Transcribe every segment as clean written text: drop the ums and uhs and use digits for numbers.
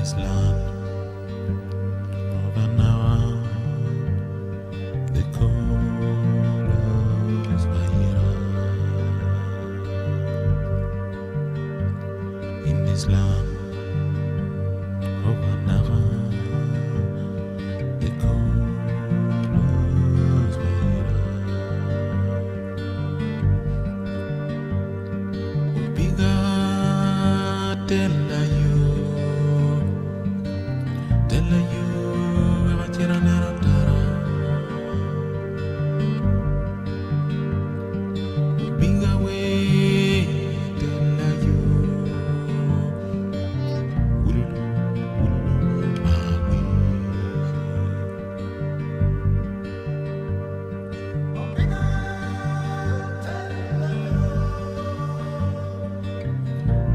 this land of another they call us Bahira. In this land of another they call us Bahira. Obiga tella yo, tella yo wek acit anen atara. Obiga we tella yo, wululu wululu mawi.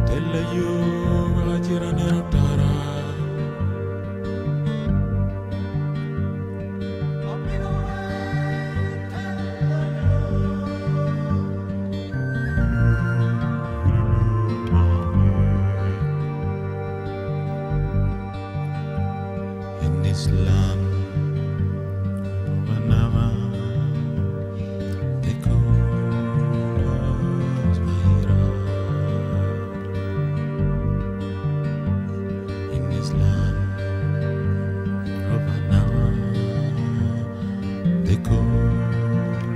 Tella yo wek acit anen otara. In this land of another, they call us Bahira. In this land of another, they call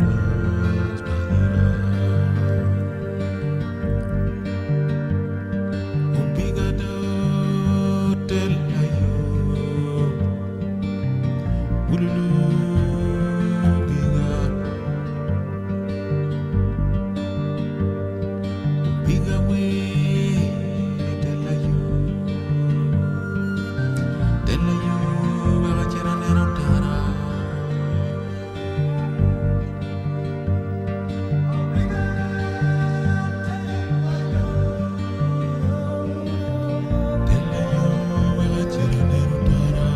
us Bahira. Obigado tella yo, ululu biga, biga we tella yo, tella yo wek acit anen otara. Tella yo wek acit anen otara.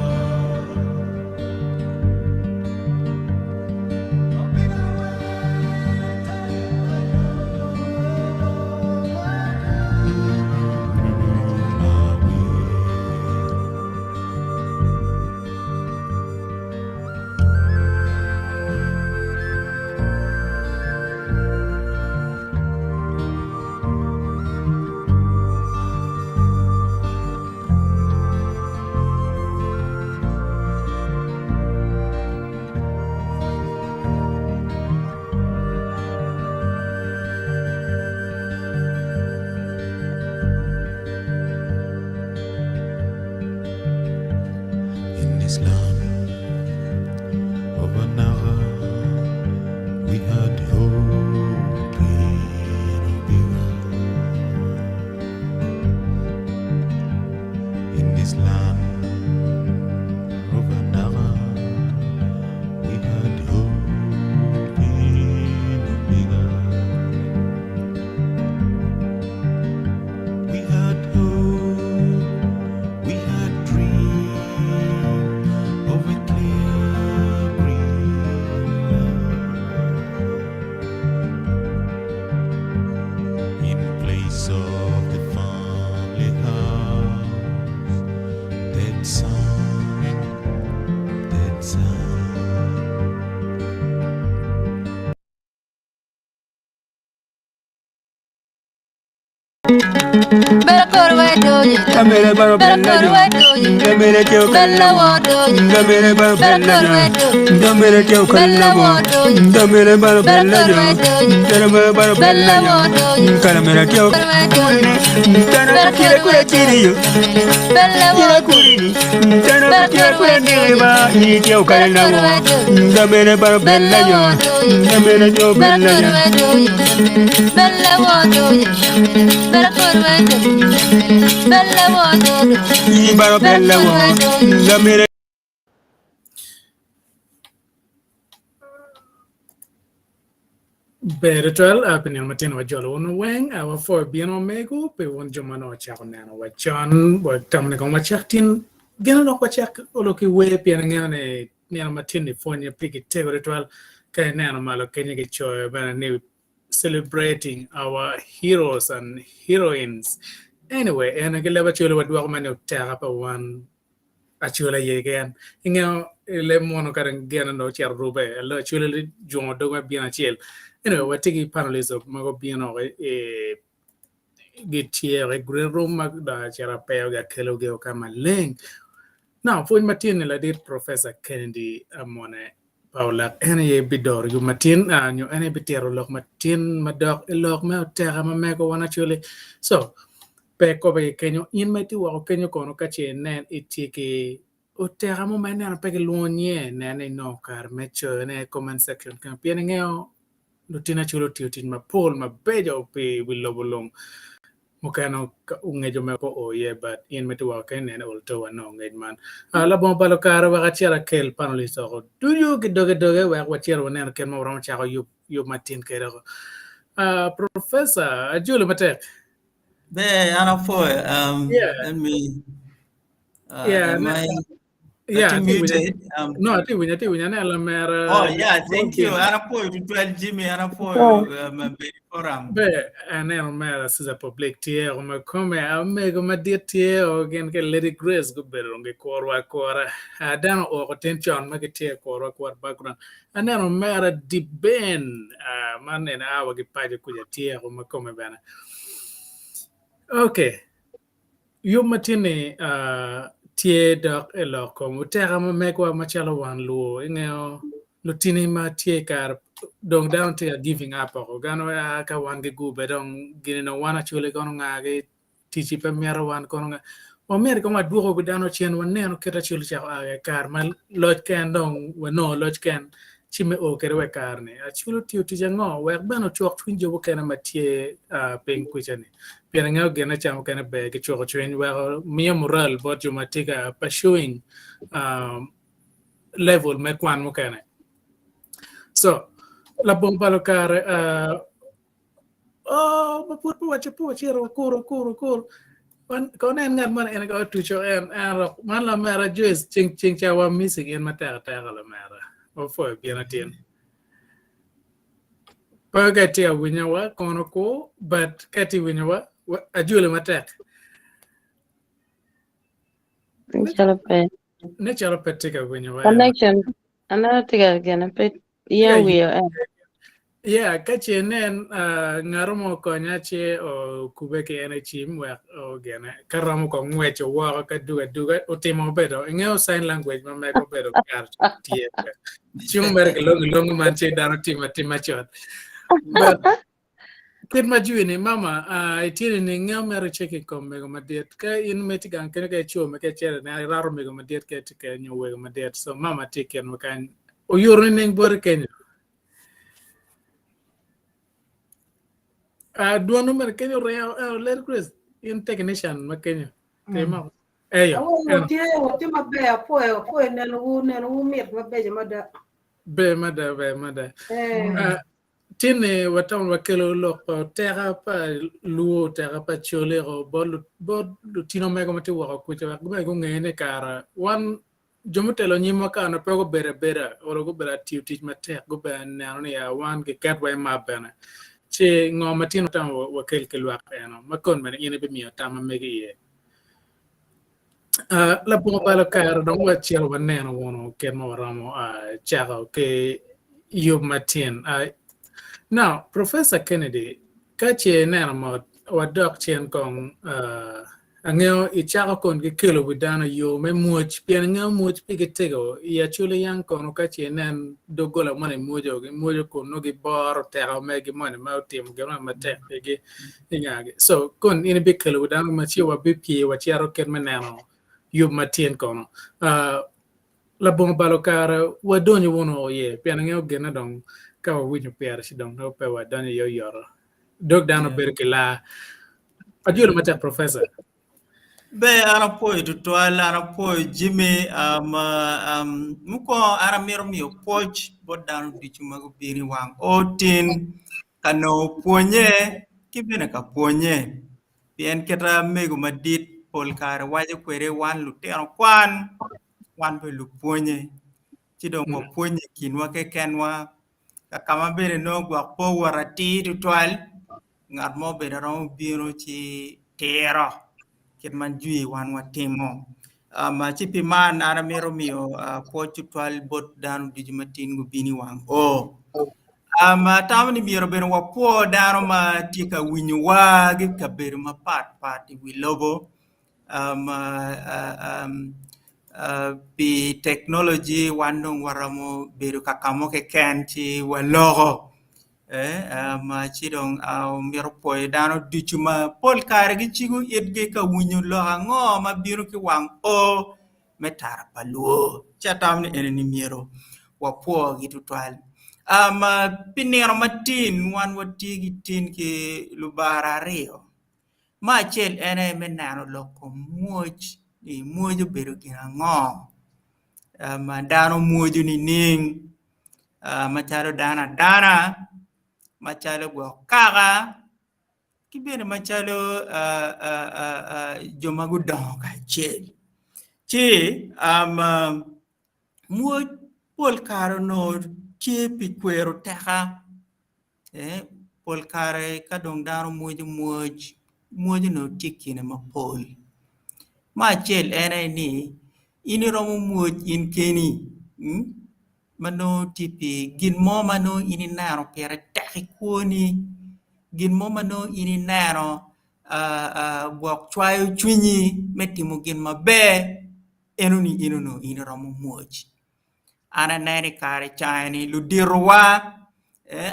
In this land of another, we had hope in Obiga. In this land of another, we had hope in Obiga. We had hope, we had dream of a clear green land. In place of the family house, dead sound, dead sound. Kamere baro bella jo, kamere teo kalla wo, kamere baro bella jo, kamere teo kalla wo, kamere baro bella jo, kamere baro bella jo, kamere teo tana kira kura kiriyo, kira kurini, tana kira kura niriba, ni teo kalla wo, kamere baro bella jo, kamere teo bella jo. Ni baro bella wo, kamere Ber tutwal pi nino matino wajolo wun weng wapwoyo bino omego pi wun jo ma nongo ocako neno wa con watamo ni kong wacak tin gin dok wacak olo ki wer pien angeyo ni nino matin ni pwonye pigi tego tutwal ka ineno malo kenyo kicoyo bene ni celebrating our heroes and heroines. Anyway, en ki leb Acholi wadwoko ma ni oteka pa wan Acholi aye keken. Ingeyo i leb munu kadi gin onongo ocito rube, Acholi jungo dog me bino acel. Anyway, watye ki panelists ma gubino i gitye i green room ma dong acito apeyogi akelogi ka maleng. Now, pwony ma tye ni ladit Professor Kennedy Amone Paulak en aye bidoro yub matin nyo en aye bitito lok matin madok i lok me oteka ma mego wan Acholi. So, pe kobe ki kenyo, in ma itye woko kenyo kono ka ce inen itye ki oteka mo ma ineno pe kilwongo nyinge, nen ni inongo kare me coyone i comment section kenyo pien ingeyo lutino Acholi otiyo tic mapol mabeco pi wi lobo lung. Mukene ongeco me pe oo iye but in ma itye woko kenyo nene ol to wanongo ngec man. Labongo balo kare wek acit akel panelist oko ducu ki doge doge wek wacit waneno kit ma waromo cako yub yub matin kwede oko. Professor Ajoli matek. Ber an apwoyo. Um, Yeah. let me uh, Yeah, am ne- I yeah, atye atye winyo. muted? Um, No, atye winyo, atye winyo. Aneno lamera. oh yeah, thank you. An apwoyo tutwal Jimmy, an apwoyo um, bedo i forum. Be aneno mera Caesar Public tye o ma kome amego madit tye o gin ki Lady Grace gubedo dong gikurwa akura. Ah, dano ooko tin con ma gitye kurwa akura background. Aneno mera Deep Ben ah, man en awa gi paco kuca tye o ma kome bene. Okay. Yub ma tye-ni tye dok i lok kom oteka ma megwa macalo wan luo ingeyo lutini ma tye i kare dong dano tye ka giving up oko gano aa ka wan ki gube dong gini dong wan acholi kono ngagi ticci pe mito wan kono nga wamyero kong wadwoko wi dano cen waneno kit acholi ocako a i kare ma loc ken dong wanongo loc ken ci me o kwede wa i kare-ni acholi otiyo tic ango wek bene ocuk cwiny jo mukene ma tye piny kwica-ni. Pien angeyo gin ca mukene ber ki cuko cwiny weko miyo morale bot jo ma tye ka pursuing level me kwan mukene. So, labongo balo kare, oh, ma pud pe waco pe wacito wakuru wakuru wakuru. Kono en ngat moni en aye otuco en en rok man lamera Joyce ceng ceng ca wa missing in matek ateka lamera wapwoyo pien atin. Pe ka itye ka winyowa kono kur but ka itye ka winyowa ajoli matek. Ne calo pe. Ne calo pe tye ka winyowa. Connection aneno tye ka gene pe yen wiyo en. Yeah, ka ce inen uh, ngat mo okonya ce okube ki en i cim wek ogene ka romo kong ngweco woko ka dugo aduga otimo obedo ingeyo sign language ma mego obedo kar tye Cung mere kilongo ilongo man ce dano timo atima cut. But kit ma jwi ni mama uh, itye ni ngeyo mere cek i kom mego madit ka in me tye gang kene ka ico me ka icito ne irato mego madit ka itye ka nyo wego madit so mama tye i kinwa kany oyuto nining boti kenyo uh, dwono mere kenyo oreo uh, Lady Grace in technician ma kenyo timo Eyo. Awobe watye, watye maber, apwoyo, apwoyo nenowu, nenowu mit mabeco mada. Ber mada, ber mada. Eh. Uh, Tinni watamo wakelo lok pa oteka pa luo, oteka pa coleko bot bot lutino mego ma tye woko kuca wek gubed gunge ni kara wan jo mutelo nyimwa ka onongo pe gubedo abeda olo gubedo atiyo tic matek gubedo neno ni ya wan giketwa i map bene ci ngo ma tin watamo wakel ki lwak eno ma kon bene in ibimiyo tam ma megi iye. Uh, labongo balo kare dong wacito waneno wunu kit ma waromo uh, cako ki yub matin. Uh, now, Professor Kennedy, ka ce ineno mot, wadok cen kong uh, angeyo icako kon ki kelo wi dano yo me mwoc, pien angeyo mwoc pigi tego i Acholi yang kono ka ce inen doggola moni mwoco, gimwoco kun nongo giboro teko megi moni ma otimo gin moni matek pigi ingagi. So kon in ibikelo wi dano ma ci wabipye wacito kit me neno yub matin kono. Uh, labongo balo kare wadonyo wunu iye pien angeyo gine dong ka wawinyo pire ci dong nongo pe wadonyo iye oyoto. Dog dano bedo ki laa. Ajolo matek professor. Ber an apwoyo tutwal an apwoyo Jimmy um, um, mukwongo an amito miyo pwoc bot dano ducu ma gubino i wang otin ka nongo pwonye ki bene ka pwonye pien kita mego madit pol kare waco kwede wan lutino kwan wan bene lupwonye ci dong wapwonye i kinwa kekenwa ka ka ma bene nongo gwok pe owot atir tutwal ngat mo bene romo bino ci tiro. kit ma jwi wan watimo. Um, ci pi man an amito miyo uh, pwoc tutwal bot dano ducu ma tin gubino i wang o. Um, atamo ni myero bene wapwo dano ma tye ka winyowa ki kabedo mapat pat i wi lobo. Um, uh, uh, um, uh, pi teknoloji wan dong waromo bedo ka ka mo keken ci waloko. Ci dong omito pwoyo dano ducu ma pol kare gicibo itgi ka winyo lok ango ma bino ki wang o me tara pa lwo. Ci atamo ni eni myero wapwogi tutwal. Pi nino matin wan watye ki tin ki lubara aryo. Me acel en aye me neno lok kom mwoc ni mwoc obedo gin ango ma dano mwoco nining? Macalo dano adana, macalo gwok kaka, ki bene macalo jo ma gudongo kacel. Ci mwoc pol kare onongo tye pi kwero teka. Pol kare ka dong dano mwoco mwoc, mwoc onongo tye i kine mapol. Me acel en aye ni in iromo mwoc in keni ma nongo tye pi gin mo ma nongo in ineno pire tek i kwoni, gin mo ma nongo in ineno gwok cwayo cwinyi me timo gin maber enoni in onongo in iromo mwoc. An aneno i kare ca-ni luditowa,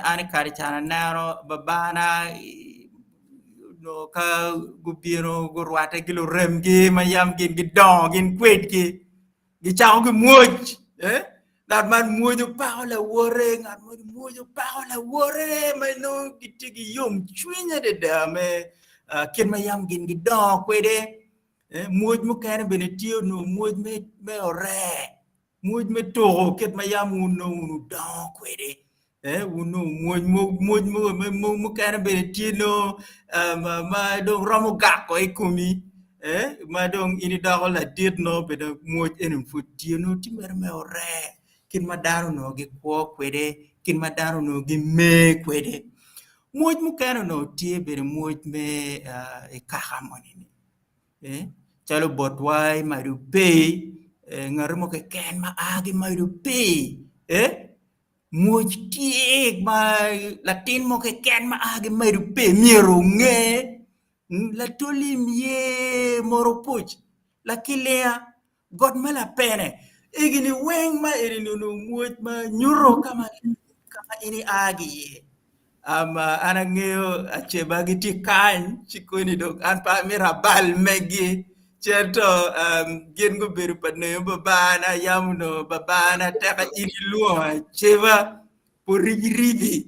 an i kare ca-ni aneno babana onongo ka gubino gurwatte ki luremgi ma yam gin gidongo gin kwedgi gicako ki mwoc ngat man mwoco pako lawote ngat moni mwoco pako lawote ma nongo gitye ki yomcwiny adada me kit ma yam gin gidongo kwede. Mwoc mukene bene tye onongo mwoc me oree, mwoc me tuko kit ma yam wun nongo wun wudongo kwede, wun nongo mwoc mukene bene tye nongo ma dong romo gako i komi ma dong in idoko ladit nongo bene mwoc eni pud tye nongo tye mere me oree kit ma dano onongo gikwo kwede, kit ma dano onongo gimer kwede. Mwoc mukene onongo tye bene mwoc me i kaka moni-ni. Calo botwa i Madu Pei, ngat mo keken ma a ki Madu Pei, mwoc tye ma latin mo keken ma a ki Madu Pei myero onge, Latolim ye Moropuc, Lakilinga, Got ma lapene egini weng ma eni onongo mwoc ma nyuto ka ma in ia ki iye. An angeyo aceba gitye kany ci koni dong an pe amito abal megi ci ento gin gubedo pa neyo babana yam onongo babana teka in ilwongo aceba puribiribi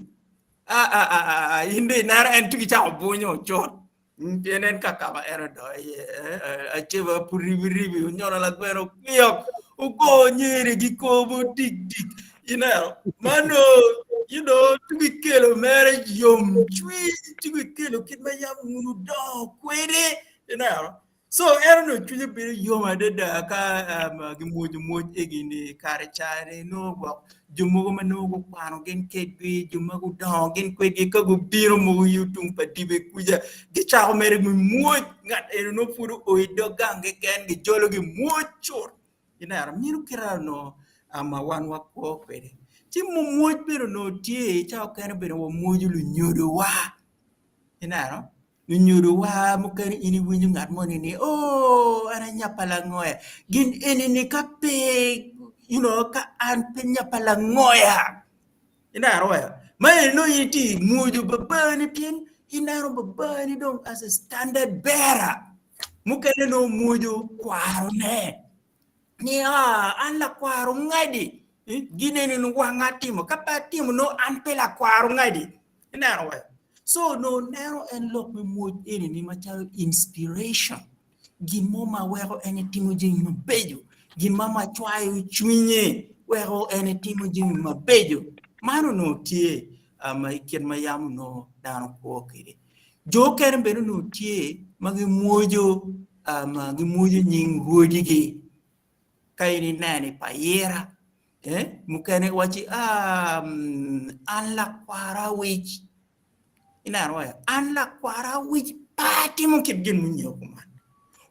aa in dong ineno en tugi cako bunyo cut. Pien en kakama en odonyo iye, aceba pud ribiribi, onyono lagweno okwiok, ogo nyere ki kobo dik dik. Ineno, mano, you know, tugi kelo mere yomcwiny, tugi kelo kit ma yam wun wudongo kwede. Ineno, so en onongo cwinye bedo yom adada ka um, gimwoco mwoc egi-ni kare ca-ni nongo gwok jo mogo ma nongo gukwano gin kedgi, jo ma gudongo gin kwedgi ka gubino mogo yo tung pa dibe kuca gicako mere ki mwoc ngat eno nongo pud oo i dog gang keken gijologi mwoc cut ineno meno kite onongo ma wan wakwo kwede ci mwoc bene onongo tye ca okene bene wamwoco lunyodowa ineno Lunyodowa mukene in iwinyo ngat moni ni oo an anya pa langoya gin eni-ni ka pe you know ka an pe nya pa langoya ineno weo ma eni nongo in itye ka mwoco babani pien ineno babani dong as a standard bearer mukene nongo mwoco kwarone. ni aa an lakwaro ngadi gin eni ni wanga atimo ka pe atimo nongo an pe lakwaro ngadi ineno we so nongo neno en lok me mwoc eni ni macalo inspiration gin mo ma weko en etimo jami mabeco gin mo ma cwayo cwinye weko en etimo jami mabeco man onongo tye ma i kit ma yam onongo dano kwo kwede Jo okene bene onongo tye ma gimwoco ma gimwoco nying rwodigi ka in ineno i payira mukene wacci an lakwar awic ineno wee an lakwar awic pe atimo kit gin munyo kuman.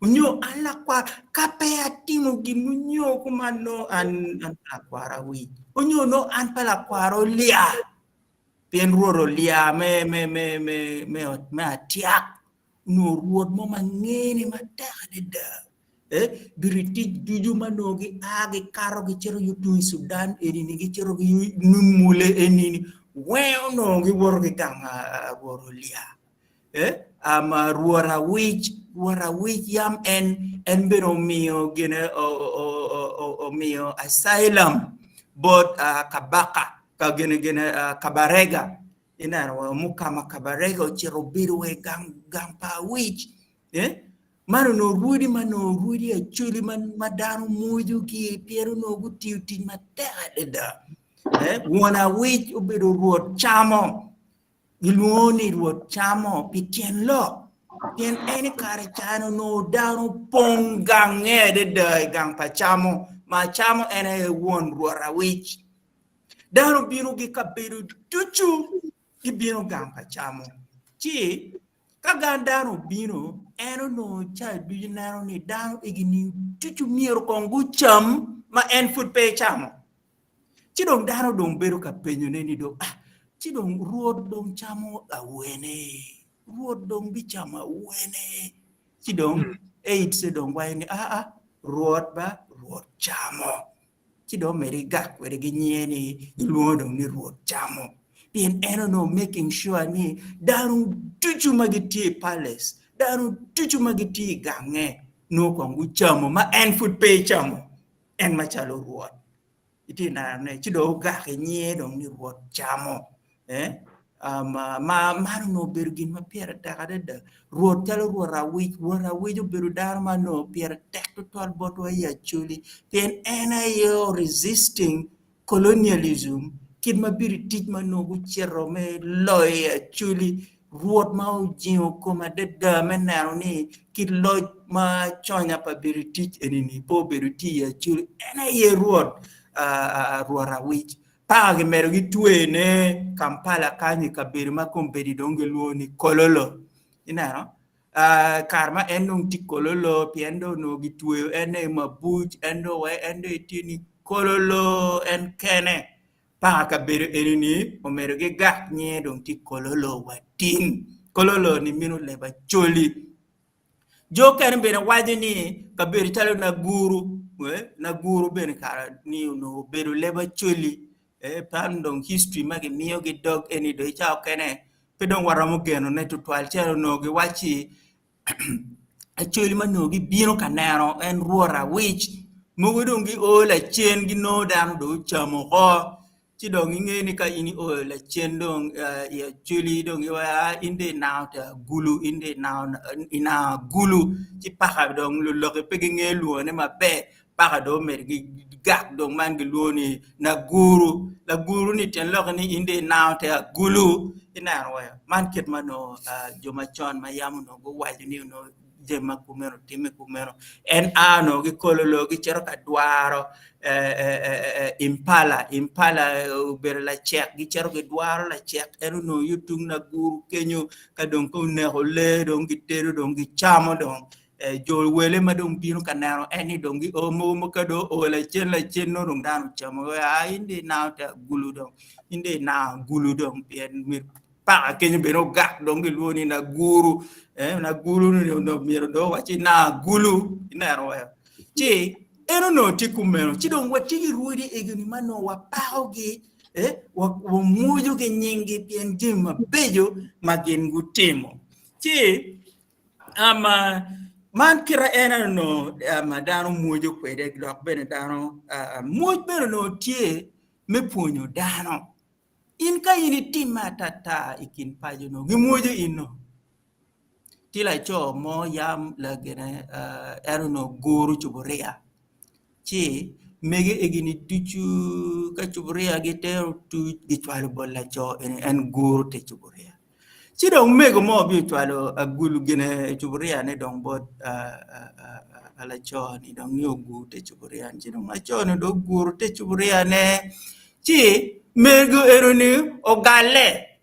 Onyo an lakwar ka pe atimo gin munyo kuman nongo an an pa lakwar awic. Onyo nongo an pa lakwar olya. Pien Rwot olya me me me me me me atyak onongo rwot mo ma ngene matek adada. Eh, Biritic ducu ma onongo gia gikato gicito yo tung i Cudan eni-ni gicito ki Nimule eni-ni weng onongo giwoto ki gang Rwot olya. Eh, um, Rwot awic, Rwot awic yam en en bene omiyo gine omiyo asylum bot uh, kabaka ka gine gine uh, Kabarega ineno wa mukama Kabarega ocito obedo wa i gang gang pa awic eh? Man onongo rwodi ma onongo rwodi Acholi ma, ma dano mwojogi pien onongo gutiyo tic matek adada. Eh, won awic obedo rwot camo. Gilwongo ni rwot camo pi tyen lok pien en i kare ca onongo dano pong gange adada i gang pa camo ma camo en aye won rwot awic. Dano bino ki kabedo ducu gibino gang pa camo ci Ka gang dano obino, en onongo cawa ducu neno ni dano egi-ni ducu myero kong gucam ma en pud pe ecamo. Ci dong dano dong bedo ka penyone ni dong, ah, ci dong Rwot dong camo awene? Rwot dong bicamo awene? Ci dong AIDS dong waco ni, aa, Rwot ba, Rwot camo. ci dong omedo ki gak kwede ki nyinge ni gilwongo dong ni Rwot camo pien en onongo making sure ni dano ducu ma gitye i palace dano ducu ma gitye i gange nongo kong gucamo ma en pud pe ecamo en macalo Rwot itye neno ci dong ogak i nyinge dong ni Rwot camo eh ma man onongo obedo gin ma pire tek adada. Rwot calo Rwot Awic, Rwot Awic obedo dano ma onongo pire tek tutwal botwa i Acholi pien en aye o resisting colonialism kit ma Biritic ma onongo gucito me loyo i Acholi Rwot ma ojingo kome adada me neno ni kit loc ma conya pa Biritic eni-ni pe obedo tye i Acholi en aye Rwot Rwot Awic. Paka kimedo ki twene Kampala kany i kabedo ma kombeddi dong gilwongo ni Kololo. Ineno? Uh, kare ma en dong tye Kololo pien dong onongo gitweyo en i mabuc, en dong wai en dong etye ni Kololo en kene. Paka kabedo eni-ni omedo ki gak nyinge dong tye Kololo wa tin. Kololo ni mino leb Acholi. Jo okene bene waco ni kabedo calo Naguru, Naguru bene kare ni onongo obedo leb Acholi, man dong history ma kimiyo ki dog eni dong i cawa okene pe dong waromo genone tutwal calo onongo giwacci Acholi ma onongo gibino ka neno en Rwot Awic mogo dong gio lacen ginongo dano dong ocamo oko. Ci dong ingeyo ni ka in ioyo lacen dong i Acholi dong iwaco aa in dong inango te agulu in dong inango agulu ci paka dong luloki pe gingeyo lwongone maber paka dong omedo ki gak dong man gilwongo ni laguru laguru ni tyen lokke ni in dong inango te agulu ineno weo man kit ma onongo jo macon ma yam onongo guwaco ni onongo jami ma kumeno timme kumeno en a onongo gikolo loo gicito ka dwaro impala impala obedo lacek gicito gidwaro lacek en onongo yo tung laguru kenyo ka dong ka oneko lee dong gitedo dong gicamo dong jo wele ma dong bino ka neno en ni dong gio mogo ka dong oo lacen lacen nongo dong dano ocamo aa in dong inango te agulu dong in dong inango agulu dong pien paka kenyo bene ogak dong gilwongo ni naguru eh, naguru ni onongo myero dong owaci nagulu ineno weo ci en onongo tye kumeno ci dong watye ki rwodi egoni ma nongo wapakogi eh, wamwojogi nyinggi pien jami mabeco ma gin gutimo ci um, man kite en onongo um, dano mwojo kwede dok bene dano uh, mwoc bene onongo tye me pwonyo dano In ka in itimme atata i kin paco-nu, gimwojo in-nu. Tye laco mo yam lagene en onongo guro cuburia, ci mege egini ducu ka cuburia gitero tuc gicwalo bot laco eni en guro te cuburia. Ci dong mego mo obino ocwalo agulu gine cuburiane dong bot laco-ni dong ni ogur te cuburiane ci dong laco-ni dong oguro te cuburiane ci mego eno-ni ogalle.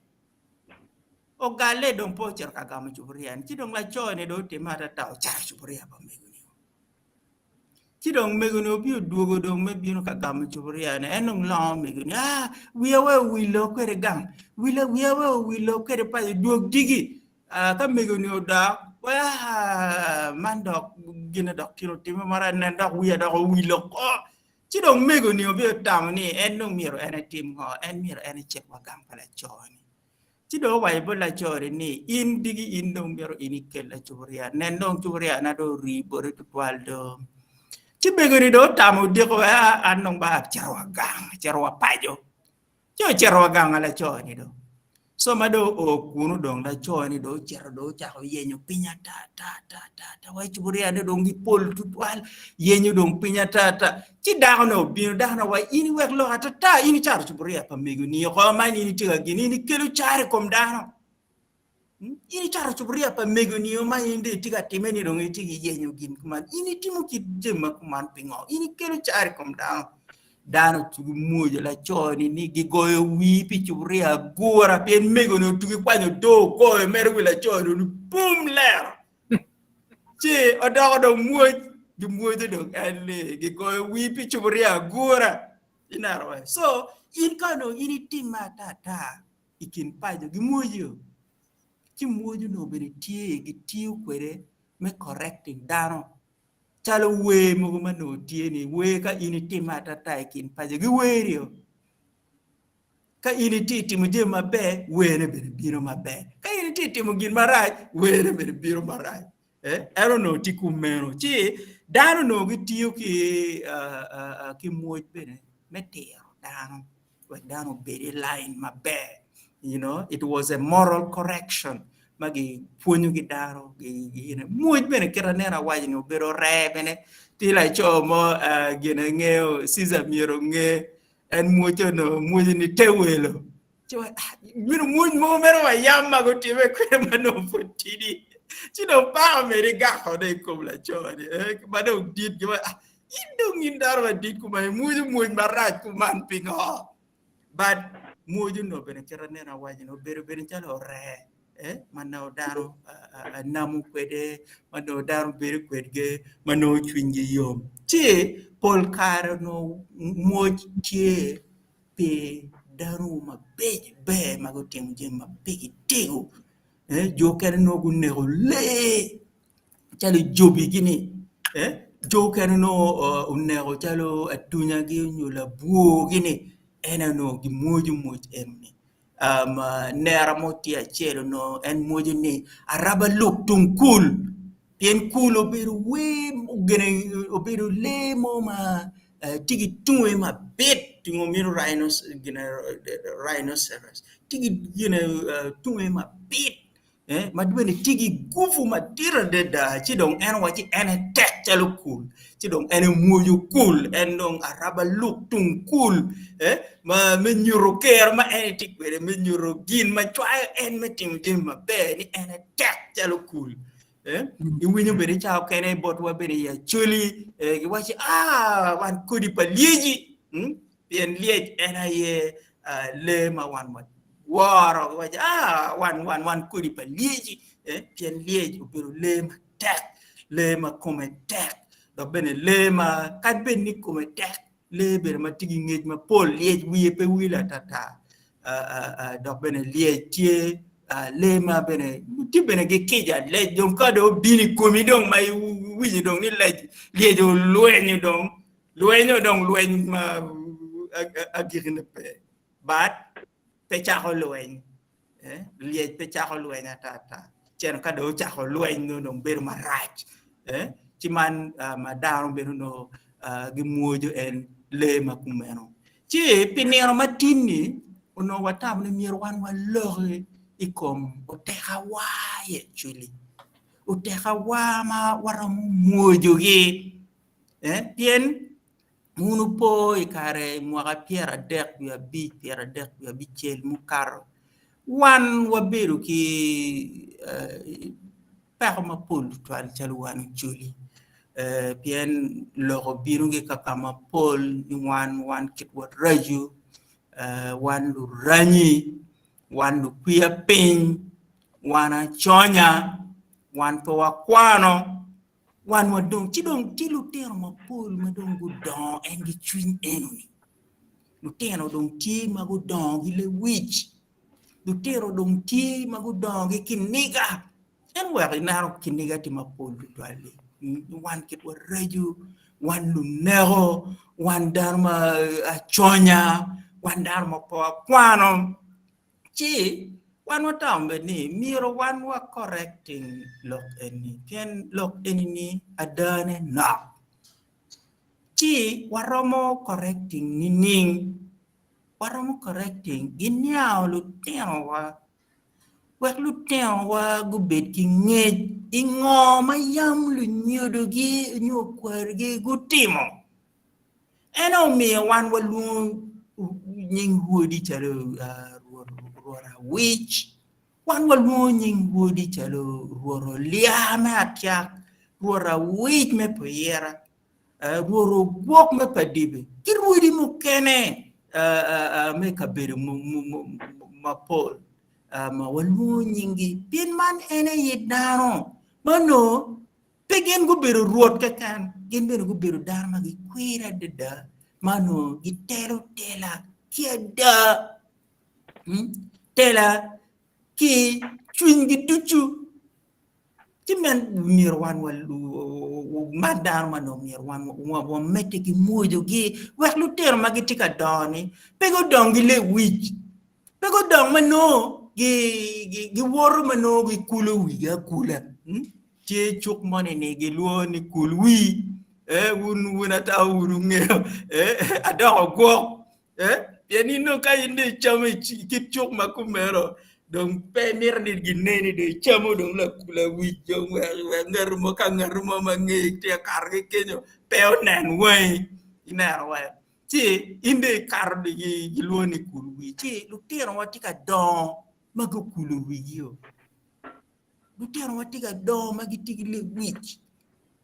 Ogalle dong pe ocito ka gamo cuburia ni ci dong laco ni dong otime atata ocato cuburia pa mego ni ci dong mego ni obino odwogo dong me bino ka gamo cuburia ni en dong longo mego ni aa wiya we owilo kwede gang wila wiya we owilo kwede paco dwog digi aa ka mego ni odok aa man dok gine dok kit otime marac nen dok wiya dok owilo oko ci dong mego ni obino tamo ni en dong myero en etim ngo en myero en ecit wa gang pa laco ni Ci dong owaco bot laco-ni ni, In diki in dong myero in ikella cuburia, nen dong cuburiana dong ori boti twatwal do. Ci mego-ni dong otamo odiko, aa an dong ba acito wa gang, acito wa paco. Ci ocito wa gang a laco-ni dong. Co ma dong oo kunu dong laco-ni dong ocito dong ocako yenyo piny ata ata ata ata ata wa cuburiane dong gipol tutwal, yenyo dong piny ata ata. Ci dako-ni obino, dako-ni owaco, in iwek lok atata, in icato cuburia pa mego-ni oko, man in itye ka gin, in ikelo caro i kom dano. Hmm? In icato cuburia pa mego-ni ma in dong itye ka time ni dong itye ka yenyo gin kuman. In itimo kit jami ma kuman pingo? In ikelo caro i kom dano. Dano otugi mwojo laco-ni ni gigoyo wii pi cuburia agura pien mego-ni otugi kwanyo doo ogoyo mere wi laco-ni ni pum lero. Ci odoko dong mwoc, gimwoco dong en ni gigoyo wii pi cuburia agura. Ineno we? So, in ka onongo in itimme ata ata i kin paco, gimwoci-o. Ci mwoc onongo bene tye, gitiyo kwede me correcting dano. Calo wer mogo ma onongo tye ni, wer ka in itimme ata ata i kin paco, giweri-o. Ka in itye i timo jami maber, werne bene bino maber. Ka in itye i timo gin marac, werne bene bino marac. Eh, en onongo tye kumeno. Ci dano onongo gitiyo ki, uh, uh, ki mwoc bene me tiro dano wek dano obed i line maber. You know, it was a moral correction ma gipwonyo ki dano. Mwoc bene kit aneno awaco ni obedo ree bene. Tye laco mo uh, gin angeyo, Caesar myero onge En mwoc onongo mwoco ni te welo. Ci wa, ah, meno mwoc mo mere wa yam ma gutime kwede ma nongo pud tidi. Ci dong pako meri gako ne i kom laco ni, eh, ma dong dit gi wa, ah, in dong in dano madit kuman, imwoco mwoc marac kuman pingo? But mwoc onongo bene kit aneno awaco ni obedo bene calo oree. eh, ma nongo dano namo kwede, ma nongo dano bedo kwedgi, ma nongo cwinygi yom. Ci pol kare onongo mwoc tye pi dano mabeco ber ma gutimo jami ma pigi tego. Eh, jo okene nongo guneko lee calo jobi-gi-ni, eh, jo okene nongo oneko calo atunyagi nyo labworgi-ni, en aye onongo gimwoco mwoc eno-ni. Um, nera mo tye acel onongo en mwoco ni araba luk tung kul pien kul obedo wer gine obedo lee mo ma eh, tye ki tunge mabit tingo meno rhino gine rhinoceros tye ki gine eh, tunge mabit eh, ma bene tye ki gupu madit adada ci dong en owaci en etek calo kul ci dong en emwoyo kul en dong araba luk tung kul eh, ma me nyuto kero ma en etye kwede me nyuto gin ma cwayo en me timo jami maber ni en etek calo kul eh, iwinyo bene ca okene botwa bene i Acholi eh, giwaci ah wan kodi pa lyeci hmm? Pien lyec en aye lee ma wan waworo, giwaco aa wan wan wan kodi pa lyeci, pien lyec obedo lee matek, lee ma kome tek, dok bene lee ma kadi bed ni kome tek, lee bene ma tye ki ngec mapol, lyec wiye pe wil atata, dok bene lyec tye lee ma bene tye bene ki kica, lyec dong ka dong obino i komi dong ma iwinyo dong ni lyec olwenyo dong Lwenyo dong lweny ma agikine pe, but pe cako lweny. Eh, lyec pe cako lweny ata ata. Ceno ka dong ocako lweny nongo dong bedo marac. Eh, ci man uh, ma dano bene onongo uh, gimwojo en lee ma kumeno. Ci pi nino ma tin-ni onongo watamo ni myero wan waloki i kom otekawa i Acholi. Otekawa ma waromo mwojogi. Eh, pien wun wupo i kare mwaka pyeradek wiye abic, pyeradek wiye abicel mukato, wan wabedo ki eh, peko mapol tutwal calo wan Acholi. Eh, pien lok obino ki kaka mapol ni wan wan kitwa racu, eh, wan luranyi, wan lukwiya piny. wan aconya, wan pe wakwano, wan wadong. Ci dong tye lutino mapol ma dong gudongo en ki cwiny enoni. Lutino dong tye ma gudongo ki lewic, lutino dong tye ma gudongo ki kiniga. En weko ineno kiniga tye mapol tutwal-li. Wan kitwa raco, wan luneko, wan dano ma aconya, wan dano ma pe wakwano. Ci wan watamo bene ni myero wan wa correcting lok eni pien lok eni-ni adane nok. Ci waromo correcting nining? Waromo correcting giniango lutinowa wek lutinowa gubed ki ngec i ngo ma yam lunyodogi nyo kwarigi gutimo. En aye omiyo wan walwongo nying rwodi calo Rwot Awic, wan walwongo nying rwodi calo Rwot Olya me Atyak, Rwot Awic me Puyira, Rwot Ogwok me Padibe ki rwodi mukene me kabedo mapol ma walwongo nyinggi pien man en aye dano ma onongo Pe gin gubedo rwot keken, gin bene gubedo dano ma gikwir adada ma onongo gitelo tela ki ada, tela ki cwinygi ducu. Ci men myero wan man dano ma onongo myero wan wamedde ki mwojogi wek lutino ma gitye ka dongo-ni pe gudong ki lewic. Pe gudong ma nongo giwoto ma nongo gikulo wigi akula. Tye cuk moni-ni gilwongo ni kul wi, wun wun ata wun wungeyo, adoko ogwok, pien in dong ka in dong icamo i kit cuk ma kumeno dong pe imito ni gineni dong icamo dong lawic dong wek ngat mo ka ngat mo ma ngeyi tye ka kato ki kenyo pe onen wangi ineno wek. Ci in dong ikato gilwongo ni kul wi ci lutinowa tye ka dongo ma gukulo wigi-o. Lutinowa tye ka dongo ma gitye ki lewic.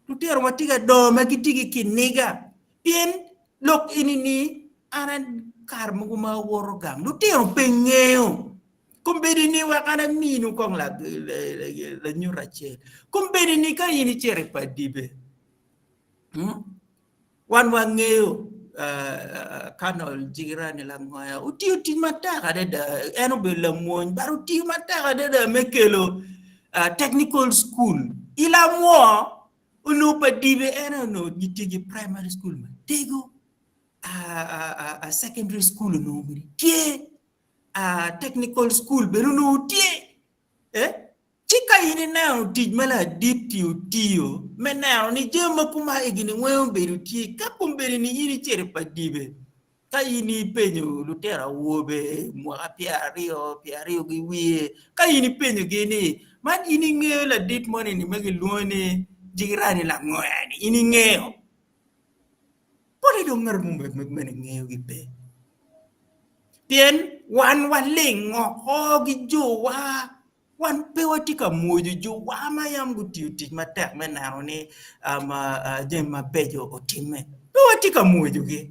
Lutinowa tye ka dongo ma gitye ki kiniga. Pien lok eni-ni an kare mogo ma awoto gang lutino pe ngeyo. Kombeddi ni wek an aminu kong lanyut acel. Kombeddi ni ka in icito i padibe, Wan wangeyo Colonel Jigirani Langoya otiyo tic matek adada, en obedo lamwony but otiyo matek adada me kelo technical school i Lamwo onongo pa Dibe en aye onongo gitye ki primary school matego, secondary school onongo bene tye, technical school bene onongo tye. Ci ka in ineno tic ma ladit-ti otiyo me neno ni jami ma kumac egi-ni weng obedo tye, ka kombeddi ni in icito i pa dibe, ka in ipenyo lutino awobe mwaka pyeraryo, pyeraryo ki wiye, ka in ipenyogi ni, man in ingeyo ladit moni-ni ma gilwongo ni Jigirani Langoya-ni, in ingeyo? Pole dong ngat mo mene ngeyogi pe. Pien wan waling oko ki jowa, wan pe watye ka mwoco jowa ma yam gutiyo tic matek me neno ni jami mabeco otimme. Pe watye ka mwocogi.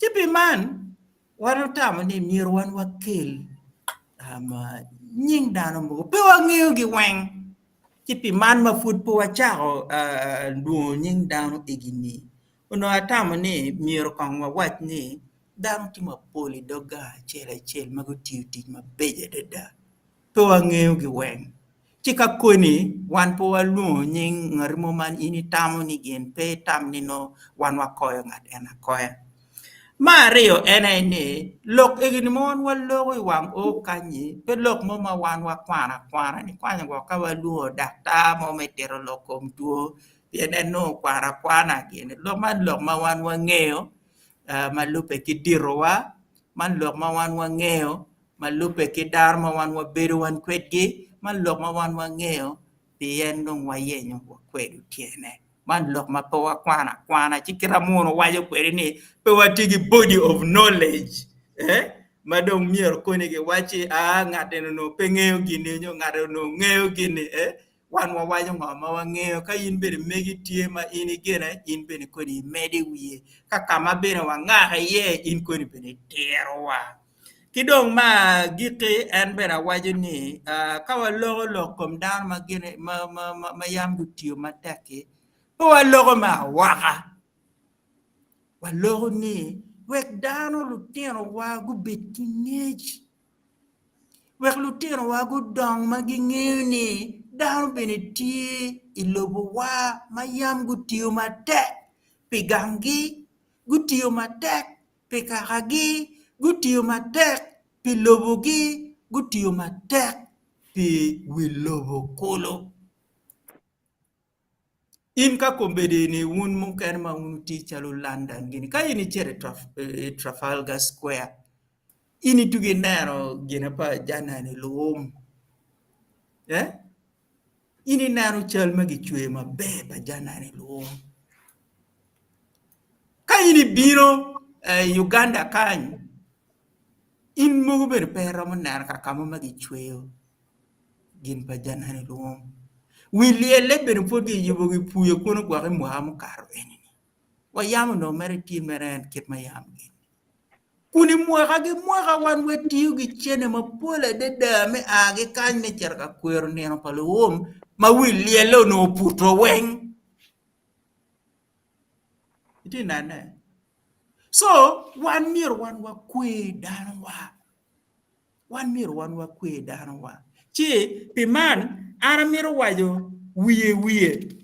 Ci pi man, wan watamo ni myero wan wakel nying dano mogo. Pe wangeyogi weng. Ci pi man ma pud pe wacako lwongo nying dano egi-ni, onongo atamo ni myero kong wawac ni dano tye mapol i dog gang acel acel ma gutiyo tic mabeco adada pe wangeyogi weng. Ci ka koni wan pe walwongo nying ngat mo ma in itamo ni gin pe itam ni nongo wan wakoyo ngat en akoya. Me aryo en aye ni lok eni ma wan waloko i wang o kany-nyi pe lok mo ma wan wakwano akwana nikwanyo gwok ka walwongo daktar mo me tito lok kom two pien en nongo okwano akwana gini lok man lok ma wan wangeyo ma lubbe ki ditowa man lok ma wan wangeyo ma lubbe ki dano ma wan wabedo wan kwedgi man lok ma wan wangeyo pien dong wayenyo wakwedo tyene. Man lok ma pe wakwano akwana ci kit ma muno waco kwede ni pe watye ki body of knowledge eh? ma dong myero koni giwacci aa ngat eni onongo pe ngeyo gini nyo ngat eni onongo ngeyo gini eh? Wan wawaco ngo ma wangeyo ka in bene megi tye ma in igene in bene koni imedo i wiye ka ka ma bene wangak iye in koni bene itirowa. Ki dong me agikki en bene awaco ni ka waloko lok kom dano ma gin ma yam gutiyo matek-ki pe waloko me awaka, waloko ni wek dano lutinowa gubed ki ngec, wek lutinowa gudong ma gingeyo ni dano bene tye i lobowa ma yam gutiyo matek pi ganggi, gutiyo matek pi kakagi, gutiyo matek pi lobogi, gutiyo matek pi wi lobo kulu. In ka kombeddi ni wun mukene ma wun wutye calo London gini, ka in icito i Trafalgar Square, in itugo ineno gine pa Janani Luwum, eh? In ineno cal ma gicweyo maber pa Janani Luwum. Ka in ibino i Uganda kany, in mogo bene pe iromo neno ka mo ma gicweyo gin pa janani lwong. Wi lyelle bene pwod giyubo gipuyo kunu gwok i mwaka mukato eni-ni. Wa yam onongo mere tye mere en kit ma yam gin. Kun i mwaka ki mwaka wan watiyo ki cene mapol adada me a ki kany me cito ka kwero nino pa luwum ma wi lyelle onongo oputo weng. Itye nene? So wan myero wan wakwer danowa. Wan myero wan wakwer danowa. Ci pi man, an amito waco wiye wiye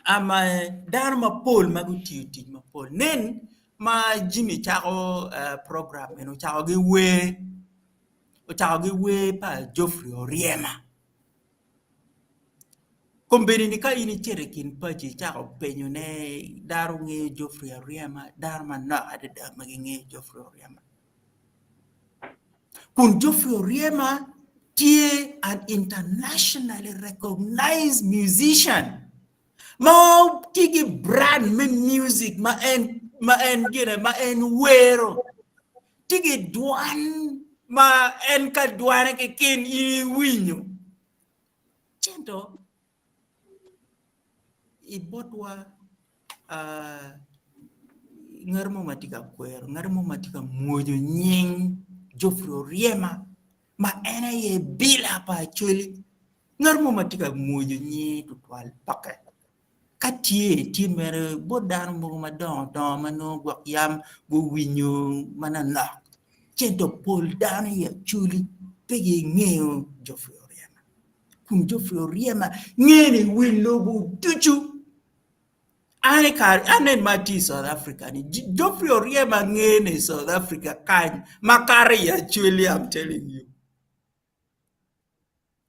ama dano mapol ma gutiyo tic mapol. Nen ma Jimmy cako program eni ocako ki wer, ocako ki wer pa Geoffrey Oryema. Kombeddi ni ka in icito i kin paci icako penyone dano ngeyo Geoffrey Oryema, dano manok adada ma gingeyo Geoffrey Oryema. Kun Geoffrey Oryema tye an internationally recognized musician ma tye ki brand me music ma en ma en gine ma en wero tye ki dwan ma en ka dwane keken in iwinyo ento I botwa ngat mo ma tye ka kwero ngat mo ma tye ka mwoco nying Geoffrey Oryema ma en aye bila pa Acholi ngat mo ma tye ka mwoco nyinge tutwal peke ka tye tye mere bot dano mogo madongo dongo ma nongo gwok yam guwinyo manonok ci ento pol dano i Acholi pe gingeyo Geoffrey Oryema. Kun Geoffrey Oryema ngene i wi lobo ducu. An i kare anen ma atye i South Africa ni Geoffrey Oryema ngene i South Africa kany makato i Acholi I'm telling you.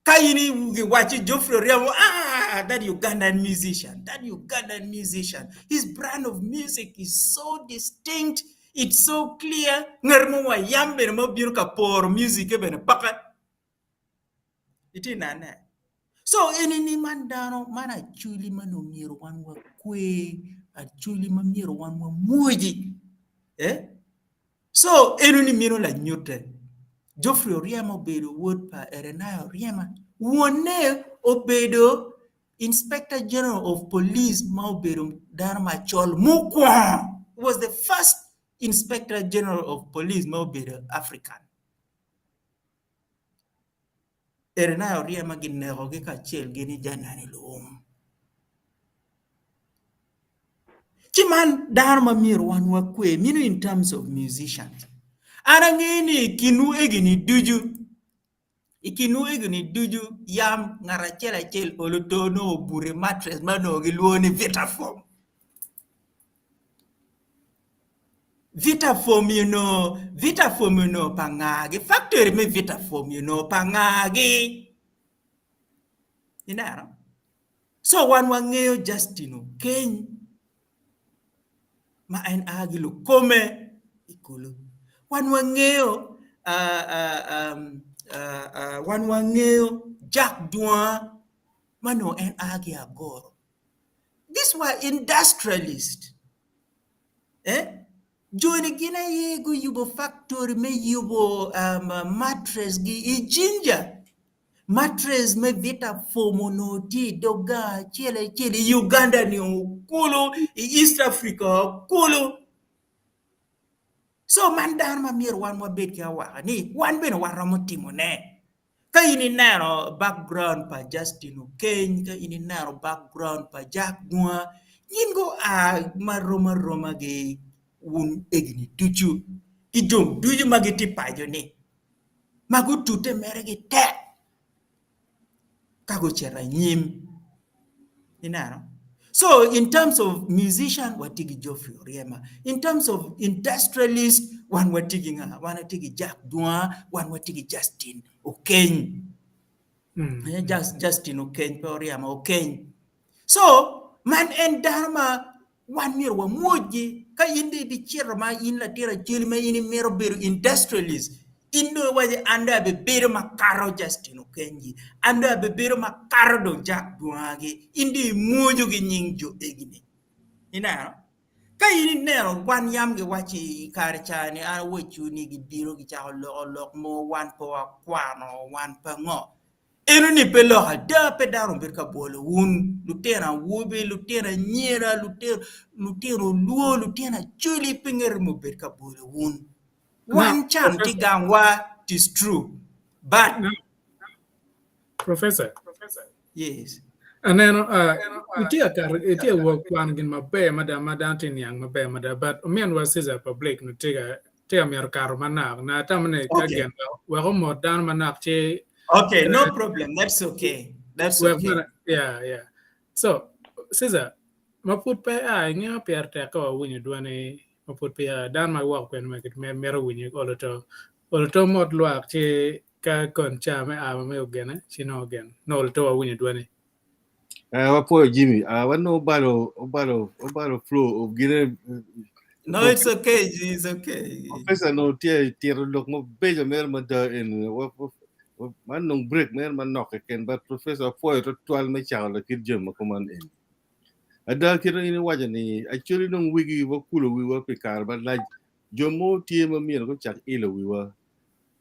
Ka in giwacci Geoffrey Oryema, ah, that Ugandan musician, that Ugandan musician, his brand of music is so distinct, it's so clear. Ngat mo wa yam bene ma obino ka poro music-ke bene peke. Itye nene? So eni ni man dano man acholi ma nongo myero wan wakwer, acholi ma myero wan wamwoji. Eh? So eno ni mino lanyute. Geoffrey Oryema obedo wod pa Erenaya Oryema. Wonne obedo Inspector General of Police ma obedo dano macol mukwongo. He was the first Inspector General of Police ma obedo African. Erenaya Oryema ginekogi kacel gin i Janani Luwum. Ci man dano ma myero wan wakwer mino in terms of musicians. An angeyo ni i kinwu egini ducu, i kinwu egini ducu yam ngat acel acel olo to nongo obuto i mattress ma onongo gilwongo ni Vitafoam. Vitafoam onongo Vitafoam onongo pa ngagi? Factory me Vitafoam onongo pa ngagi? Ineno? So wan wangeyo Justin Okeny ma en a ki lukome i kulu. Wan wangeyo uh, uh, um, uh, uh, wan wangeyo Jack Dwanga ma nongo en a ki Agoro. These were industrialists. Eh? Joni gin aye guyubo factory me yubo um, mattress gi i Jinja. Mattress me Vitafoam onongo tye i dog gang acel acel i Uganda ni okulu, i East Africa okulu. So man dano ma myero wan wabed ki awaka ni wan bene waromo timone. Ka in ineno background pa Justin Okeny, ka in ineno background pa Jack Bunga, gin gua marom aroma ki wun egini ducu ki jo ducu ma gitye paco-ni ma gutute mere ki tek ka gucito anyim. Ineno? So in terms of musician, watye ki Geoffrey Oryema. In terms of industrialist, wan watye ki nga? Wan watye ki Jack Dwanga, wan watye ki Justin Okeny. Mm. Just, Justin Okeny, pe Oryema, Okeny. So, man en dano ma Wan myero wamwocgi. Ka in dong ibicito ma in latin aceli ma in imito bedo industrialist, in dong iwaco ni an dong abibedo makato Justin Okengi, an dong abibedo makato dong Jack Dwangagi, in dong imwoco ki nying jo egi-ni. Ineno? Ka in ineno wan yam giwacci i kare ca ni an awacciwu ni gibino gicako loko lok mo wan pe wakwano, wan pe ngo. Enoni pe lok ada, pe dano obedo ka bwolo wun, lutino awobe, lutino anyira, lutino olwo, lutino acholi, pe ngete mo obed ka bwolo wun. Wan can tye gangwa, it is true, but. Professor. Yes. Aneno, itye ka kato, itye ka wok kwano gin maber mada ma dano tye ka niang maber mada, but ominwa Caesar Public nongo tye ka tye ka mito kato manok. Na atamo ni ka gin wek omot dano manok ci Okay, no problem. That's okay. That's wek okay. mana yeah, yeah. So, Caesar, ma pud pe a ingeyo pire tek ka wawinyo dwani ma pud pe a dano ma giwoko kwede ma mito winyo olo to olo to mot lwak ci ka kon ca me a ma mego gene ci nongo gen nongo olo to wawinyo dwani. Wapwoyo Jimmy. Wanongo obalo obalo obalo flow of gine. No, it's okay. It's okay. Professor no tye tito lok mabeco mere mada en man nong break mere manok keken but professor apwoyo twatwal me cako lakit jami ma kuman eni. Ada kit ma in iwaco ni actually dong wigi wakulo wiwa pi kare malac jo mo tye ma myero gucak ilo wiwa.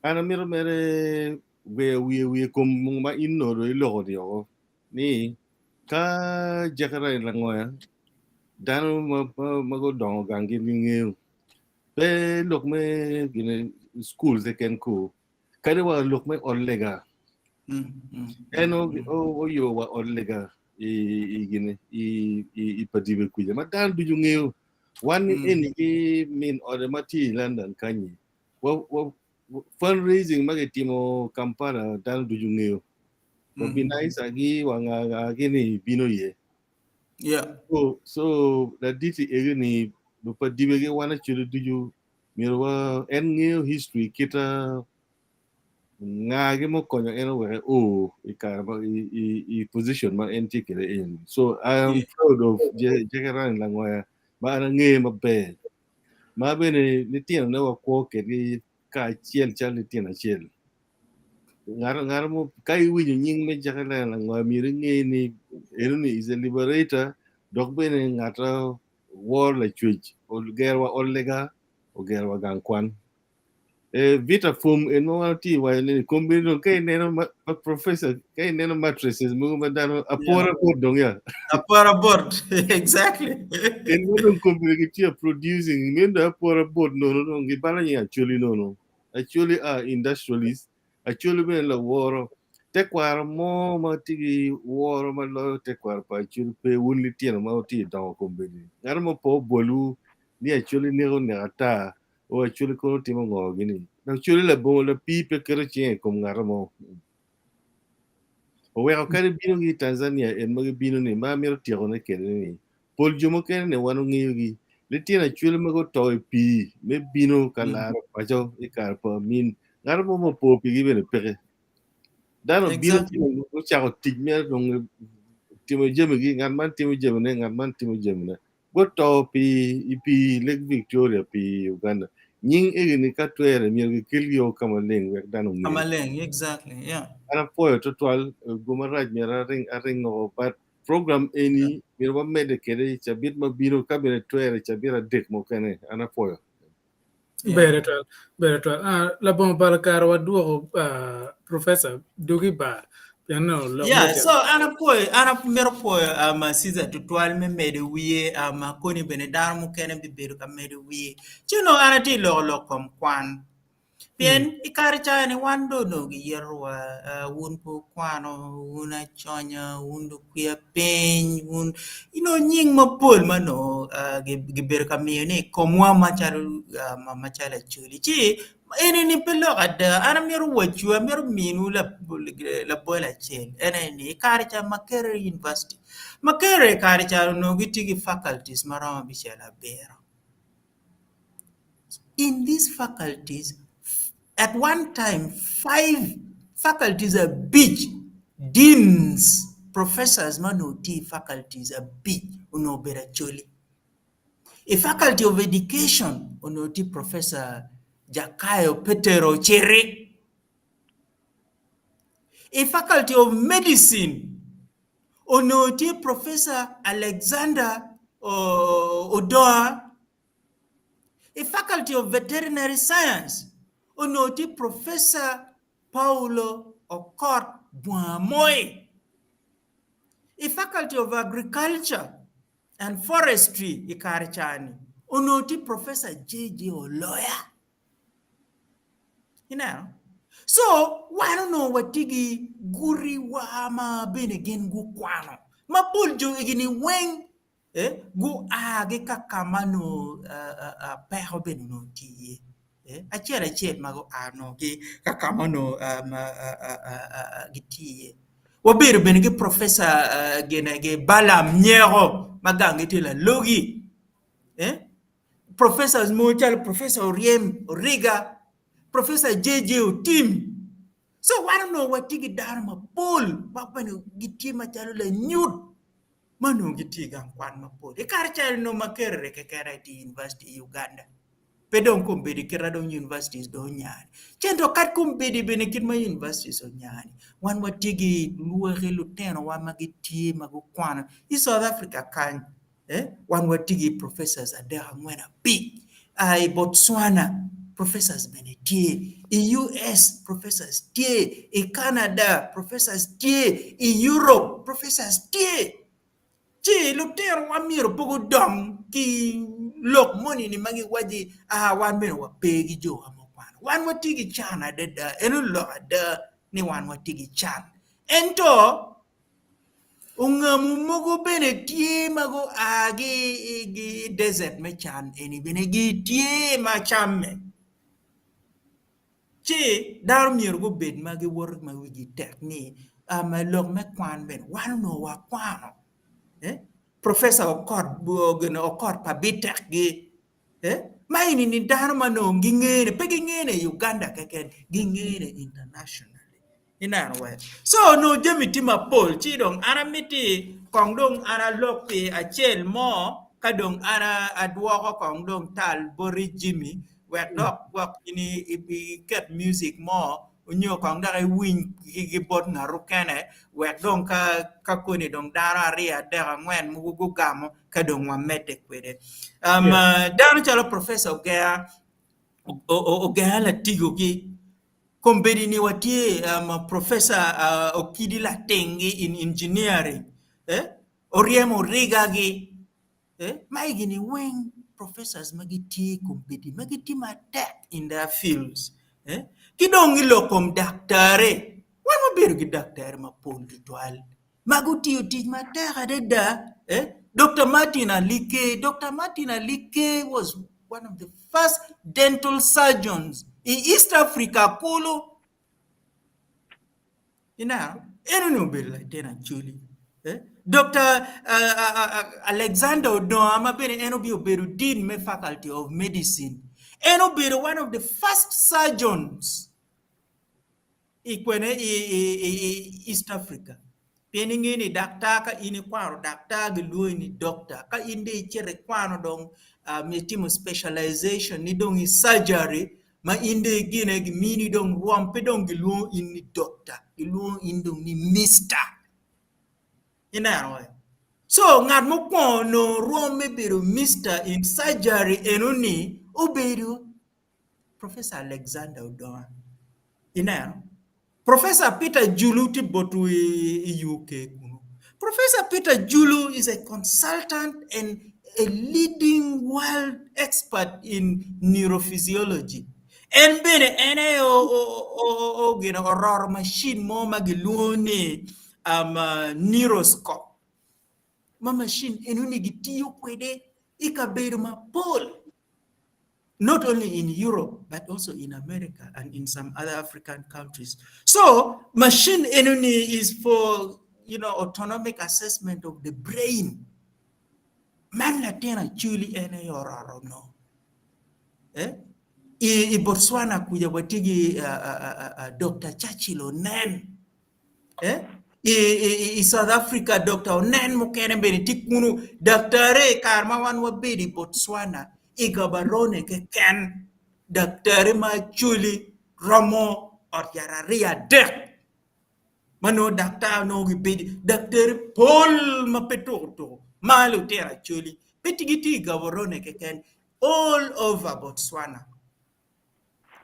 An amito mere gweyo wiye wiye kom mung ma in onongo dong iloko ni oko ni ka Jekara i Langoya dano ma, ma, ma gudongo gang gin gingeyo pe lok me gine school keken ku kadi wa lok me ot lega en oyo wa ot lega i, i gine i, i, i padibe kuja ma dano ducu ngeyo wan eni ki min ode ma tye i London kanyi wa, wa, fundraising ma gitimo Kampala dano ducu ngeyo. Wabinaisa gi wanganga gi ni bino iye. Yeah. So, so laditi egi ni lupadibe gi wan acwele ducu myero wa en ngeyo history kita nga gi mukonyo en oweke o i kare ma i, i, i position ma en tye kwede eni. So I am Yeah. proud of Jekerani Langoya ma an angeye maber. Ma bene litino ne wakwo kedgi kacel calo litino acel. Ngat ngat mo ka iwinyo nying me Jacqueline Langoya myero inge ni eno ni is a liberator dok bene ngat woro lacwec ogerwa ot lega ogerwa gang kwan. E, Vita Fum en ma wan watye waco ni kombeddi dong ka ineno ma, ma professor ka ineno mattresses mogo ma dano apora bot dong ya. Apora bot exactly. En ma dong kombeddi gitye producing meno dong apora bot nono dong gibalo nying Acholi nono. Acholi are industrialist, Acholi bene laworo. Tekwaro mo ma tye ki woro ma loyo tekwaro pa Acholi pe wun litino ma wutye dongo kombeddi. Ngat mo pe obwolwu ni Acholi neko nek ata o Acholi kono timo ngo gini. Acholi labongo lapii pe keto cinge i kom ngat mo. Oweko kadi bino ki i Tanzania en ma gibino ni ma amito tyekone kwede ni pol jo mukene ni wan ongeyogi. Litino Acholi ma guto i pii me bino ka laro paco i kare pa Amin ngat mo ma opo pigi bene peke. Dano obino Exactly. ocako tic mere dong timo jamigi ngat man timo jamine ngat man timo jamine. Guto pi i pii Lake Victoria pi Uganda. Nying egini ka twere myero gikelgi o ka maleng wek dano onge. Ka maleng, exactly, yeah. An apwoyo twatwal go marac myero aring aring oko but program eni myero wamedde kwede i cabit mabino ka bene twere i cabit adek mukene an apwoyo. Yeah. Ber twal, ber twal. Ah, labongo balo kare wadwoko ah, Professor dugi ba. Pien onongo lok Yeah, me so an apwoyo, an amito pwoyo um, Caesar tutwal me medo wiye um, koni bene dano mukene bibedo ka medo wiye. Ci onongo an atye loko lok kom kwan. Pien i kare ca-ni wan dong onongo giyetowa, wun pe wukwano, wun aconya, wun lukwiya piny, wun inongo nying mapol ma onongo gibedo ka miyone i komwa macalo acholi. Ci eni-ni pe lok ada, an amito wacwu, amito miniwu labol acel en aye ni i kare ca Makerere University, Makerere i kare ca onongo gitye ki faculties ma romo abicel abiro. In these faculties, at one time, five faculties abic, deans, professors ma onongo tye i faculties abic onongo obedo Acholi. I faculty of education onongo tye Professor Jakayo Petero Ociri. I faculty of medicine onongo tye Professor Alexander Odoa. I Faculty of Veterinary Science, onongo tye Professor Paulo Okot Bwamoi. I Faculty of Agriculture and Forestry i kare ca-ni, onongo tye Professor JJ Oloya. Ineno? So, wan onongo watye ki gutiwa ma bene gin gukwano, ma pol jo egi-ni weng gua ki ka ka ma nongo peko bene onongo tye iye acel acel ma gua nongo ki ka ka ma onongo gitye iye. Wabedo bene ki professor gine Balaam Nyeko ma ganggi tye Lalogi professors mogo calo professor Oryem Origa, professor JJ Otim so wan onongo watye ki dano mapol ma bene gitye macalo lanyut ma onongo gitye i gang kwan mapol. I kare ca onongo Makerere keken aye tye i univaciti i Uganda. Pe dong kombeddi kite dong univaciti dong onya-ni. Ento kadi kombeddi bene kit ma univaciti onya-ni, wan watye ki lwaki lutinowa ma gitye ma gukwano i South Africa kany, wan watye ki professors adek, angwen, abic, i Botswana professors bene tye, i US professors tye, i Canada professors tye, i Europe professors tye. Ci lutinowa myero pe gudong ki lok moni-ni ma giwacci aa wan bene wape ki jowa mukwano. Wan watye ki can adada, eno lok ada ni wan watye ki can. Ento Ongamu mogo bene tye ma gua ki i desert me can eni bene gitye ma camme ci dano myero gubed ma giwoto ma wigi tek ni lok me kwan bene wan onongo wakwano professor Okot pa Bitekgi ma eni-ni dano ma onongo gingene pe gingene i Uganda keken gingene internationally. Ineno we? So onongo jami tye mapol ci dong an amiti kong dong an alok pi acel mo ka dong an adwoko kong dong tal boti Jimmy wek dok gwok in iket music mo nyo kong dok iwiny ki bot ngat okene wek dong ka ka koni dong dano aryo adek angwen mogo gugamo ka dong wamedde kwede. Um, dano calo Professor Ogenga Ogenga Latigo-gi Kombeddi ni watye Professor Okidi Latingi in engineering, oryemo origagi, ma igi-ni weng professors ma gitye kombeddi ma gitye matek in their fields. Ki dong i lok kom daktari, wan wabedo ki daktari mapol tutwal ma gutiyo tic matek adada. Dokta Martin Alike, Dokta Martin Alike was one of the first dental surgeons i East Africa kulu. Ineno, en onongo obedo latin Acholi. Dokta Alexander Odonga ma bene en obino obedo dean me faculty of medicine, en obedo one of the first surgeons i kwene i East Africa. Pien ingeyo ni daktar ka in ikwano daktar gilwongi ni doctor ka in dong icito ikwano dong itimo specialization ni dong i surgery ma in dong igine gimini dong rwom pe dong gilwongo in ni doctor gilwongo in dong ni mister ineno wee so ngat mukwongo nongo rwom me bedo mister in surgery eno ni obedo Professor Alexander Odonga ineno. Professor Peter Julu tye botwu i UK kunu. Professor Peter Julu is a consultant and a leading world expert in neurophysiology. En bene en aye ororo machine mo ma gilwongo ni um, neuroscope ma machine enoni gitiyo kwede i kabedo mapol not only in Europe but also in America and in some other African countries. So machine enoni is for you know autonomic assessment of the brain. Man latin acholi en aye ororo no. Eh? I, i Botswana kuja watye gi uh, uh, uh, Dr. Churchill Onen. Eh? I, i, i South Africa Dr. Onen mukene bene tye kunu. Daktare i kare ma wan wabedo i Botswana i Gaborone keken daktare ma acholi romo ot yat aryo adek ma nongo daktar nongo gibedo daktari pol ma pe tuko tuko ma lutino acholi pe gitye i Gaborone keken all over Botswana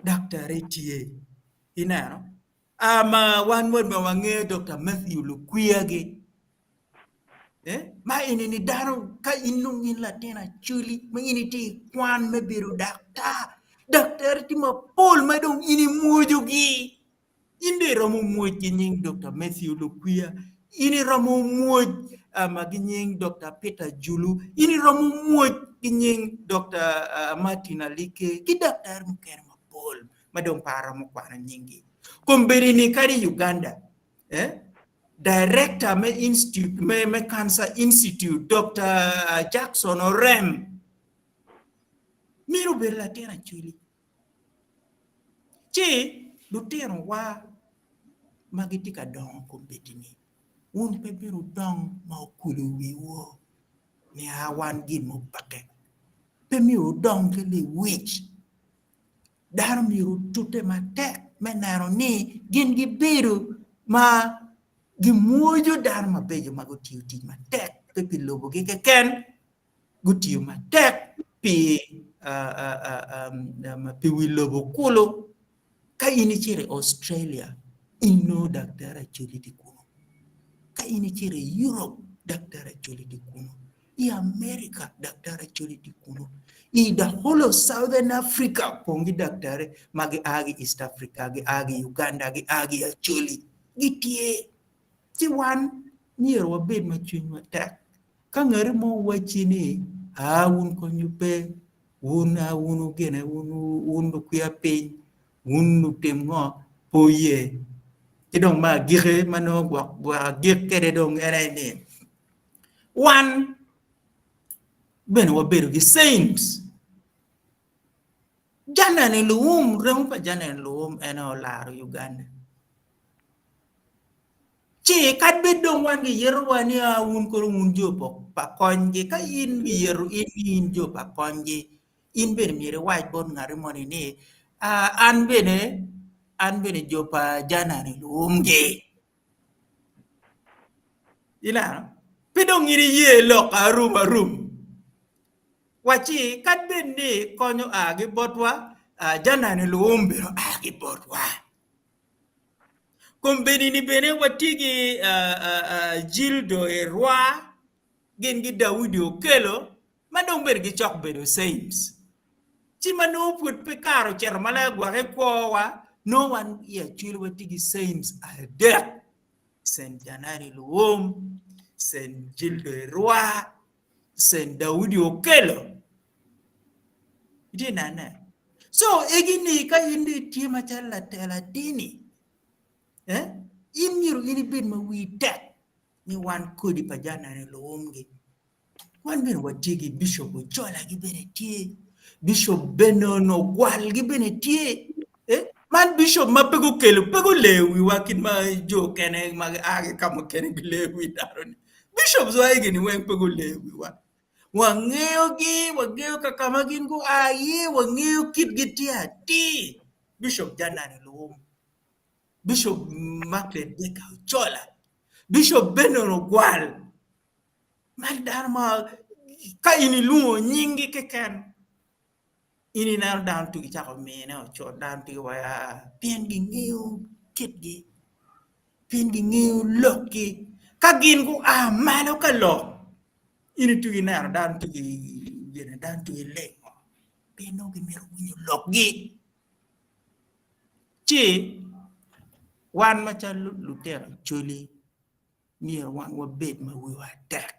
daktari tye ineno ma wan ma wangeyo Dr. Matthew Lukwiyagi eh? ma eni ni dano ka in dong in latin acholi ma in itye i kwan me bedo daktar daktari tye mapol ma dong in imwojogi in dong iromo mwoc ki nying Dr. Matthew Lukwiya in iromo mwoc ma ki nying Dr. Peter Julu in iromo mwoc ki nying Dr. Martin Alike ki daktari mukene mapol ma dong pe aromo kwano nyinggi. Kombeddi ni kadi i Uganda, eh, director me institute me, me Cancer Institute Dr. Jackson Orem myero obed latin acholi. Ci lutinowa ma gitye ka dongo kombeddi ni wun pe myero wudong ma okulo wiwu ni a wan gin mupeke. Pe myero wudong ki lewic. Dano myero otute matek me neno ni gin gibedo ma gimwojo dano mabeco ma gutiyo tic matek pe pi lobogi keken, gutiyo matek pi pi wi lobo kulu. Ka in icito i Australia, inongo daktar Acholi tye kunu. Ka in icito i Europe, daktar Acholi tye kunu. I America, daktar Acholi tye kunu. I the whole of Southern Africa, opong ki daktari ma gia ki East Africa, gia ki Uganda, gia ki Acholi, gitye. Ci wan myero wabed ma cwinywa tek. Ka ngati mo wacci ni, aa wun konywu pe, wun a wun wugine, wun wun lukwiya piny, wun lutim ngo, pe wuye. Ci dong me agikki ma nongo gwok gwok agik kwede dong en aye ni, Wan bene wabedo ki saints. Janani Luwum, remo pa Janani Luwum en aye olaro Uganda. Ci kadi bed dong wan giyetowa ni a wun kono wun jo pa konygi, ka in giyeto in ni in jo pa konygi, in bene myero iwac bot ngati moni ni an bene an bene jo pa Janani Luwumgi. Ineno? Pe dong in iye lok arum arum. Wacci kadi bed ni kony oa ki botwa, Janani Luwum bene oa ki botwa. Kombeddi-ni bene watye ki Jildo Erwa gin ki Daudi Okello ma dong bene gicok bedo saints. Ci ma nongo pud pe kare ocito malac gwok i kwowa, nongo wan i Acholi watye ki saints adek, Saint Janani Luwum, Saint Jildo Erwa, Saint Daudi Okello. Itye nene? So egi-ni ka in dong itye macalo latela dini, eh, in myero in ibed ma wii tek ni wan kodi pa Janani Luwumgi. Wan bene watye ki Bishop Ocola-gi bene tye, Bishop Benon Ogwal-gi bene tye. Eh, man bishop ma pe gukelo pe guleyo wiwa kit ma jo okene ma gia ki ka mukene gileyo wi dano-ni. Bishops wa egi-ni weng pe guleyo wiwa. Wangeyogi, wangeyo ka ka ma gin gua iye, wangeyo kitgi tye atir. Bishop Janani Luwum, Bishop Margaret Baker Ocola, Bishop Benon Ogwal, Man dano ma ka in ilwongo nyinggi keken in ineno dano tugi cako mine ocut dano tugi waco aa pien gingeyo kitgi. Pien gingeyo lokgi. Ka gin gua malo ka lok, in itugi neno dano tugi gine dano tugi lingo pien nongo gimito winyo lokgi. Ci wan macalo lutino Acholi myero wan wabed ma wiwa tek,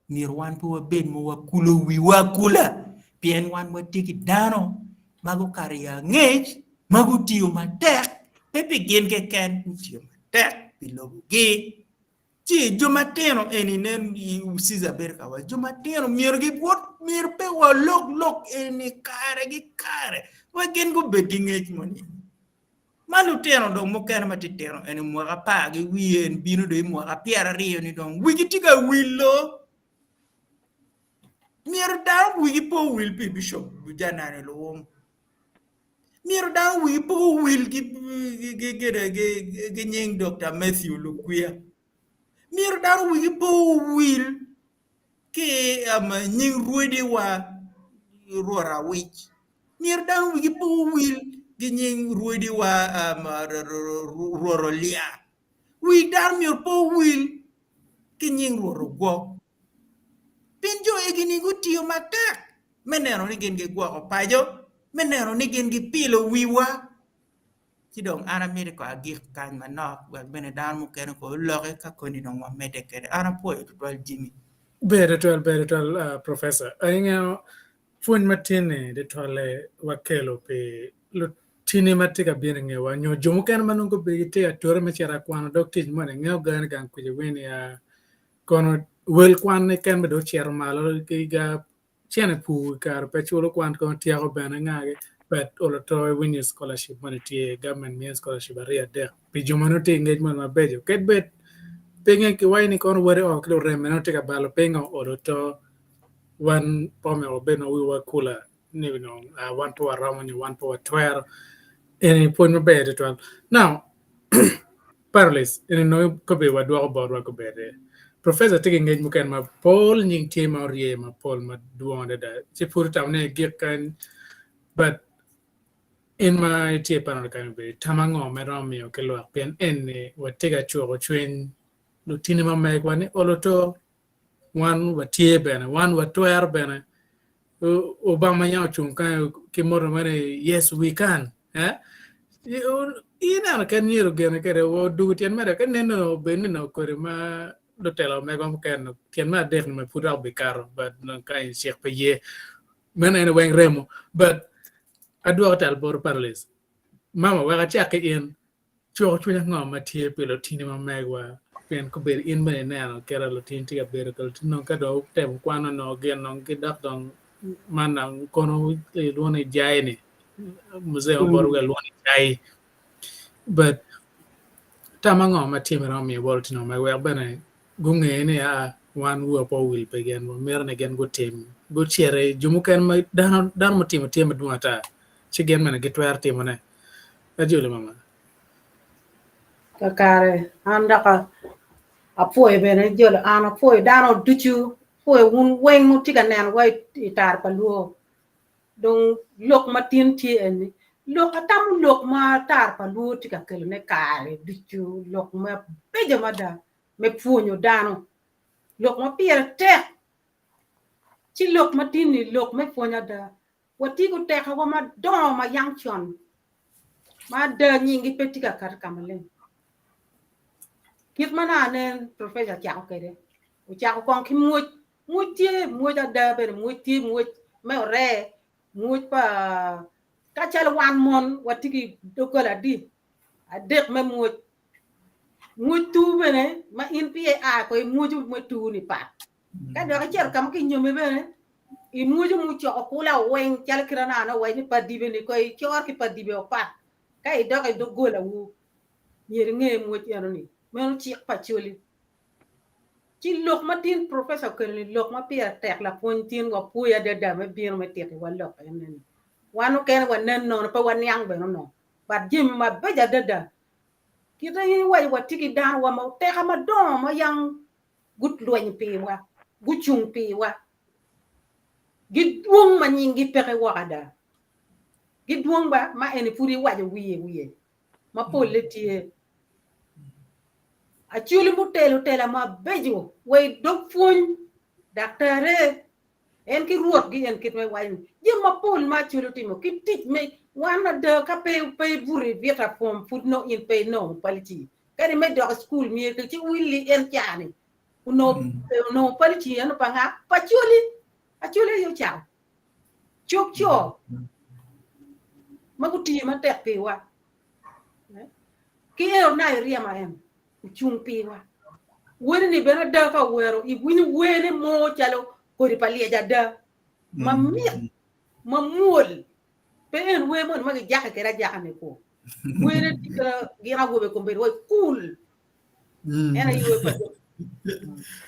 myero wan pe wabed ma wakulo wiwa akula pien wan watye ki dano ma gukato i angec ma gutiyo matek pe pi gin keken gutiyo matek pi lobogi. Ci jo matino eni nen Caesar bedo ka waco jo matino myero gibwot myero pe walok lok eni kare ki kare wek gin gubed ki ngec moni. Ma lutino dong mukene matitino eni mwaka apar ki wiye en bino dong i mwaka pyeraryo ni dong wigi tye ka wilo. Myero dano wigi pe owil pi Bishop Janani Luwum. Myero dano wigi pe owil ki nying Dokta Matthew Lukwiya. Myero dano wigi pe owil ki nying rwodiwa Rwot Awic. Myero dano wigi pe owil ki nying rwodiwa Rwot Olya. Wi dano myero pe owil ki nying Rwot Ogwok. Pien jo egi-ni gutiyo matek me neno ni gin gigwoko paco, me neno ni gin gipilo wiwa. Ci dong an amito kong agik kany manok wek bene dano mukene kong oloki ka koni dong wamedde kwede. An apwoyo tutwal Jimmy. Ber tutwal, ber tutwal uh, Professor. Ingeyo pwony matin-ni tutwalle wakelo pi lutini ma tye ka bino i ngewa nyo jo mukene ma nongo gubedo gitye ature me cito akwano dog tic moni ingeyo gani gang kwija iwinyo ni uh, Kono wel kwan keken bene dong ocito malo ki ga cene pur i kare pe culo kwan kono tyeko bene ngagi but olo to iwinyo scholarship moni tye government miyo scholarship aryo adek pi jo ma nongo tye ki ngec moni mabeco kadi bed pinge kiwaco ni kono wode oo ki lureme nongo tye ka balo pingo olo to wan pe omyero wabed ma wiwa kula ni nongo wan pe waromo nyo wan pe watwero eni pwony maber tutwal now Paralis eni nongo kobedo wadwoko botwa kobedi professor tye ki ngec mukene mapol nying tye ma orye mapol madwong adada ci pud otamo ni egik kany but in ma itye i panel kany obedo tam ango ma iromo miyo ki lwak pien eni watye ka cuko cwiny lutini ma megwa ni olo to wan watye bene wan watwero bene Obama yam ocung kany ki motto mere ni yes we can eh? Ineno kit myero gene kede odugo tyen mere ka neno obed ni nongo kodi ma lutelo mego mukene tyen me adek ni pud dok bikato but nongo ka in cik pe ye meno en weng remo but adwoko tel bot Paralis mama wek acak ki in Cuko cwiny ango ma tye pi lutini ma megwa? Pien kobedo in bene ineno kit ma lutini tye ka bedo kwede, lutini dong ka dong gutemo kwan onongo gin dong gidok dong man dong kono ilwongo ni jai ni muzee ma botwa lwongo ni jai but tam ango ma tye ma iromo miyo bot lutini ma megwa wek bene gunge ni aa wan wiwa pe owil pi gin wamito ni gin gutim guciti jo mukene ma dano dano mutimo tye madwong ata ci gin bene gitwero timone. Ajoli mama. Kakare, an dok apwoyo bene jolo an apwoyo dano ducu, apwoyo wun weng wutye ka nenowa i tar pa luo. Dong lok ma tin tye eni, lok atamo lok ma tar pa luo tye ka kelone kare ducu, lok mabeco mada me pwonyo dano, lok ma pire tek. Ci lok ma tin-ni lok me pwony ada. Watye ki otekawa madongo ma yang con ma ada nyinggi pe tye ka kati ka maleng. Kit ma nongo anen Professor ocako kwede, ocako kong ki mwoc. Mwoc tye mwoc ada bene, mwoc tye mwoc me oree, mwoc pa ka calo wan mon watye ki doggola adi? Adek me mwoc. Mwoc tur bene ma in peya ia ko imwoco me tur-ni pat. Ka dok icito ka ma kinyomi bene, imwoco mucoko kula weng calo kit ma nongo owaco ni pa dibe-ni ko icor ki pa dibe opat. Ka idok i doggolawu, myero inge mwoc eno-ni. Meno cik pa Acholi. Ci lok ma tin Professor okelo-ni lok ma pire tek lapwony tin wapwoyi adada me bino me titiwa lok eno-ni. Wan mukene wanen nono pe waniang bene onongo but jami mabeco adada. Kite in iwaco watye ki danowa ma oteka madongo ma yang gulwenyo piwa, gucung piwa. Gidwong ma nyinggi peke woko ada. Gidwong ba ma eni pud iwaco wiye wiye ma polle tye. Acholi mutelo tela mabeco wa i dog pwony, daktare, en ki rwotgi en kit ma iwaco ni jami mapol ma Acholi otimo ki tic me wan ada ka pe pe ibuto i vita form pud nongo in pe inongo palici kadi me dok i cukul myero ci willi en caa-ni onongo onongo palici eno pa nga? Pa Acholi. Acholi aye ocako cog co ma gutiyo matek piwa. Ki eno nayo ryema en ocung piwa. Wene ni bene ada ka owero iwinyo wene mo calo kodi pa lyec ada ma mit ma mwol pe en wer moni ma gijake kwede ajaka ni kwo. Wene tye kit gin awobe kombeddi wa kul en aye wer pa jo.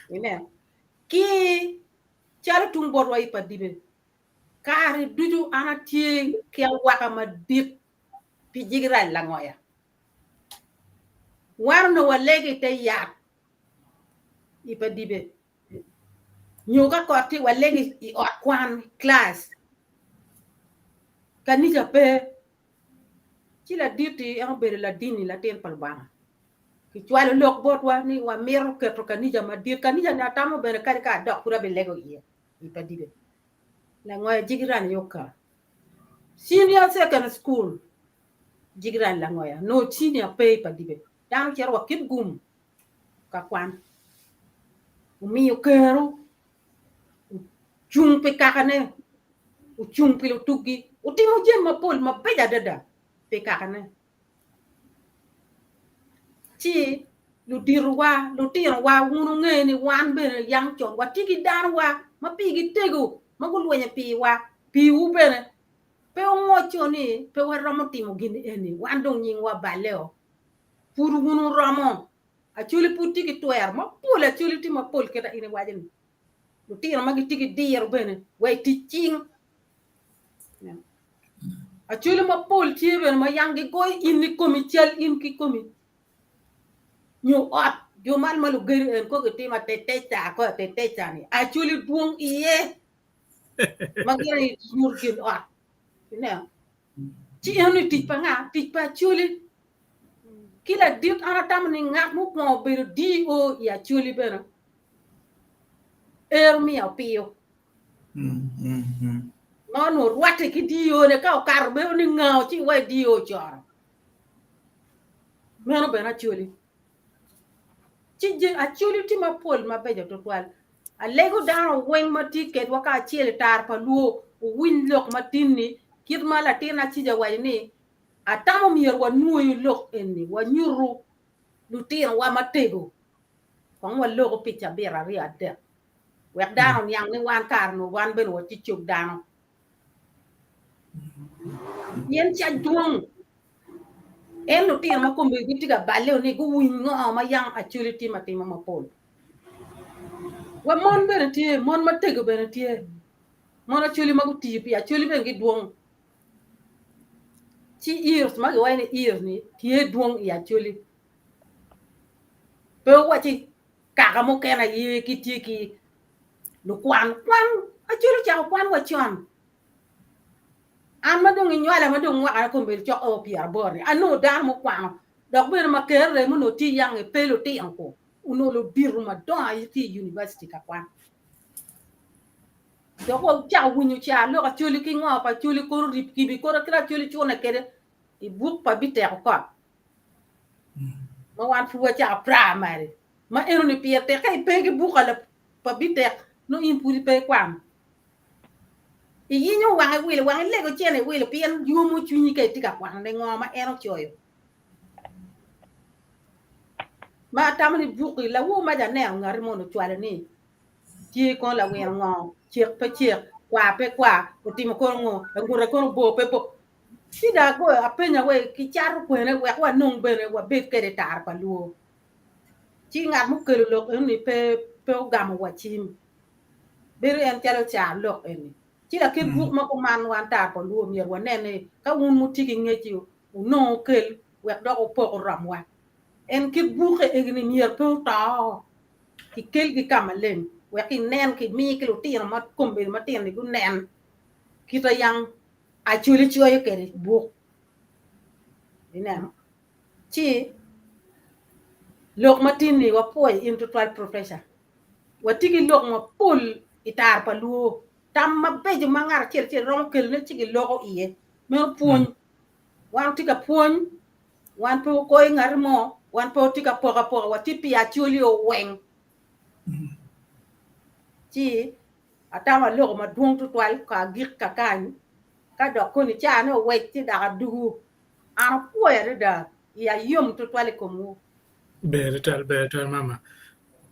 Ineno? Ki calo tung botwa i Padibe kare ducu an atye ki awaka madit pi jigirac langoya. Wan onongo walego i te yat i Padibe nyo ka kot tye walego i ot kwan, class. Kanica pe. Ci ladit-ti en obedo ladini latin pa Lubanga. Kicwalo lok botwa ni wamito keto kanica madit. Kanica-ni atamo bene kadi ka adok pud abilego iye i Padibe. Langoya jigirani aye oka. Senior secondary school jigirani langoya nongo senior pe i Padibe. Dano cito wa Kitgum ka kwan. Omiyo kero ocung pi kakane, ocung pi lutuggi, otimo jami mapol mabeco adada pi kakane. Ci luditowa, lutinowa, wun wunge ni wan bene yang con watye ki danowa ma pigi tego ma gulwenyo piwa, piwu bene. Pe wungoco ni pe waromo timo gin eni, wan dong nyingwa balle-o. Pud wun wuromo. Acholi pud tye ki twero mapol, acholi tye mapol kita in iwaco ni lutino ma gitye ki diro bene wa i tic cing. Acholi mapol tye bene ma yang gigoyo in i komi cal in ki komi nyo ot jo man ma lugedo en ko gitimo ateteca ko ateteca ni acholi dwong iye ma gin aye nyuto kin ot ineno ci eno ni tic pa nga tic pa acholi ki ladit an atamo ni ngat mukwongo obedo DO i acholi bene ero miyo opiyo Ma onongo rwatte ki DO-ne ka okato bedo ni ngao ci wa i DO ocoro. Meno bene Acholi. Ci Acholi tye mapol mabeco tutwal. Alego dano weng ma tye kedwa kacel i tara pa Luo owiny lok matin-ni kit ma latin Acica owaco ni atamo myero wanwoyu lok eni wanyutu lutinowa matego kong waloko pi cabit aryo adek. Wek dano oniang ni wan kare-nu wan bene watye cog dano. Pien cac dwong. En lutino ma kombeddi gitye ka balle ni guwiny ngo ma yam Acholi timo atima mapol. Wa mon bene tye, mon matego bene tye. Mon Acholi ma gutiyo pi Acholi bene gidwong. Ci years ma giwaco ni years ni tye dwong i Acholi. Pe wuwacci Kaka mukene aye gitye ki lukwan kwan. Acol ocako kwan wa con. An ma dong inywala ma dong mwakana kombeddi cok o pyeraboro-ni, anongo dano mukwano dok bene Makerere remo onongo tye yange pe lutino ku, onongo ludito madongo aye tye i univaciti ka kwan. Dok wacako winyo ca lok Acholi ki ngo pa Acholi koro rip kibi koro kit Acholi cune kwede i buk pa Biteko Kot. Ma wan pud wacako primary ma enoni pire tek ka ipe ki buk pa Bitek nongo in pud ipe ikwano. Iyinyo wang iwilo wang ilego cene iwilo pien yomo cwinyi ka itye ka kwanone ngo ma en ocoyo. Ma atamo ni buk-ki lawor maca aneno ngati moni ocwalo ni tye kono lawino ngo cek pe cek kwar pe kwar otimo kono ngo langute kono bor pe bor Ci dong agoyo apenya wek kicato kwene wek wanong bene wabed kwede i tara pa luo. Ci ngat mukelo lok enoni pe pe ogamo wa cim. Bedo en calo car lok eni. Ci lakit buk ma kuman wan tara pa luo myero wanen ni ka wun mutye ki ngec-ci wunongo wukel wek dok wupok oromwa. En kit bukke egini myero pe oto kikelgi ka maleng wek kinen kimi ki lutino ma kombeddi matino-ni gunen kite yang Acholi coyo kwede buk ineno ci Lok ma tin-ni wapwoyo in tutwal Professor. Watye ki lok mapol i taro pa luo. Tam mabeco ma ngat acel acel romo kelone ci giloko iye. Meno pwony. Wan watye ka pwony, wan pe wakoyo ngati mo, wan pe watye ka poko apoka, watye pi Acholi oweng. Ci atamo aloko madwong tutwal ka agik kakany, ka dok koni caa ne owec ci dok adugu. An apwoyo adada, iya yom tutwal i komwu. Ber tutwal, ber tutwal mama.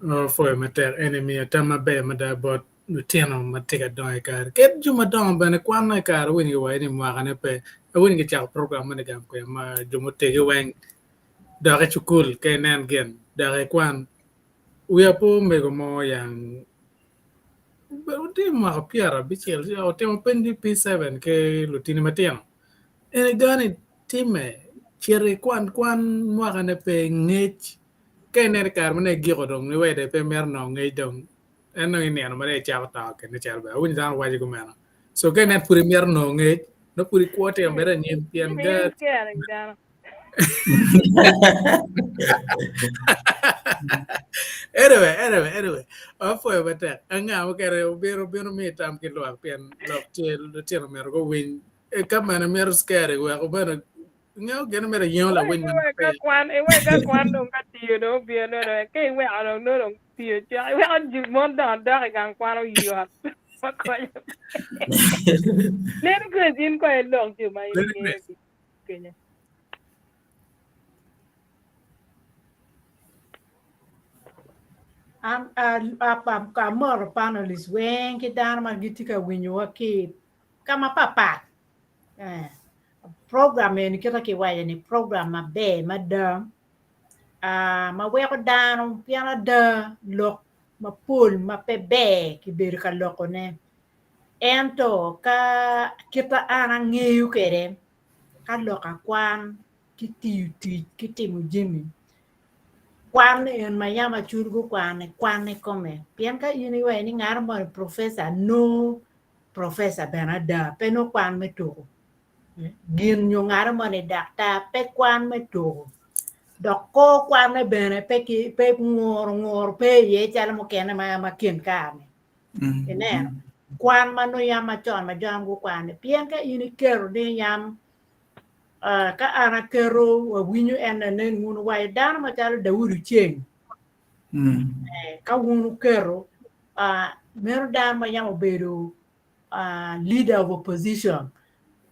Apwoyo matek. Eni miyo tam maber mada bot lutino ma tye ka dongo i kare. Kit jo madongo bene kwanne i kare awinyo giwaco ni mwakane pe. Awinyo gicako program moni gang kwer ma jo mutegi weng dok i cukul ka inen gin dok ikwan. Wiya po omego mo yang tye mwaka pyerabicel otimo peny ki P7 ki lutini matino. En igani timme cito ikwan kwan mwakane pe ngec ka ineno i kare ma nongo igiko dong iweko dong pe imito nongo ngec dong en dong inino ma dong icako to kene calo ber awinyo dano waco kumeno so ka inen pud imito nongo ngec nongo pud ikwo tye ka medde anyim pien ga anyway anyway anyway apwoyo matek anga mukene obino obino miyo tam ki lwak pien lok tye lutino myero guwiny ka mene mito scary wek bene ngeyo gin myero yengo lawiny man Iwek ka kwan iwek ka kwan dong ka tiyo dong obino nongo dong ka iweko dong nongo dong tiyo cok iweko ju mon dong dok i gang kwan oyot ma konyo pe. Lady Grace in kong ilok jo ma in Lady ingeyo Grace ki kenyo. An amoto panelist weng ki dano ma gitye ka winyowa ki ka mapat pat. Eh, program eni kita kiwaco ni program maber mada ah, ma weko dano pien ada lok mapol ma pe ber kibedo ka lokone. Ento ka kita an angeyo kwede ka lok akwan ki tiyo tic ki timo jami kwan en ma yam acul gukwano kwan kikome pien ka in iwaco ni ngat moni professor nongo professor bene ada pe nongo kwan me tuko gin nyo ngat moni daktar pe kwan me tuko dok kor kwanne bene pe ki pe nguru nguru pe iye calo mukene ma ma kin kare-ni ineno kwan ma nongo yam macon ma jo gukwano pien ka in iketo ni yam ka an aketo wawinyo en nen wun wuwaco dano macalo Daudi Oceng ka wun wuketo meno dano ma yam obedo leader of opposition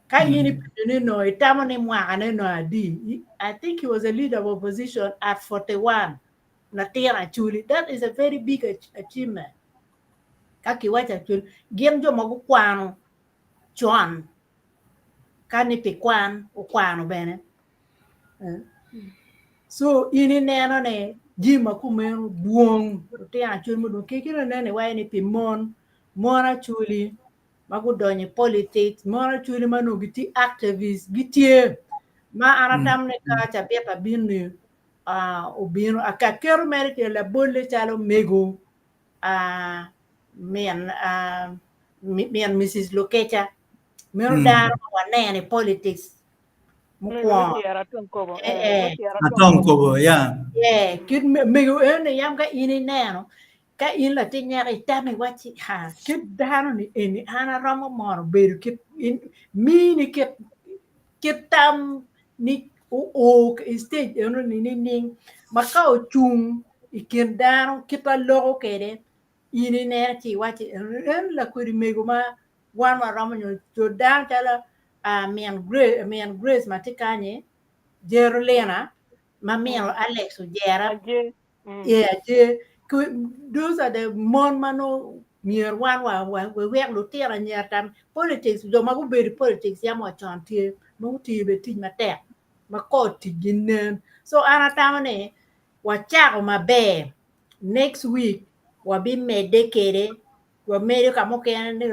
ka in ipenyo ni nongo itamo ni mwakane nongo adi I think he was a leader of opposition at 41 latin Acholi that is a very big achievement ka kiwaco Acholi gin jo ma gukwano con ka ni pi kwan okwano bene so in ineno ni jami ma kumeno dwong lutino Acholi madwong ki kit ineno iwaco ni pi mon mon Acholi ma gudonyo i politics mon Acholi ma onongo gitye activist gitye ma an atamo ni ka cabit abino-ni obino aketo mere ki labolle calo mego min min Mrs. Lukeca meno dano ma waneno i politics mukwongo Atong kobo, yeah. Yeah, kit mego eno yam ka in ineno ka in latin nyako itamo iwacci ha kit dano ni eni an aromo mono bedo kit mini kit kit tam ni oo i stage eno ni nining ma ka ocung i kin dano kit ma loko kwede in ineno ci iwacci en lakwedi mego ma wan waromo nyo jo dano calo min Grace, min Grace ma tye kanyi Jerolina ma min Alex Ojera yeah, aje those are the mon ma nongo myero wan wawek lutino anyira tam politics jo ma gubedo i politics yam wa con tye ma gutiyo bene tic matek ma kor ticgi nen so an atamo ni wacako maber next week wabimedde kede wamedo ka mukene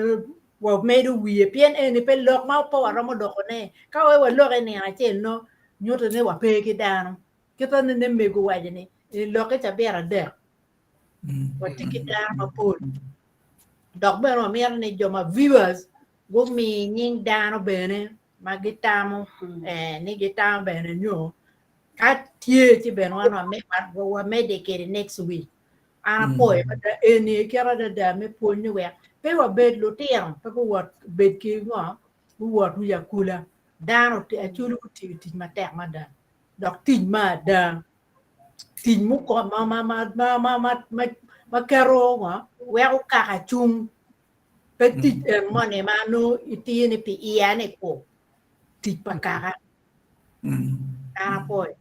wamedo wiye pien eni pe lok ma pe waromo lokone ka we walok i nino acel no nyuto ni wape ki dano kita nene mego waco ni lokke cabit adek watye ki dano mapol dok bene wamito ni jo ma viewers gumi nying dano bene ma gitamo ni gitamo bene nyo. Ka tye ci bene wan wamedde kwede next week. An apwoyo mada eni kit adada me pwony ni wek pe wabed lutino pe guwot bed ki ngo guwot wic akula. Dano Acholi gutiyo tic matek mada dok tic me ada tic muko ma ma ma ma ma ma ma ma keto ngo weko kaka cung pe tic en moni ma nongo itiyo ni pi iya ni ku tic pa kaka. An apwoyo.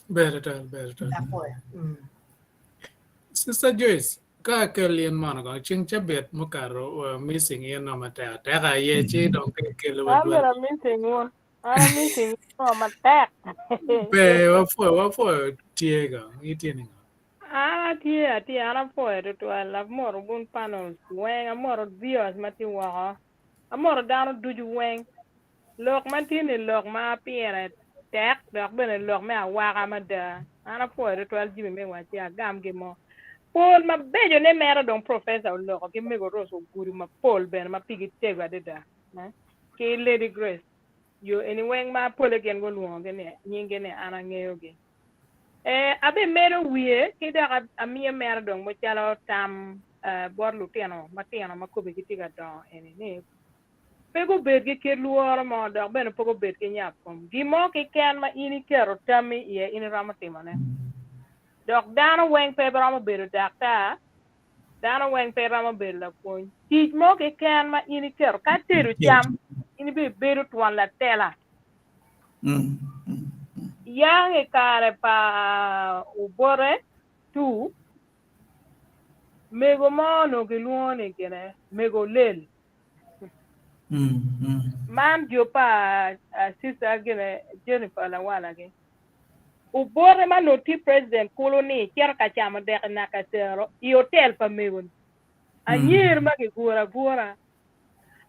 Ber twatwal, ber twatwal. Apwoyo. Mm. Sister Joyce, ka akel in mono kong ceng cabit mukato uh, missing in no matek ateka aye ci dong ka ikelo wa An dwal bene amissing wun. An amissing wun matek. Pe wapwoyo wapwoyo tye kong itye ningo? An atye atye an apwoyo tutwal amoto wun panels weng amoto viewers ma tye woko amoto dano ducu weng Lok ma tye ni lok ma pire tek dok bene lok me awaka mada. An apwoyo tutwal jami me wacci agam gi mo. Pol mabeco ne mere dong professor oloko ki mego Rose ogudo mapol bene ma pigi tego adada ki Lady Grace yo eni weng ma pole gin gulwongo gi ni nying gi ni an angeyo gi. Ee abimedo wiye ki dok amiyo mere dong macalo tam bot lutino matino ma kobe gitye ka dongo eni ni Pe gubed ki kit lworo mo, dok bene pe gubed ki nyap kom. Gin mo keken ma in iketo tammi iye, in iromo timone. Dok dano weng pe romo bedo daktar, dano weng pe romo bedo lapwony. Tic mo keken ma in iketo, ka tedo cam, in ibibedo twon latela. Yang i kare pa Obote tu, mego mo onongo gilwongo ni gine, mego Olel. Man jo pa sister gine Jennifer Lawala gi. Obote ma nongo tye president kulu ni cito ka camo dek i Nakasero i hotel pa mego ni. Anyir ma giguro agura,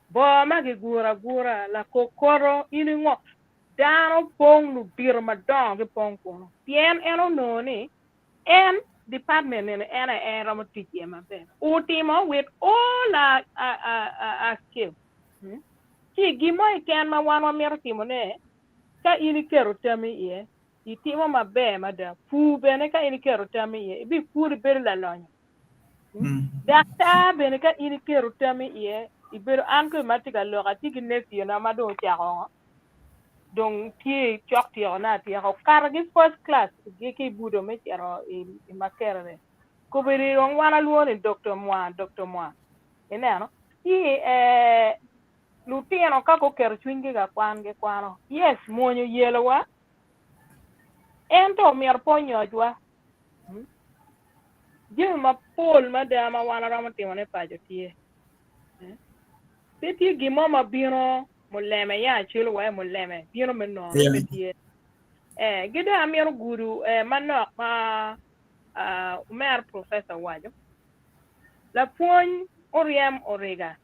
boo ma giguro agura, lakokoto, in ingo, dano pong ludito madongo gipong kunu. Pien en onongo ni En department eni en aye en romo tic iye maber. Otimo with all our, our, our skill. Hmm? Ci gin mo keken ma wan wamito timone, ka in iketo tammi iye, itimo maber mada. Pur bene ka in iketo tammi iye, ibipuro ibedo lalonyo. Hmm? Daktar bene ka in iketo tammi iye, ibedo an kome ma atye ka lok, atye ki nephew na ma dong ocako dong tye cok tyekone atyeka okato ki first class ki i budo me cito i Makerere kobedi dong wan alwongo ni Doctor Mwa Doctor Mwa ineno ci eh, lutino ka guketo cwinygi ka kwan gikwano yes mwonyo yelowa ento myero pe onyocwa hmm? jami mapol mada ma wan waromo timone paco tye hmm? Pe tye gin mo ma bino muleme ya acelo wa i muleme bino me nono pe tye. Eh, gi dong amito gudo eh, manok ma uh, omera professor owaco. Lapwony oryem origa.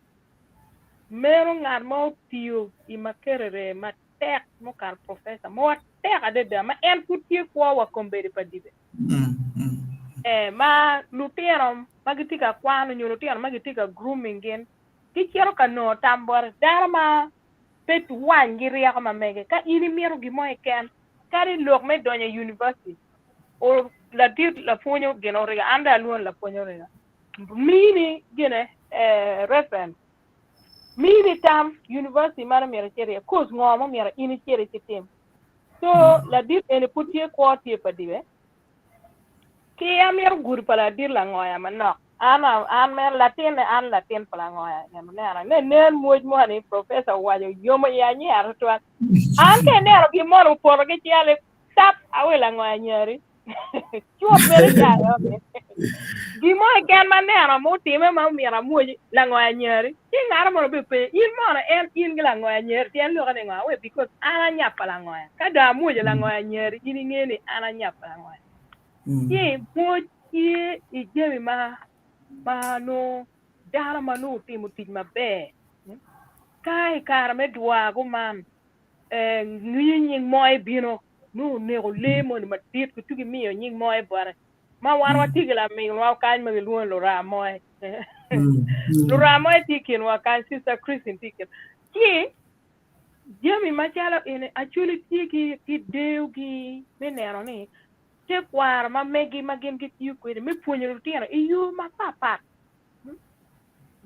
Meno ngat ma otiyo i Makerere matek mukato professor ma watek adada ma en pud tye kwo wa kombeddi pa dibe. Eh, ma lutino ma gitye ka kwan nyo lutino ma gitye ka grooming gin gicito ka nongo tam bote. Dano ma pe wany gi ryeko ma mege. Ka in imito gin mo keken, kadi lok me donyo i university, o ladit lapwonyo gin origa, an dong alwongo ni lapwony origa, mini gine eh, reference, mini tam university man myero icit iye, course ngo ma myero in icit icitim. So ladit eni pud tye kwo tye pa dibe, Ki amito gudo pa ladit langoya manok. An an mere latinne an latin pa langoya eno neno ne nen mwoc moni professor owaco yomo iya anyera tutwal. An ka ineno gin moni opoto ki cale tap awe langoya nyari. Cut bene cayo. Gin mo keken ma aneno mutime ma omyero amwoci langoya nyari. Ci ngato mono obedo penyo in mono en in gi langoya nyeri tyen loke ni ngo awe because an anyap pa langoya ka dong amwoco langoya nyeri in inge ni an anyap pa langoya ci mwoc tye i jami ma ma nongo dano ma nongo otimo tic maber ka i kare me dwar guman eh, ngiyo nying moe bino nongo oneko lee moni madit ki miyo nying moe bote ma wan watye ki laminwa kany ma gilwongo ni Lura Moe. Lura Moe tye i kinwa kany, Sister Christine tye i kinwa. Ci. Jami macalo eni Acholi tye ki ki deyogi me neno ni tekwaro ma megi ma gin gitiyo kwede me pwonyo lutino i yo mapatpat.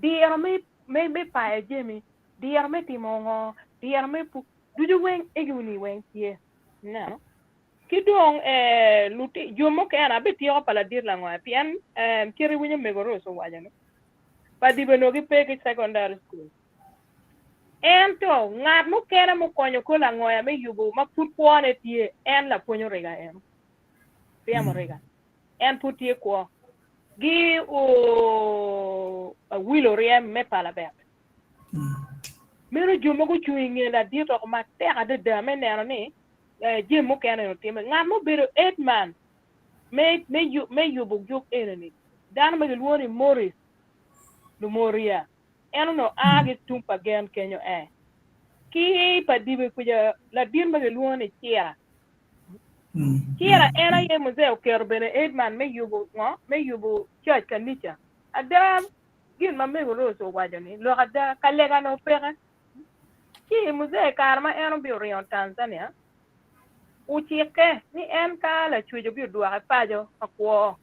Diro me me me payo jami, diro me timo ngo, diro me pur, ducu weng egoni weng tye. Ineno? Ki dong eh, luti, jo mukene abityeko pa ladit langoya pien eh, kit iwinyo mego Rose owaco ni padibe onongo gipe ki secondary school. Ento ngat mukene mukonyo kor langoya me yubo ma pud kwone tye en lapwony origa eno. Ryemo origa. En pud tye kwo. Gi o wilo ryem me palabek. Meno jo ma gucung i nge ladit oko matek adada me neno ni jami mukene eni otimme. Ngat ma obedo headman me me yubo yub eni-ni, dano ma gilwongo ni Morris Lumoria, en onongo a ki tung pa gen kenyo ee. Ki pa dibe kuca ladit ma gilwongo ni Cira. Cira en aye Muzee oketo bene headman me yubo ngo? Me yubo church kanica. Ada gin ma mego Rose owaco ni lok ada ka lega onongo peke. Ci Muzee kare ma en obi oringo Tanzania ocikke ni en ka Lacwec obi odwoke paco ka kwo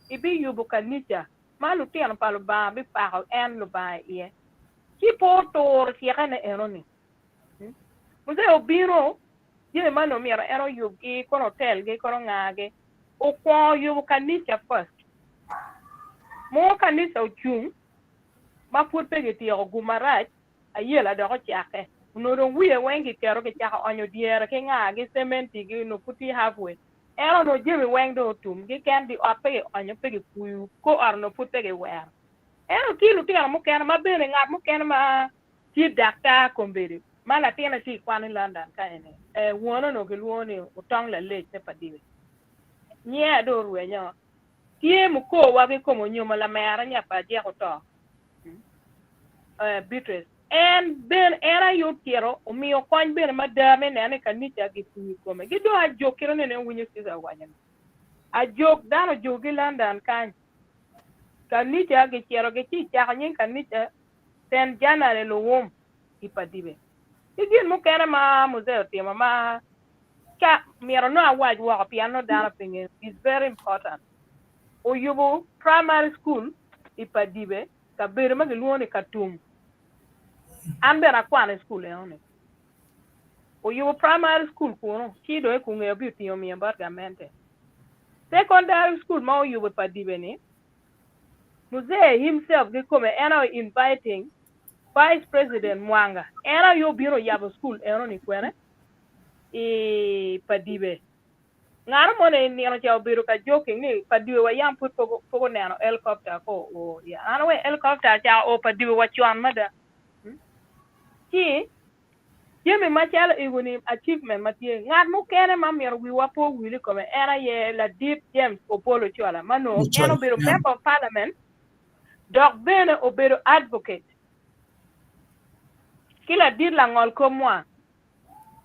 ibiyubo kanica ma lutino pa Lubanga bipako en Lubanga iye. Ci pe oturo cikkene enoni. Muzee obino, jami man onongo myero en oyubgi, kono otelgi, kono ongagi. Okwongo yubo kanica first. Mo kanica ocung ma pud pe kityeko gum marac, ayela dok ocakke. Onongo dong wiye weng kiketo kicako onyo dyere ki nga-gi, cementi-gi onongo pud tye half way. En onongo jami weng dong otum kiken di ot pe kionyo pe kipuyu kor ot onongo pud pe kiwero. Ento tye lutino mukene ma bene ngat mukene ma tye daktar kombeddi ma latinne tye i kwan i London ka eni wone onongo kilwongo ni Otong Lalec me Padibe nyinge dong orwenyo tye mukowa ki kome onyomo lamera nya pa Ajeko oto Beatrice en bene en aye ocito omiyo kony bene mada me neno ni kanica gipuyo i kome ki dong ajok kite nene winyo Caesar owaco ni ajok dano ojuko ki London kany kanica gicito gici cako nying kanica St. Janary Luwum i Padibe ki gin mukene ma Muzee otimo ma ca myero nongo awac woko pien nongo dano pe ngeyo is very important oyubo primary school i Padibe kabedo ma gilwongo ni Katum an bene akwano i cukul enoni oyubo primary school kunu ci dong i kunge obi otingo omiyo bot gamente secondary school ma oyubo i Padibe ni Muzee himself kikome en aye inviting Vice President Mwanga en aye obino oyabo cukul enoni kwene i Padibe. Ngat mo ni nino ca obedo ka joking ni Padibe wa yam pud pok oneno helicopter ko oo iya. An awe helicopter ca oo Padibe wa con mada. Ci jami macalo ego ni achievement ma tye. Ngat mukene ma myero wiwa pe owil i kome en aye ladit James Opollo Ochola ma nongo en obedo member of parliament dok bene obedo advocate ki ladit langol kop mwa.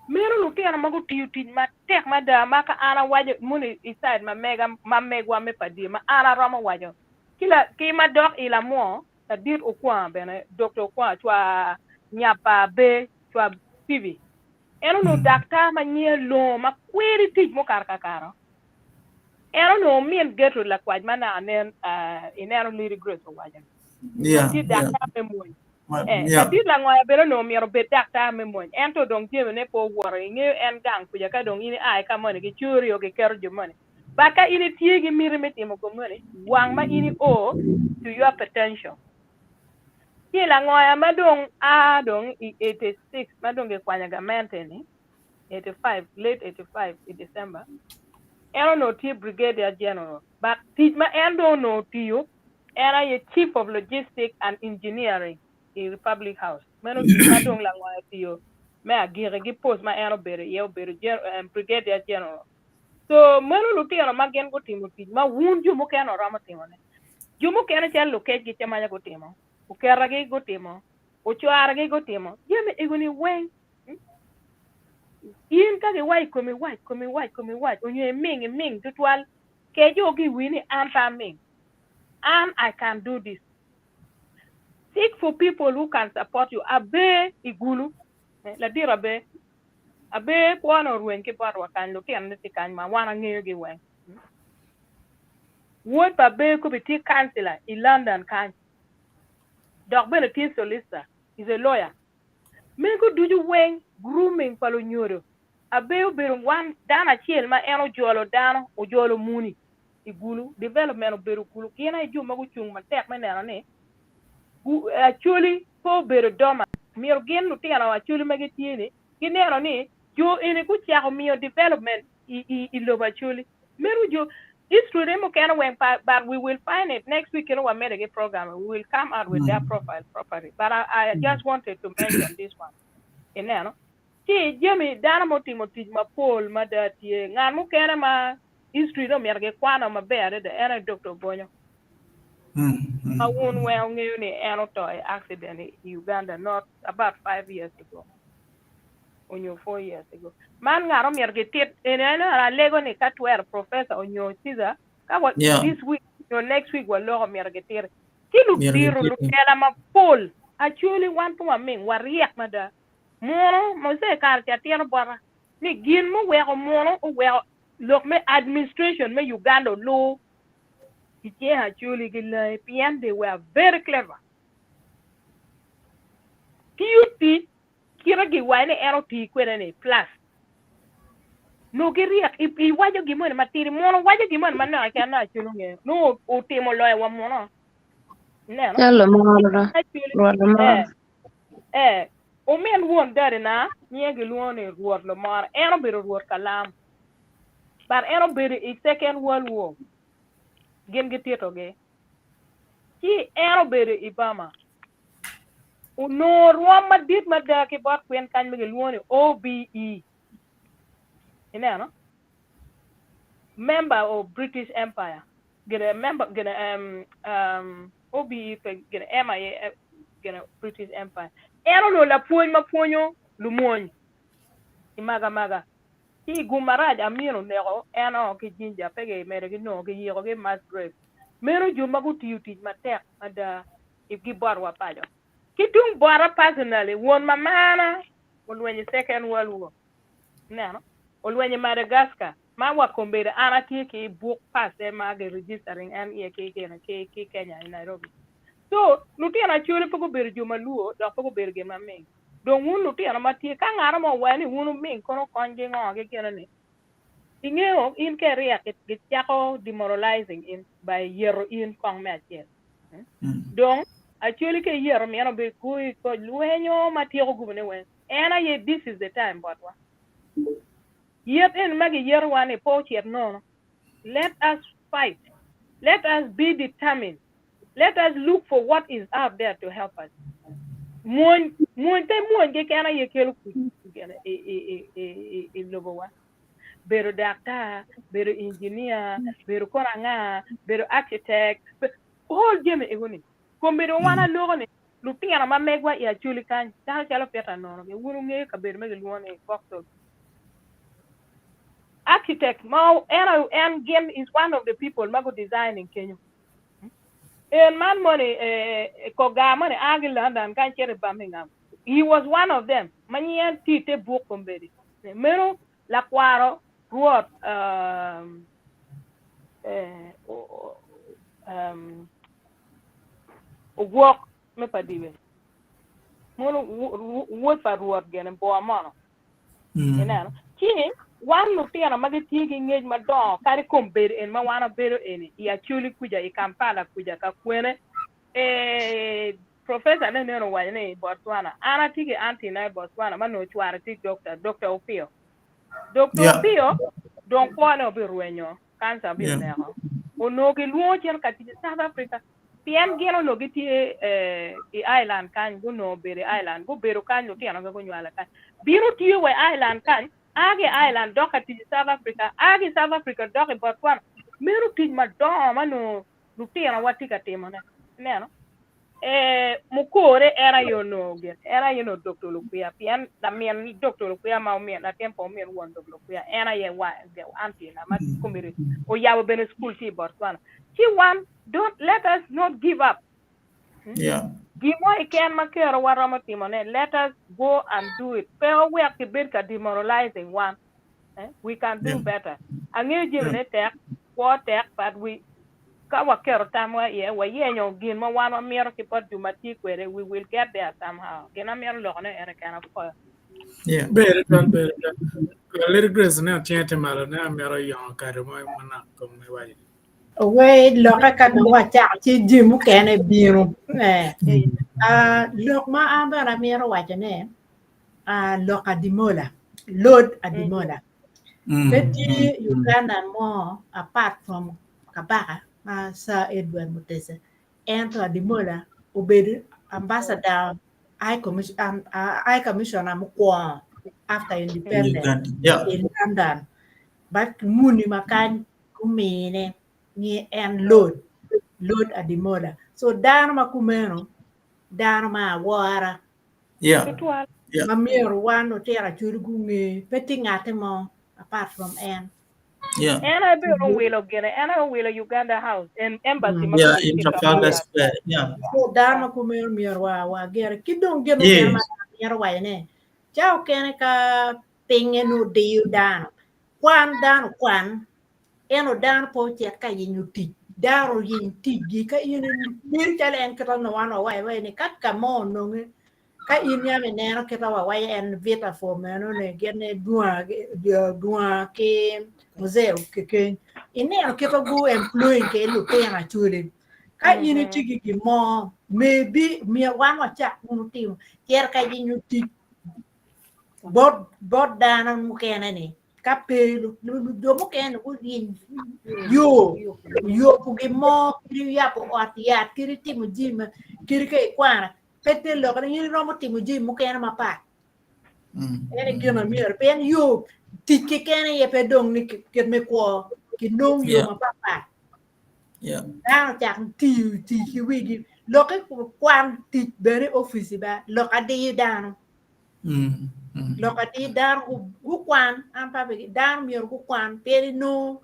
Meno lutino ma gutiyo tic matek mada ma ka an awaco moni i side ma mega ma megwa me padi ma an aromo waco ki la ki ma dok i lamwo ladit Okwanga bene Doctor Okwanga cwa nya pa Abe cwa Phoebe en onongo daktar ma nyinge longo ma kweri tic mukato kakare en onongo min Gertrude Lakwac ma naka nen ineno Lady Grace owaco ni tye daktar me mwony. Ladit langoya bene onongo myero obed daktar me mony, ento dong jamine pe owoto. Ingeyo en gang kuca ka dong in ia i ka moni gicuri o giketo jo moni. But ka in itye ki miti me timo gin moni, wang ma in io to your potential. Ci langoya ma dong a dong i 86 ma dong gikwanyo gamente ni, 85, late 85 i December, en onongo tye Brigadier General. But tic ma en dong onongo otiyo En aye Chief of Logistics and Engineering i Republic House. Meno tic ma dong langoya otiyo me agiki ki post ma en obedo iye obedo Brigadier General. So meno lutino ma gin gutimo tic ma wun jo mukene oromo timone. Jo mukene calo lukec gi Cemanya gutimo, Okeragi gutimo, Ocwaragi gutimo, jami egoni weng. In ka giwaco komi wac, komi wac, komi wac, onyo iming iming tutwal, keco ki i wii ni an pe aming. An I can do this. Seek for people who can support you. Aber i gulu. Ladit abe, abe kwone orweny ki bot wa kany, lutinone tye kany ma wan angeyogi weng. Wod pa abe kobi tye councillor i London kany, dok bene tye solicitor, is a lawyer. Mego ducu weng grooming pa lunyodo. Abe obedo wan dano acel ma en ojolo dano, ojolo muni i Gulu, development obedo Gulu, gin aye jo ma gucung matek me neno ni Acholi pe obedo dormant. Myero gin lutino Acholi ma gitye ni gineno ni jo eni gucako miyo development i lobo Acholi. Meno jo history ne mukene weng pa but we will find it next week keno wamede ki program we will come out with their profile properly but I, I just wanted to mention this one. Ineno? Ci jami dano mutimo tic mapol mada tye. Ngat mukene ma history dong myero gikwano maber adada en aye Dr. Obonyo. Ma wun weng wungeyo ni en oto i accident i Uganda not about 5 years ago onyo 4 years ago. Man ngat omyero gitit eni en alego ni ka twero professor onyo Caesar ka wa this week onyo next week waloko myero gitit. Ki ludito lutela mapol actually wan pe waming waryek mada. Muno Mose kare ca tito bota ni gin muweko muno oweko lok me administration me Uganda olu i cing Acholi ki Langi pien they were very clever. Tiyo tic kite giwaco ni en oti kwede ni plus nongo giryek iwaco gin moni matidi muno waco gin moni manok keken nongo Acholi ongeyo nongo otimo loyo wa muno ineno Calo lumoro, Acholi rwot lumoro. eh Eh, omin won dadina nyinge gilwongo ni Rwot Lumora. En obedo Rwot Kalam. But en obedo i Second World War. Gin gititogi. Ci en obedo i Burma. Onongo rwom madit mada ki bot kwin kany ma gilwongo ni OBE. Ineno? Member of British Empire. Gine member gine um, um, OBE pe gine M aye gine British Empire. En onongo lapwony ma pwonyo lumony i Magamaga. Ci i gum marac Amin oneko en o ki Jinja pe gimedo ki nongo giyikogi i mass grave. Meno jo ma gutiyo tic matek mada i gi botwa paco. Ki tung bota personally, won mamana olwenyo i Second World War. Ineno? Olwenyo i Madagascar. Ma wa kombeddi an atye ki buk passe ma gi registering en iye ki gine ki ki Kenya i Nairobi. So lutino Acholi pe gubedo jo ma luo dok pe gubedo gin ma ming. Dong wun lutino ma tye ka ngat mo owaco ni wun wuming kono kony gi ngo gi gine ni ingeyo in ka iryek gicako demoralizing in by yeto in kong me acel. Dong Acholi ka iyeto mino bi goyi koc lwenyo ma tyeko gubu ne weng. En aye this is the time botwa. Yet en ma giyetowa ni pe ocit nono. Let us fight. Let us be determined. Let us look for what is out there to help us. Mwony, mwony pe mwony keken aye kelo kuc i lobowa. Bedo daktar, bedo engineer, bedo kono anga, bedo architect, all jami ego-ni. Kombeddi wan aloko ni lutino ma megwa i Acholi kany, dano calo Peter Nono-gi, wun wungeyo kabedo ma gilwongo ni Vauxhall. Architect ma en en gin is one of the people ma gu designing kenyo. En man moni eh, kogar moni a ki London kany cito i Birmingham. He was one of them ma nyinge tye i te buk kombeddi. Meno lakwaro Rwot um, eh, um, ogwok me pa dibe. Mono wod pa Rwot gene bor mono. Ineno? Ci wan lutino ma gitye ki ngec madongo kadi kom bedo en ma wan wabedo eni i Acholi kuca, i Kampala kuca, ka kwene, eh, Professor ne neno owaco ni i Botswana, an atye ki auntie na i Botswana ma nongo cware tye doctor, Doctor Opio. Doctor Opio dong kwone obirwenyo, cancer obineko. Onongo gilwongo cito ka tic i South Africa pien gin onongo gitye i Ireland kany, gunongo bedo i Ireland, gubedo kany, lutinogi gunywalo kany. Bino tiyo wa i Ireland kany, a ki i Ireland dok ka tic i South Africa, a ki i South Africa dok i Botswana. Meno tic madongo ma nongo lutinowa tye ka timone. Ineno? Eh, mukore en aye onongo gin, en aye onongo Doktor Lukwiya, pien lamin Doktor Lukwiya ma omin, latin pa omin won Doktor Lukwiya, en aye wa, auntie na ma komiti oyabo bene school tye i Botswana. Ci wan, don't, let us not give up. Yeah. Gin mo keken ma kerowa romo timone, let us Go and do it. Pe owek kibed ka demoralizing wan. Eh? We can do better. Angeyo jamine tek, kwo tek, but we ka waketo tamwa iye, wayenyo gin ma wan wamito ki bot jo ma tye kwede, we will get there somehow. Gin amito lokone en keken apwoyo. Yeah. Ber twal, ber twal. Lady Grace ne ocinge tye malo ne amito yongo kado mo manok kom me waco. We lokke ka dong wacako ci jami mukene bino. Eh. Ah, lok ma an bene amito wacone ah, lok adimola, lod adimola. Pe tye Uganda mo apart from kabaka ma Sir Edward Mutesa ento Adimola obedo ambassador High Commission, High Commissioner mukwongo after independence Uganda. Yeah. in London. But muni ma kany gumine ni en Lord, Lord Adimola. So dano ma kumeno, dano ma awora Yeah. Tutwal. Yeah. ma myero wan lutino Acholi gunge, pe tye ngate mo apart from en. Yeah. En aye bene owilo gine, en aye owilo Uganda House, en embassy ma Yeah, kome in tye ka Trafalgar Kampala. Square. Yeah. So dano ma kumeno myero wa wagere ki dong gin mukene ma Yes. myero waco ne ca okene ka pinye nongo diyo dano kwan dano kwan ento dano pe ocit ka yenyo tic dano oyeny ticgi ka in bedo calo en kite onongo wan wawaco iwaci ni ka ka mo ononge ka in yam ineno kite wawaco en vita for meno ni gin ni dwonga dwonga ki muzee keken ineno kite gu employing kwede lutino acholi ka in itye ki gin mo maybe myero wan wacak wunu timo cito ka yenyo tic bot bot dano mukene ni ka pe jo mukene guyeny yo yubo gin mo kadi yabo ot yat kadi timo jami kadi ka ikwano pe te lok ni in iromo timo jami mukene mapat en aye gin ma myero pien yo tic keken aye pe dong ni kit me kwo kinong yo Yeah. mapatpat Yeah. dano ocak tiyo tic ki wigi lokke kwan tic bene i opici ba lok adiyo dano Lok atir dano gukwan an pe abigi dano myero gukwan pien inongo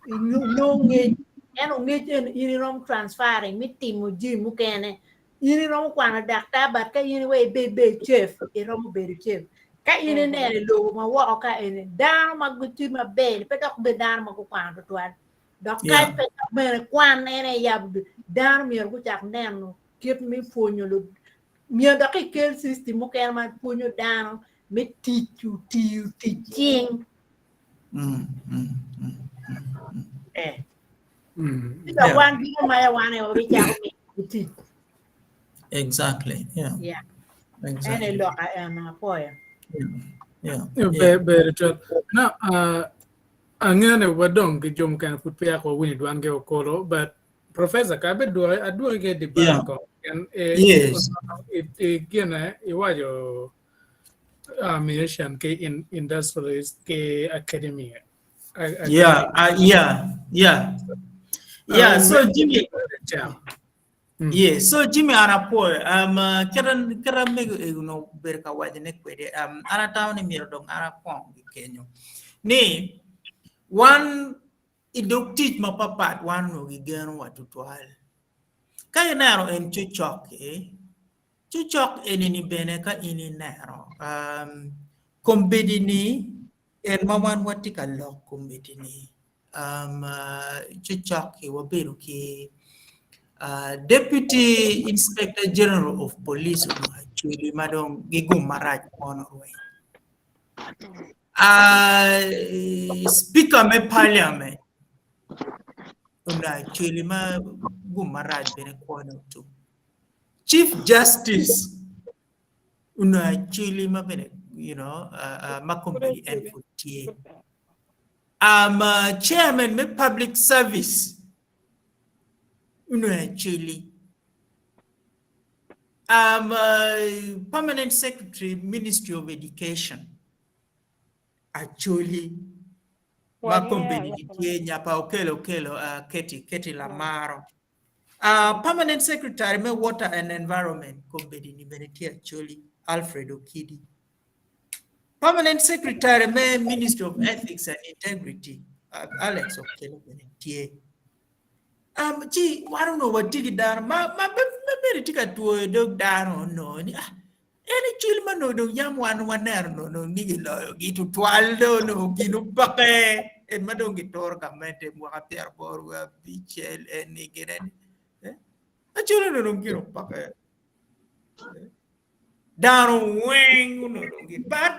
inongo ngec ento ngec eni in iromo transferring me timo jami mukene in iromo kwano daktar but ka in iweko ibed bed chef iromo bedo chef ka in ineno i lobo ma woko ka eni dano ma gitye maber pe dok bed dano ma gukwano tutwal dok kany pe dok bene kwan en aye yabo dano myero gucak neno kit me pwonyo Myero dok ikel system mukene ma pwonyo dano me tic tiyo tic cing. Eh. Ci dok wan gino ma wan aye wabicako miyo tic. Exactly. Yeah. Yeah. Exactly. En loka en apoyo. Yeah. Yeah. Ber twal. Now, angeyo ni wadong ki jo mukene pud peya wawinyo dwangi okolo, but Professor, ka abed dwoki, adwoki ki debate Yeah. ko. En, Yes. i gine, iwaco musician ki in, industrialist ki academy. Yeah, yeah, yeah. So Jimmy, yeah, so Jimmy an apwoyo. Kit kit amego ego obedo ka waco ne kwede. An atamo ni myero dong an akwong ki kenyo. Ni wan I dog tic mapapat wan onongo gigenowa tutwal. Ka ineno en cocok-ki, cocok eni-ni bene ka in ineno kombeddi-ni en ma wan watye ka lok kombeddi-ni cocok-ki wabedo ki Deputy Inspector General of Police onongo Acholi ma dong gigum marac mono rweny. Speaker me parliament onongo Acholi ma gum marac bene kwone otum. Chief Justice onongo Acholi ma bene you know ma kombeddi en pud tye. Chairman me public service onongo Acholi. I'm a permanent secretary ministry of education Acholi ma kombeddi gitye nya pa Okello Okello uh, Keti Keti Lamaro. Uh, permanent secretary me water and environment kombeddi ni bene tye Acholi Alfred Okidi. Permanent secretary me ministry of ethics and integrity uh, Alex Okello bene tye. Um, ci wan onongo watye ki dano ma, ma, ma bene tye ka twoyo dog dano onongo ni ah, En ecwil ma onongo dong yam wan waneno onongo ni giloyogi tutwal dong onongo gin opeke en ma dong gituro gamente mwaka pyeraboro wiye abicel eni gin eni eh? Acwil onongo dong gin opeke Dano weng onongo dong gipat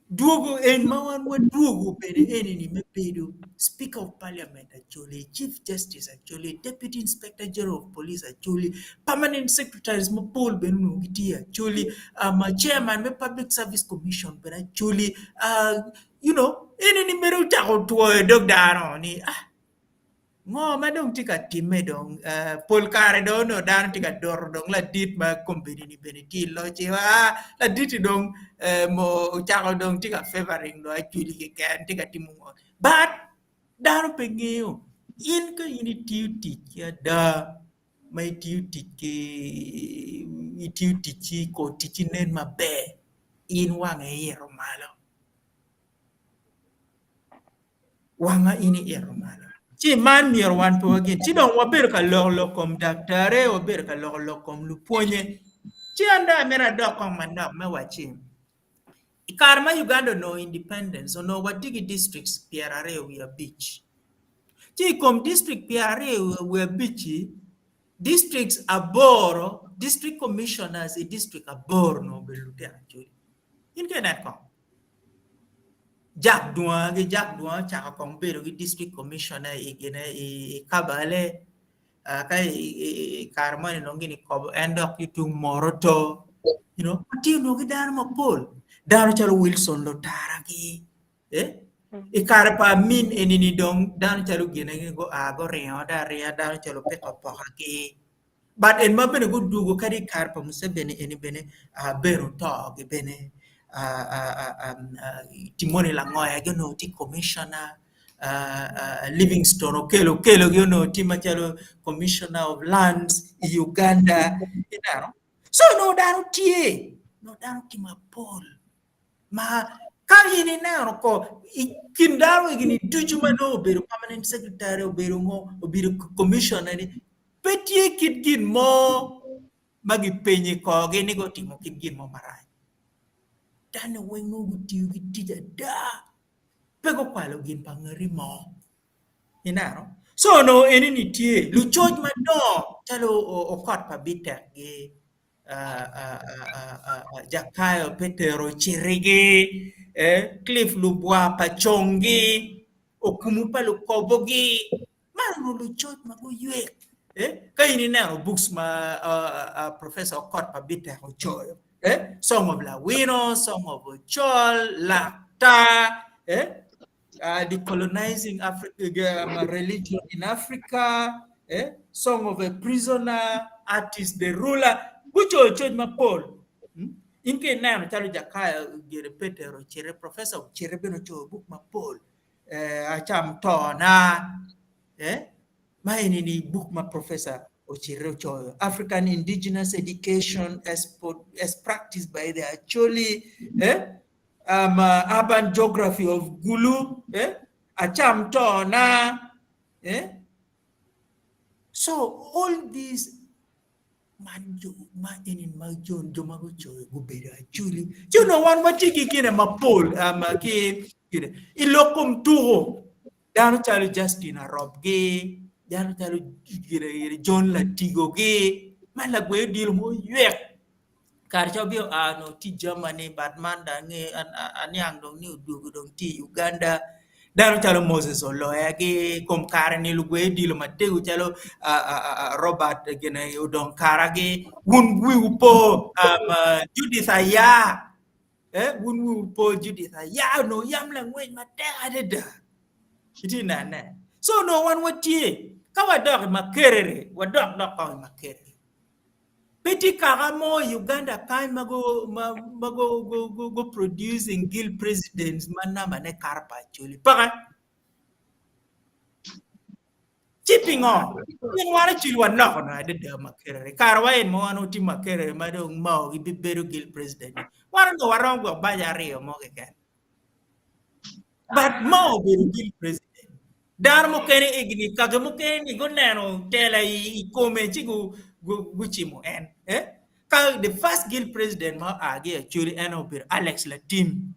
dwogo en ma wan wadwogo bene eni-ni me bedo Speaker of Parliament Acholi, Chief Justice Acholi, Deputy Inspector General of Police Acholi, Permanent Secretaries mapol bene onongo gitye Acholi, um, Chairman me Public Service Commission bene Acholi, uh, you know, eni-ni mere ocako twoyo dog dano ni ah Ngo ma dong tye ka timme dong? Pol kare dong onongo dano tye ka doto dong ladit ma kombeddi-ni bene tye i loc-ci aa ladit-ti dong ocako dong tye ka favoring dong Acholi keken tye ka timo ngo but dano pe ngeyo in ka in itiyo tic ki ada ma itiyo tic ki itiyo ticci kor ticci nen maber in wange ito malo. Wanga in iito malo. Ci man myero wan pe wagin. Ci dong wabedo ka loko lok kom daktare, wabedo ka loko lok kom lupwonye. Ci an dong amito adok kong manok me wacci, i kare ma Uganda onongo independence, onongo watye ki districts pyeraryo wiye abic. Ci i kom district pyeraryo wiye abic-ci, districts aboro, district commissioners i district aboro onongo obedo lutino Acholi. In ka inen kong. Jak dwonga ki jak dwonga ocako kong bedo ki district commissioner i gine i Kabale ka i kare moni dong gin ikobo en dok ki tung Moroto you know watye onongo ki dano mapol dano calo Wilson Lutara gi eh i kare pa Amin eni-ni dong dano calo gine gua guringo do aringa dano calo Opiko Apoka gi But en ma bene gudwogo kadi i kare pa Museveni eni bene bene oto gi bene Timoni Langoya gi onongo tye commissioner, Livingstone Okello Okello gi onongo tye macalo commissioner of lands i Uganda ineno. So onongo dano tye, onongo dano tye mapol ma ka in ineno ko i kin dano egini ducu ma nongo obedo permanent secretary obedo ngo obedo commissioner ni Pe tye kit gin mo ma gipenyo i korgi ni gutimo kit gin mo marac. Dano weng nongo gutiyo ki tic ada, pe gukwalo gin pa ngati mo. Ineno? So onongo eni-ni tye lucoc madongo calo okot pa Bitek-gi, Jakayo Petero Cirigi, Cliff Lubwa pa Conggi, Okumu pa Lukobogi, Man onongo lucoc ma guywek. Eh? Ka in ineno books ma uh, uh, Professor Okot pa Bitek ocoyo, eh? Song of Lawino, Song of Ocol, Lakta, eh? uh, Decolonizing Africa, um, Religion in Africa, eh? Song of a Prisoner, Artist the Ruler, gucoyo coc mapol. Hmm? In ka ineno calo Jakaya gire Petero Ocire, Professor Ocire bene ocoyo buk mapol. eh, acam tona eh, ma eni ni buk ma professor Ocirre ocoyo African Indigenous Education as, as practiced by the Acholi eh, um, uh, Urban Geography of Gulu eh, acam tona eh. So all these Man jo ma eni ma jo jo ma gucoyo gubedo acoli. Ci onongo wan watye ki gine mapol um, ki gine. I lok kom tuko, dano calo Justin Arobgi, dano calo gine, gine John Latigogi, ma lagwe odilo mo ywek. Kare ca obino a onongo tye i Germany but man dong ange aniang dong ni odwogo dong tye i Uganda. Dano calo Moses Oloya-gi kom kare-ni lugwe odilo matego calo Robert gine Odong Kara-gi wun wiwu po Judith Aya wun wiwu po Judith Aya onongo yam langwec matek adada itye nene so onongo wan watye ka wadok i Makerere wadok dok kong i Makerere Pe tye kaka mo i Uganda kany ma go ma ma go go go go producing guild presidents ma namba ne kato pa Acholi. Peke. Ci pingo? Pien wan Acholi wanoko nongo adada Makerere. Kare wa en ma wan watye Makerere ma dong Mao gibibedo guild president. Wan onongo waromo gwok baja aryo mo keken. But ma obedo guild president. Dano mukene egini kaki mukene ni guneno tela i kome ci gucimo en. Eh? Ka the first guild president ma oa ki i Acholi en obedo Alex Latim.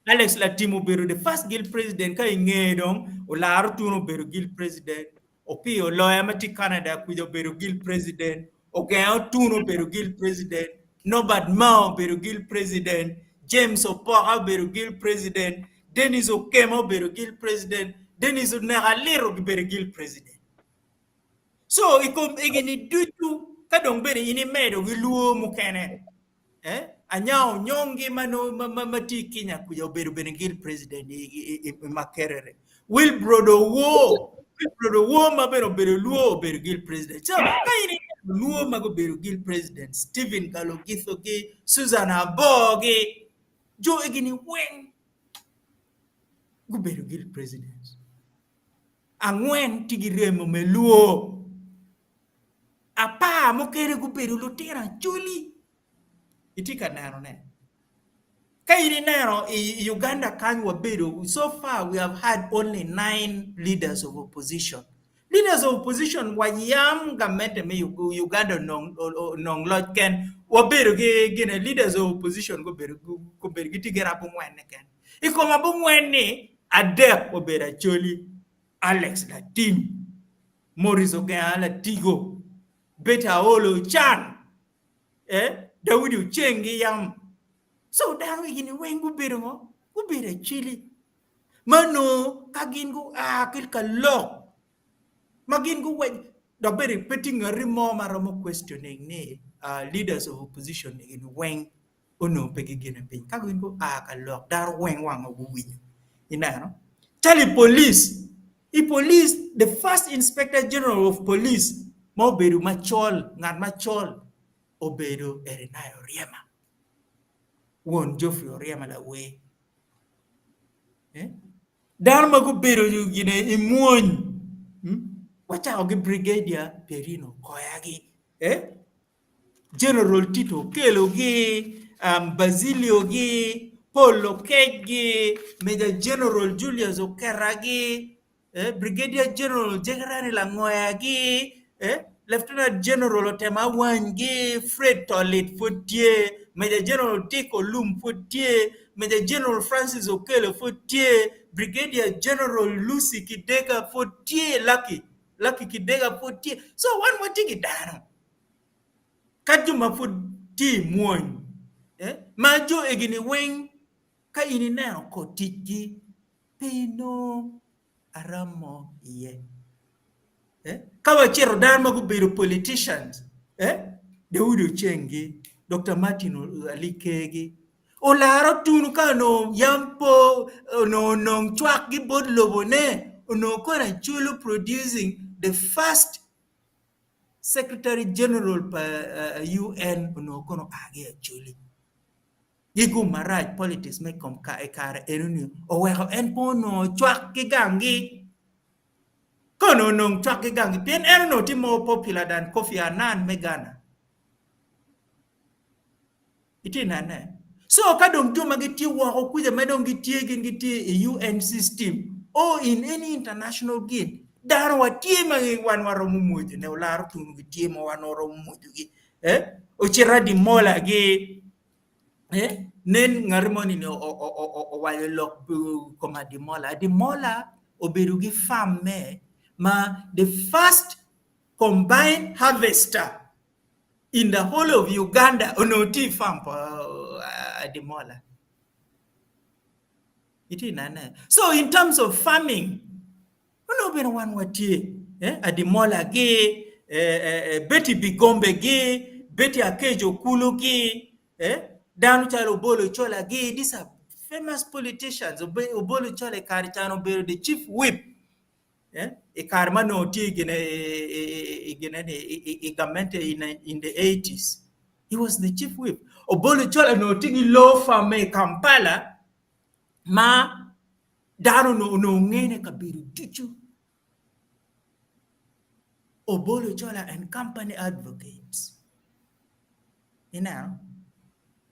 Alex Latim obedo the first guild president ka inge dong Olaro Tun obedo guild president, Opiyo Oloya ma tye Canada kuca obedo guild president, Ogengo Tun obedo guild president, Norbert Mao obedo guild president, James Opoka obedo guild president, Dennis Okema obedo guild president, Dennis Oneko Alito gibedo guild president. So i kom egini ducu ka dong bene in imedo ki lwor mukene eh, anya onyongi ma nongo ma, ma, ma tye i Kenya kuca obedo bene guild president i, i, i, i Makerere. Wilbrod Owor, Wilbrod Owor ma bene obedo lwor obedo guild president. So ka in ineno lwor ma gubedo guild president, Stephen Kalogitho gi, Susan Abor gi, jo egini weng gubedo guild presidents. Angwen tye ki remo me lwor. Apar mukene gubedo lutino acholi. Itye ka nenone? Ka in ineno i Uganda kany wabedo, so far we have had only nine leaders of opposition. Leaders of opposition wa yam gamente me Uganda onong loc ken, wabedo ki gine leaders of opposition gubedo gubedo gitye gin abongwen keken. I kom abongwen-ni, adek obedo Acholi, Alex Latim, Maurice Ogenga Latigo, Betty Aolo Ocan, eh, Daudi Oceng ki yam. So dano egini weng gubedo ngo? Gubedo Acholi. Ma nongo ka gin gua ki ka lok ma gin guwaco dok bene pe tye ngati mo ma romo questioning ni uh, leaders of opposition egini weng onongo pe gigene piny. Ka gin gua ka lok, dano weng wang guwinyo. Ineno? Calo i police, i police, the first inspector general of police ma obedo macol, ngat macol obedo Erinayo Oryema, won Geoffrey Oryema lawer. Eh? Dano ma gubedo gine i mwony, hmm? wacako ki Brigadier Pierino Koyagi. Eh? General Tito Okello-gi, Bazilio-gi, Paul Lokec-gi, Major General Julius Oketa-gi, Brigadier General Jekerani Langoya-gi, Lieutenant General Otema Awany-gi, Fred Tolit pud tye, Major General Dick Olum pud tye, Major General Francis Okello pud tye, Brigadier General Lucy Kidega pud tye, Lucky Lucky Kidega pud tye. So wan watye ki dano. Ka jo ma pud tye i mwony, eh, ma jo egini weng ka in ineno kor ticgi pe inongo aram mo iye. Eh, ka wacito dano ma gubedo politicians, eh, Daudi Oceng-gi, Dokta Martin Alikegi, Olara Otunu ka onongo yam po onongo onong cwakgi bot lobone, onongo kono Acholi producing the first Secretary General pa UN onongo kono oa ki i Acholi. Gigum marac politics me kom i kare enoni oweko en pe onongo cwak ki gangi. Ka onongo onong cwak ki gangi pien en onongo tye more popular than Kofi Annan me Ghana. Itye nene? So ka dong jo ma gitye woko kuca ma dong gitye gin gitye i UN system or in any international gin, dano wa tye ma wan waromo mwoco ne, olaro tunu gitye ma wan waromo mwocogi. Eh? Ocito adimola gi eh? Nen ngati moni ni owaco lok kom adimola. Adimola obedo gi farm me ma the first combined harvester in the whole of Uganda onongo tye i farm pa Adimola. Itye nene. So in terms of farming, onongo bene wan watye eh, Adimola gi, eh, eh, eh, Betty Bigombe gi, Betty Akejo Kulu gi, eh, dano calo Obolo Chola gi, these are famous politicians. Obolo Chola i kare can obedo the chief whip I kare ma onongo tye i gamente in the eighties, he was the chief whip. Obolo Ochola onongo tye ki law firm i Kampala ma dano onongo ngene i kabedo ducu. Obolo Ochola and company advocates. Ineno?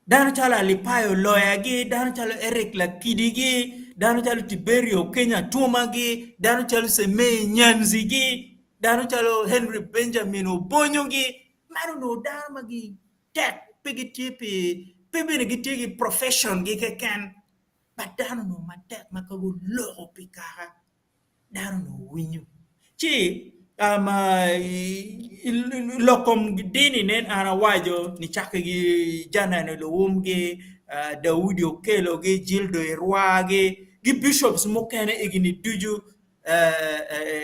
Dano calo Alipayo Oloyagi, dano calo Eric Lakidigi, dano calo Tiberio Kenya Atumagi, dano calo Semei Nyanzigi, dano calo Henry Benjamin Obonyogi. Man onongo dano ma gitek pe gitye pi pe bene gitye ki profession gi keken but dano onongo matek ma ka guloko pi kaka dano onongo winyo. Ci lok kom dini nen an awaco nicakke ki Janan Luwumgi, Daudi Okelogi, Jildo Irwagi ki bishops mukene egini ducu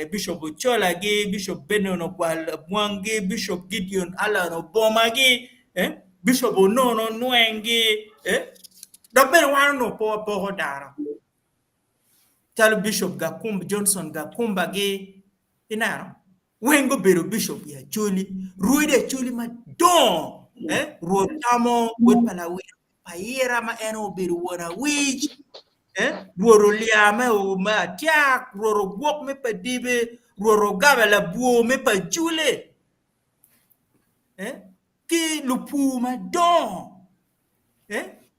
Bishop Ocolagi, Bishop Benon Ogwal Abwangi, Bishop Gideon Allan Obomagi, Bishop Onono Nwengi dok bene wan onongo pe wapoko dano. Calo Bishop Gakumba, Johnson Gakumba gi, ineno, weng gubedo bishop i Acholi, rwodi Acholi madongo, eh, Rwot Tamo, wod pa Lawiro Payira ma en obedo won awic, eh, Rwot Olya me, me Atyak, Rwot Ogwok me Padibe, Rwot Ogaba Labwor me Pajule, eh, ki lupur madongo.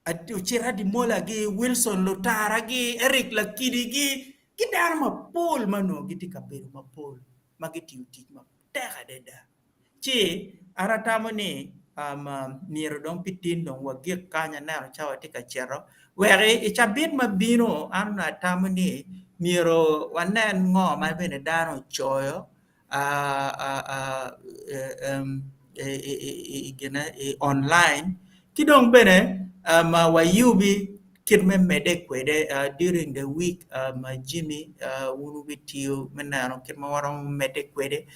Ocit Adimolagi, Wilson Lutaragi, Eric Lakidigi, ki dano mapol ma onongo gitye i kabedo mapol ma gitiyo tic matek adada. Ci an atamo ni myero dong pi tin dong wagik kany aneno cawa tye ka cito wek i cabit ma bino an onongo atamo ni myero wanen ngo ma bene dano ocoyo i online ki dong bene wayubi kit me medde kwede during the week ma Jimmy wun wubitiyo me neno kit ma waromo medde kwede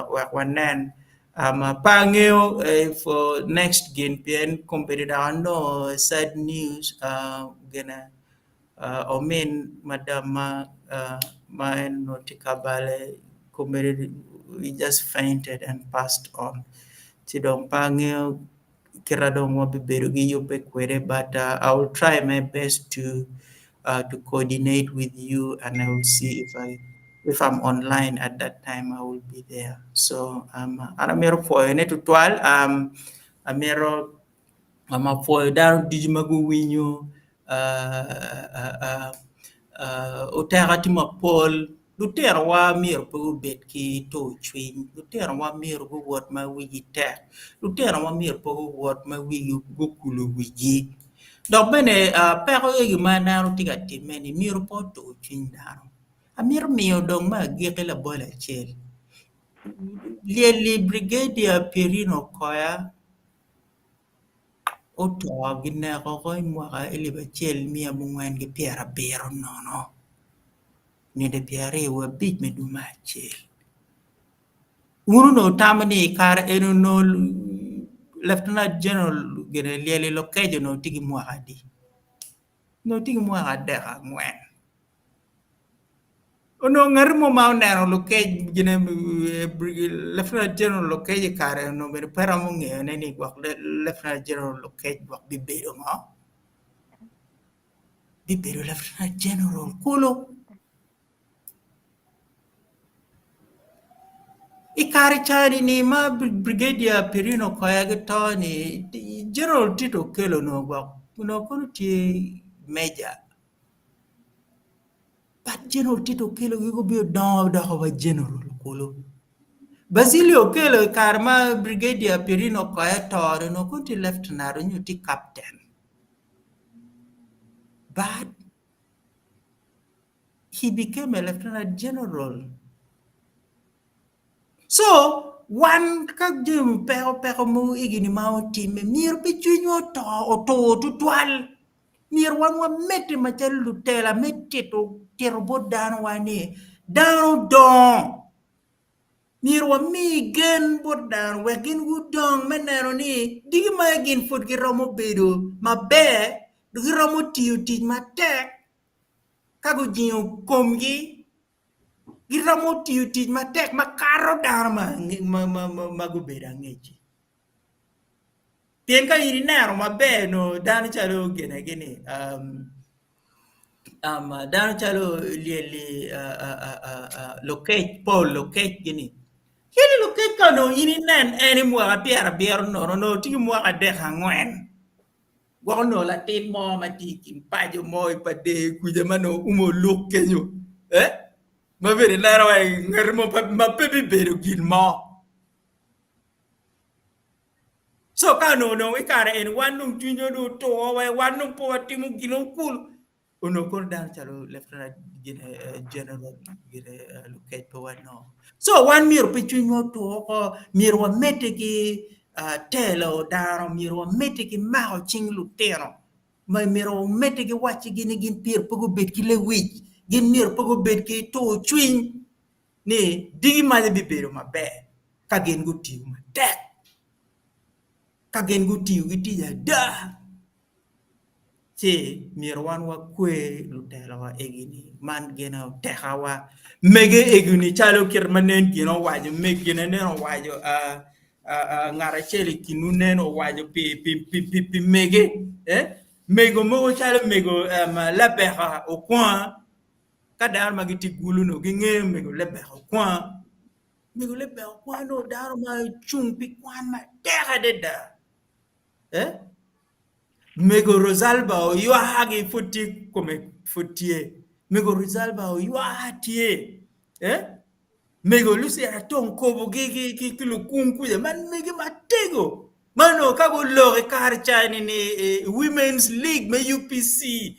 wek wanen pe angeyo for next gin pien kombeddi dok anongo sad news gine omin madam ma en onongo tye ka bale kombeddi he just fainted and passed on ci dong pe angeyo kit ma dong wabibedo ki yubbe kwede but I will try my best to to coordinate with you and I will see if I if I'm online at that time I will be there so an amito pwoyone tutwal amito apwoyo dano ducu ma guwinyo oteka tye mapol lutinowa myero pe gubed ki tur cwiny lutinowa myero guwot ma wigi tek lutinowa myero pe guwot ma wigi gukulo wigi dok bene peko egi ma aneno tye ka timme-ni myero pe otur cwiny dano amito miyo dong me agikki labol acel lyel-li Brigadier Pierino Okoya Oto gineko oko i mwaka elip acel miya abongwen ki pyerabiro nono nino pyeraryo wiye abic me dwe me acel. Wun onongo wutamo ni i kare eni onongo Lieutenant General gire Lyeli Lokec onongo tye ki mwaka adi? Onongo tye ki mwaka adek angwen. Onongo ngat mo ma oneno Lokec gine Lieutenant General Lokec i kare onongo bene pe romo ngeyone ni gwok Lieutenant General Lokec gwok bibedo ngo? Bibedo Lieutenant General kulu. I kare cani-ni ma Brigadier Pirino Okoya gito-ni, General Tito Okello onongo gwok onongo kono tye meja But General Tito Okello gi gubino dongo odoko wa General kulu. Basilio Okello i kare ma Brigadier Pirino Okoya oto-ni onongo kono tye Lieutenant nyo tye Captain. But he became a Lieutenant General. So wan ka jami peko peko mogo egini ma otimme myero pe cwinywa oto otur tutwal. Myero wan wamedde macalo lutela me tito tito bot danowa ni dano dongo. Myero wami gen bot dano wek gin gudong me neno ni diki ma gin pud giromo bedo maber, giromo tiyo tic matek ka gujingo komgi giromo tiyo tic matek makato dano ma gubedo angec-ci. Pien ka in ineno maber nongo dano calo gine gini dano calo lyel-li Lokec Paul Lokec gini lyel-li Lokec ka onongo in inen en i mwaka pyerabiro nono onongo tye ki mwaka 34 gwok onongo latin mo ma tye i kin paco mo i pa dee kuca ma nongo umo oluk kenyo ma bene ineno wai ngati mo ma pe bibedo gin mo. So ka onongo dong i kare eni wan dong cwinywa dong otur wa wan dong pe watimo gin mo kulu onongo kono dano calo Lieutenant General gire Lukec pe wanongo. So wan myero pe cwinywa otur oko, myero wamedde ki telo dano, myero wamedde ki mako cing lutino, myero wamedde ki waccigi ni gin myero pe gubed ki lewic, gin myero pe gubed ki tur cwiny ni diki maca bibedo maber ka gin gutiyo matek, ka gin gutiyo ki tic ada. Ci myero wan wakwer lutelowa egi-ni, man gin aye otekawa. Mege egi-ni calo kit ma nen gin owaco, megine nen owaco, ngat acel i kinwu nen owaco pi mege, mego mogo calo mego Labeka Okwonga, ka dano ma gitye i gulu-nu gingeyo mego Labeka Okwonga, mego Labeka Okwonga nongo dano ma ocung pi kwan matek adada. Mego Rosalba oywagi pud tye kome pud tye. Mego Rosalba oywa tye. Mego Lucy Atong kobogi ki lukung kuca man mege matego ma onongo ka guloko i kare ca ni i Women's League me UPC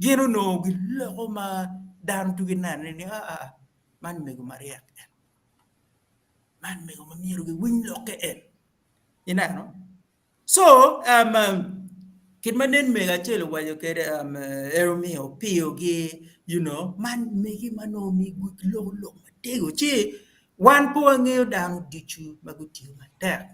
gin onongo giloko ma dano tugi neno ni aa man mego maryek en. Man mego ma myero giwiny lokke en. Ineno? So, um, kit ma nen mego acel owaco kwede, um, en omiyo opiyogi, you know, man megi ma nongo giloko lok matego. Ci wan pe wangeyo dano ducu ma gutiyo matek.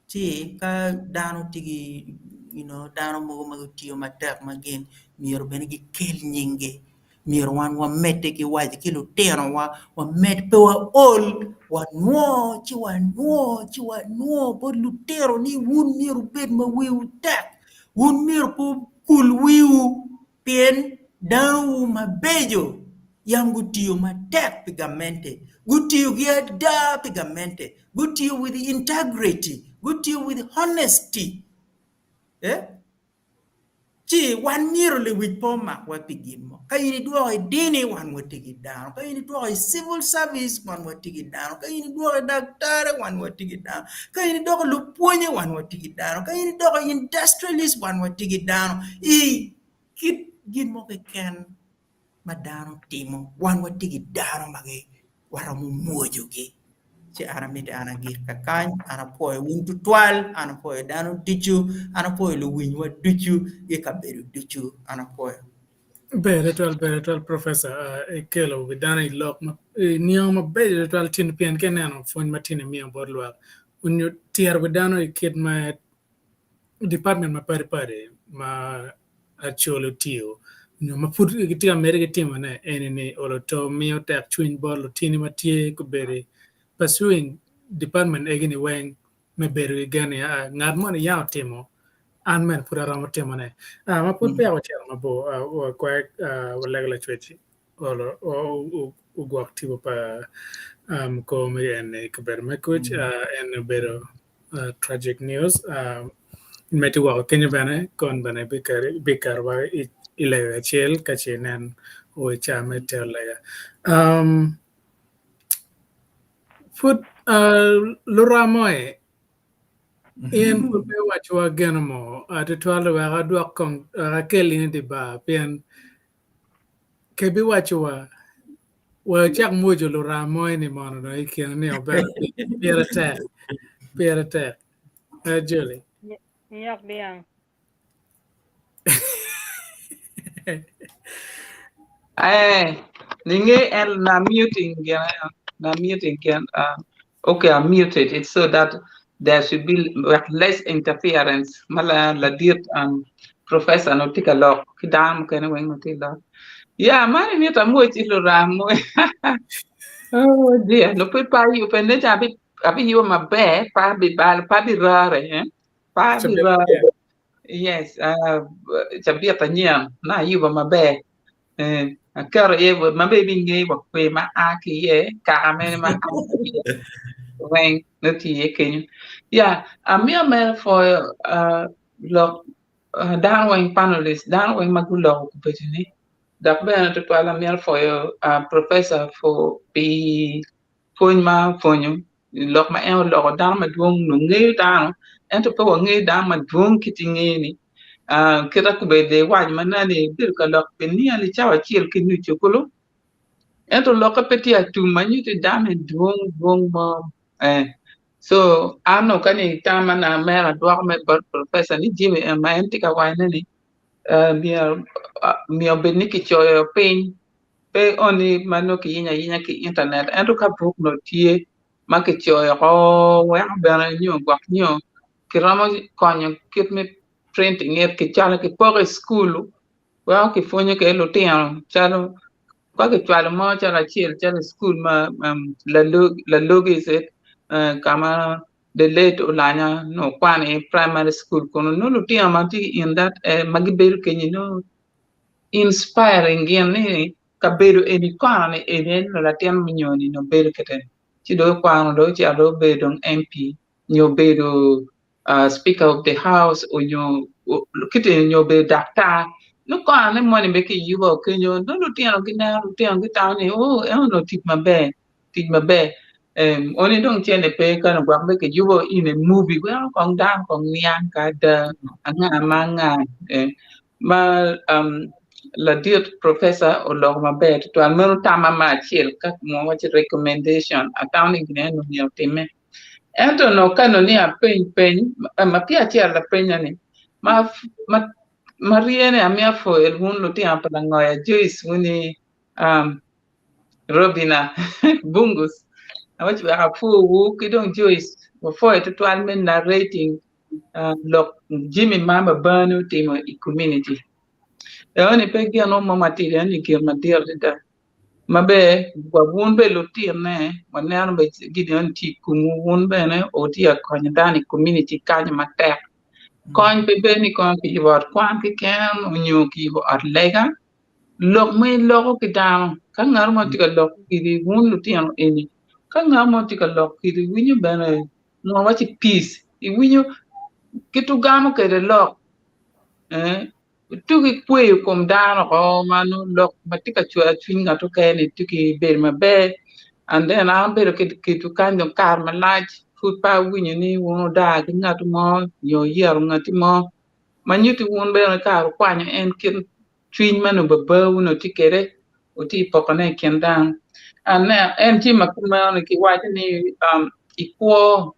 Ci ka dano tye ki you know dano mogo ma gutiyo matek ma gin myero bene gikel nyinggi myero wan wamedde ki waco ki lutinowa wamed pe waol wanwo ci wanwo ci wanwo bot lutino ni wun myero wubed ma wiwu tek wun myero pe wukul wiwu pien danowu mabeco yam gutiyo matek pi gamente gutiyo ki ada pi gamente gutiyo with integrity, gutiyo with honesty eh ci wan myero lewic pe omakwa pi gin mo. Ka in idwoko i dini wan watye ki dano, ka in idwoko i civil service wan watye ki dano, ka in idwoko i daktari wan watye ki dano, ka in idoko lupwonye wan watye ki dano, ka in idoko industrialist wan watye ki dano i kit gin mo keken ma dano timo wan watye ki dano ma waromo mwojogi. Ci an amito an agik kakany, an apwoyo wun tutwal, an apwoyo dano ducu, an apwoyo luwinywa ducu ki kabedo ducu, an apwoyo. Ber tutwal, ber tutwal Professor, ikelo wi dano i lok ma niango mabeco tutwal tin pien ka ineno pwony ma tin imiyo bot lwak onyo tyero wi dano i kit ma department mapadi padi ma Acholi otiyo nyo ma pud gitye ka medde ki timone eni ni olo to miyo tek cwiny bot lutini ma tye gubedo pursuing department egi ni weng me bedo ki gen ni aa ngat moni ya otimo an bene pud aromo timone. Ma pud peya wacito mabor wakwayo walego lacwec olo ogwok tipo pa kor me eni i kabedo me kuc en obedo tragic news medde woko kenyo bene kon bene biketowa i lega acel ka ce inen o i ca me tero lega. Pud luramo in pud pe iwacowa geno mo tutwal wek adwok kong wek akel in i dye bar pien Kebiwacowa wek icak mwoco luram mo ni mono dong i kine ni obedo pire tek pire tek eh Julie Nyok dyang. Eh, ninge en na muting gin na muting gin uh, okay I muted it so that there should be less interference ma la ladit um, professor no tye ka lok ki dano mukene weng no tye lok. Ya man imito amwoc ci luram mo. Oh dear, no pe pa yu pe ne cha abi abi yubo maber pa abi balo pa abi rare eh? Pa abi rare. Yes, uh, cabit anyen na ayubo maber. Eh, aketo iye ma bene ibingeyo wa kwer ma a ki iye, kaka mene ma a ki iye weng nongo tye iye kenyo. Ya, amiyo mere pwoyo uh, lok uh, dano weng panelist, dano weng ma guloko kombeddi-ni. Dok bene tutwal amito pwoyo uh, professor for pi pwony ma opwonyo. lok ma en oloko dano madwong nongo ngeyo dano ento pe wangeyo dano madwong kit ingeyo ni kit ma iwaco ma nani ibedo ka lok pi nearly cawa acel ki nucu kulu ento lokke pe tye atum ma nyuto ni dano ni dwong dwong mo so an nongo ka ni tama na mere adwoko me bot professor ni jami eni ma en tye ka wacone ni myero obed ni kicoyo piny pe only ma nongo kiyenyo ayenya ki internet ento ka buk nongo tye ma kicoyo oko weko bene nyo gwok nyo kiromo konyo kit me printing it kicalo kipoko i cukul weko kipwonyo kwede lutino calo ka kicwalo mo calo acel calo i cukul ma Lalogi ka ma the late Olanya nongo okwano iye primary school kunu nongo lutino ma tye in that ma gibedo kenyo nongo inspiring gin ni kabedo eni kono ni eni aye nongo latin munyoni nongo bedo kwede ci dong okwano dong ocito dong obedo dong MP nyo obedo speaker of the house onyo kiti nyo obedo daktar nongo konone moni bene kiyubo kenyo nongo lutino gineno lutino gitamo ni oo en onongo tic maber tic maber oni dong cene pe kany gwok bene kiyubo in a movie weko kong dano kong niang ka ada anga ma anga ma ladit professor oloko maber tutwal meno tama me acel ka waco recommendation atamo ni gin eni myero otime ento onongo ka nongo ni apeny peny ma peya acito lapenya ni ma ryene amiyo apwoyo wun lutino pa langoya Joyce wuni Robina Bungus awaco wek apwowu ki dong Joyce wapwoyo tutwal me narrating lok jami ma babani otimo i community enoni pe gin mo matidi eni gin madit adada ma ber wa wun bene lutinne waneno bene gin eni tye i komwu wun bene wutye ka konyo dano i community kany matek kony pe bedo ni kono kiyubo ot kwan keken nyo kiyubo ot lega lok ma iloko ki dano ka ngat mo tye ka lok kidi wun lutino eni ka ngat mo tye ka lok kidi winyo bene ngo waci peace iwinyo kit ugamo kwede lok tuki kweyo kom dano oko ma nongo lok ma tye ka cwero cwiny ngat mukene tye ki bedo maber and then an abedo kedwu kany dong kare malac pud pe awinyo ni wun wudaa ki ngat mo nyo wuyero ngati mo ma nyutti wun bene kare wukwanyo en kit cwiny ma nongo babawu onongo tye kwede wutye ka pokone i kin dano en jami ma kumeno ni kiwaco ni i kwo